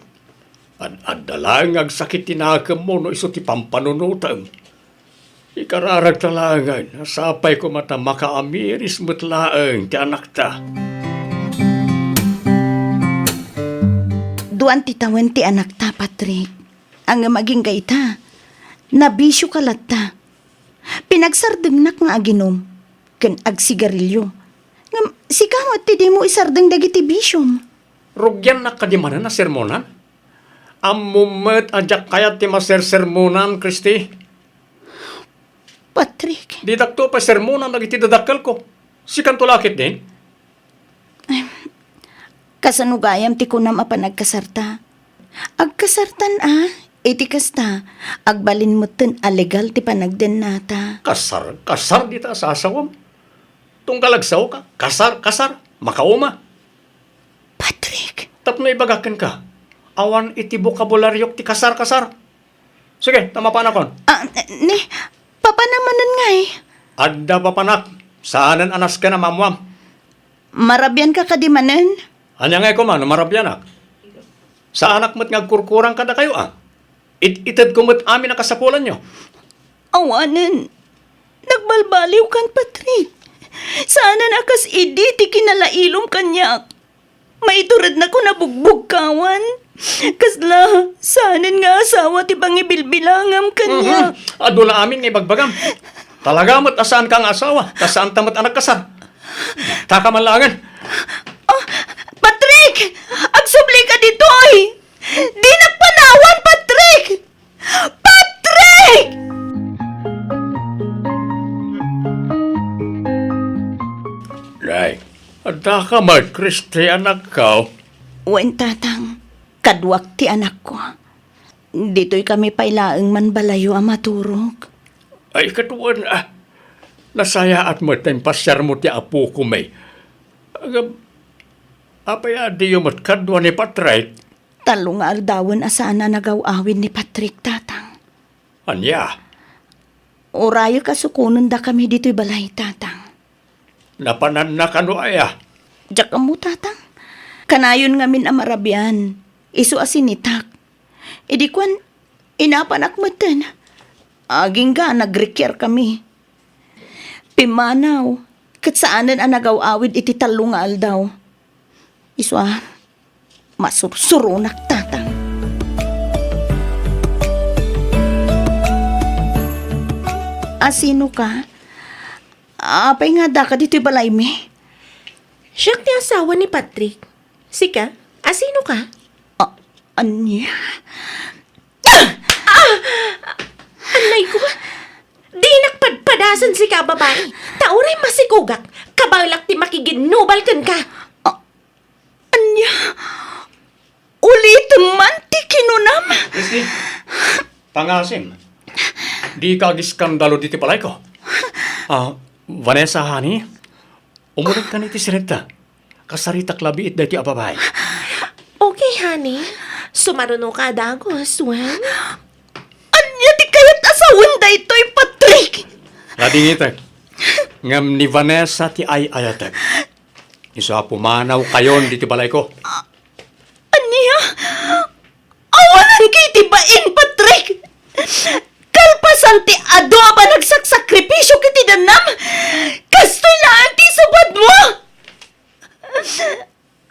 Ad-adda laeng nga agsakit ti nakemmo no isu ti pampanunotem. Ikararagta laengen a sapay koma ta makaamiris met laeng ti anakta. Duan ti tawen ti anakta, Patrick. Ngem agingga ita, nabisioka latta. Pinagsardengnak nga aginum ken agsigarilio. Ngem sika met ti dimo isardeng dagiti bisiom. Rugiannak kadi manen a sermonan? Ammom met a diak kayat ti masersermonan, Christy. Patrick. Ditakto pay sermonan dagiti dadakkelko. Sikanto la ketdin? Kasano gayam ti kunam a panagkasarta? Agkasartan a, iti kasta, agbalin metten a legal ti panagdennata. Kasar, kasar dita a sasawam. Tunggal agsaoka, kasar, kasar, makauma. Patrick! Tapno ibagak kenka, awan iti bokabularioak ti kasar-kasar. Sige, ta mapanakon. Ah, ni, papanam manen ngay? Adda papanak, saanen a nasken a maammoam. Marabianka kadi manen? Ania ngay koma no marabianak? Saanak met nga agkurkurang kadakayo, a. It-itedko met amin a kasapulanyo. Awanen. Nagbalbaliwkan, Patrick. Saanen a kas idi ti kinalailom kaniak. Maiturednakon a bugbugkawan. Kasla, saanen nga asawa ti pangibilbilangam kaniak. Mhm. Adu la amin nga ibagbagam. Talaga met a saanka nga asawa, ta saanta met a nagkasar. Taka man laengen. Oh, Patrick! Agsublika ditoy! Dinak panawan, Patrick! Patrick! Aka met, Christy, anakko? Wen, Tatang. Kaduak ti anakko. Ditoy kami pay laeng manbalayo a maturog. Ay, ket wen, ah, nasayaat met ta impasiarmo ti apokon. Ngem, apay a diyo met kadua ni Patrick? Tallo nga aldawen a saan a nagaw-awid ni Patrick, Tatang. Ania? Urayek a sukonendakami ditoy balay, Tatang. Napananna kano aya? Diak ammo, Tatang. Kanayon ngamin a marabian, isu a sinitak. Idi kuan, inapanak metten. Agingga a nagrikiarkami. Pimmanaw, ket saanen a nagaw-awid iti tallo nga aldaw. Isu a, masursuronak, Tatang. Asinoka? Apay nga addaka ditoy balaymi? Siak ti asawa ni Patrick. Sika? Asinoka? A-, ania? Ah! Annay ko! Dinak padpadasen sika a babai. Ta uray masikogak, kabaelak ti makiginnubal kenka. A-, ania? Ulitem man ti kinunam? Christy, pangasim. Dika agiskandalo ditoy balayko. Ah, Vanessa, honey, umunegkan iti siledta. Kasaritak labiit daytoy a babai. Okay, honey. Sumarunoka a dagus, wen? Ania ti kayat a sawen daytoy, Patrick? Ladingitek. Ngem ni Vanessa ti ay-ayatek. Isu a pumanawkayon ditoy balayko. Ania? Awanan kay ti bain, Patrick! Kalpasan ti adu a panagsaksakripisio iti danam, kastoy laeng ti isubadmo!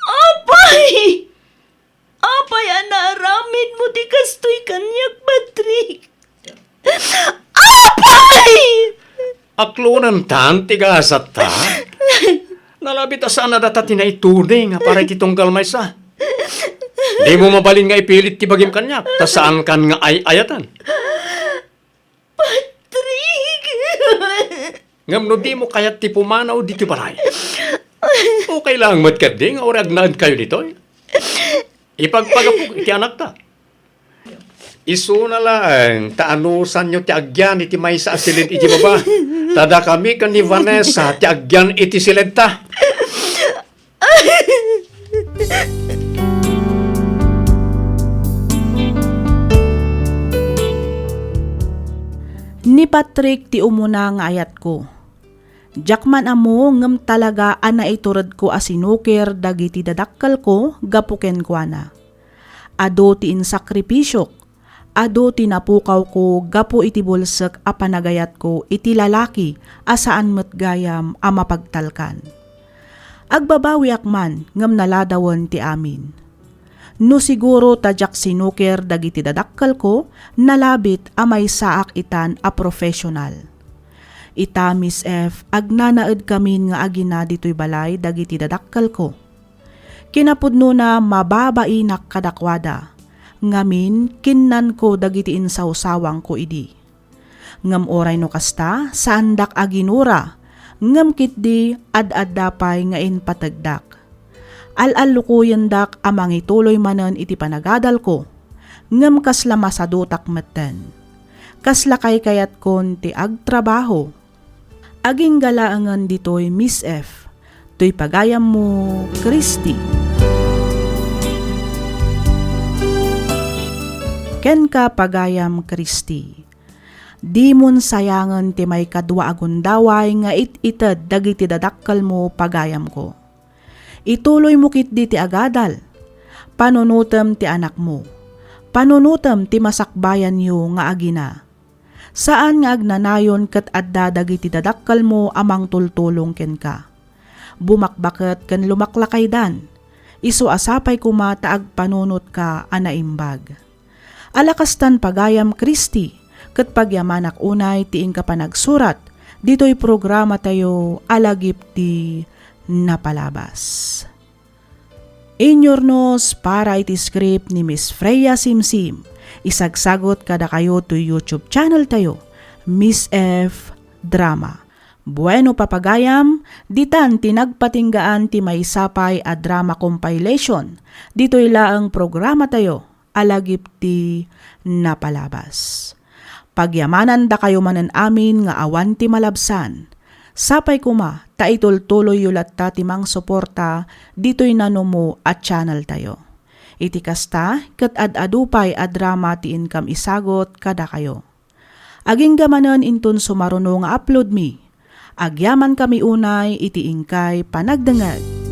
Apay! Apay a naaramidmo ti kastoy kaniak, Patrick? Apay! Aklonentan ti gasatta. Nalabit a saan a data ti naituding para iti tunggal maysa. Dimo mabalin nga ipilit ti bagim kaniak, ta saankan nga ay-ayatan. Patrick! Ngem no dimo kayat ti pumanaw ditoy balay, okay lang met ketdi nga uray agnaedkayo ditoy. Ipagpagapok iti anakta. Isuna laeng ta anusanyo ti agyan iti maysa a siled iti baba. Ta dakami ken ni Vanessa ti agyan iti siledta. Ni Patrick ti umuna nga ayatko. Diak man ammo ngem talaga a naituredko a sinuker dagiti dadakkelko gapu kenkuana. Adu ti insakripisiok, adu ti napukawko gapu iti bulsek a panagayatko iti lalaki a saan met gayam a mapagtalkan. Agbabawiak man ngem naladawen ti amin. No siguro ta diak sinuker dagiti dadakkelko, nalabit a maysaak itan a professional. Ita, Miss F, agnanaedkamin nga agina ditoy balay dagiti dadakkelko. Kinapudnona, mababainak kadakuada. Ngamin, kinnanko dagiti insawsawangko idi. Ngem uray no kasta, saandak a ginura, ngem ketdi ad-adda pay nga impategdak. Al-allukoyendak a mangituloy manen iti panagadalko, ngem kasla masadutak metten. Kasla kaykayatkon ti agtrabaho. Agingga laengen ditoy, Miss F, toy pagayammo, Christy. Kenka, pagayam Christy. Dimon sayangen ti maikadua a gundaway nga it-ited dagiti dadakkelmo, pagayamko. Ituloymo ketdi ti agadal. Panunotem ti anakmo. Panunotem ti masakbayanyo nga agina. Saan nga agnanayon ket adda dagiti dadakkelmo a mangtultulong kenka. Bumakbaket ken lumaklakaydan. Isu a sapay koma ta agpanunotka a naimbag. Ala kastan pagayam, Christy, ket pagyamanak unay ti inka panagsurat ditoy programatayo a Lagip ti Napalabas. Inyurnos para iti script ni Miss Freya Simsim. Isagsagot kadakayo toy YouTube channel tayo, Miss F Drama. Bueno, papagayam, ditan ti nagpatinggaan ti maysa pay a drama compilation. Ditoy laeng programatayo, Alagip ti Napalabas. Pagyamanan dakayo manen amin nga awan ti malabsan. Sapay koma ta itultuloyyo latta ti mangsuporta ditoy nanumo a channel tayo. Iti kasta, ket ad-adu pay a drama ti inkam isagut kadakayo. Agingga manen inton sumaruno nga upload mi. Agyaman kami unay iti inkay panagdengngeg.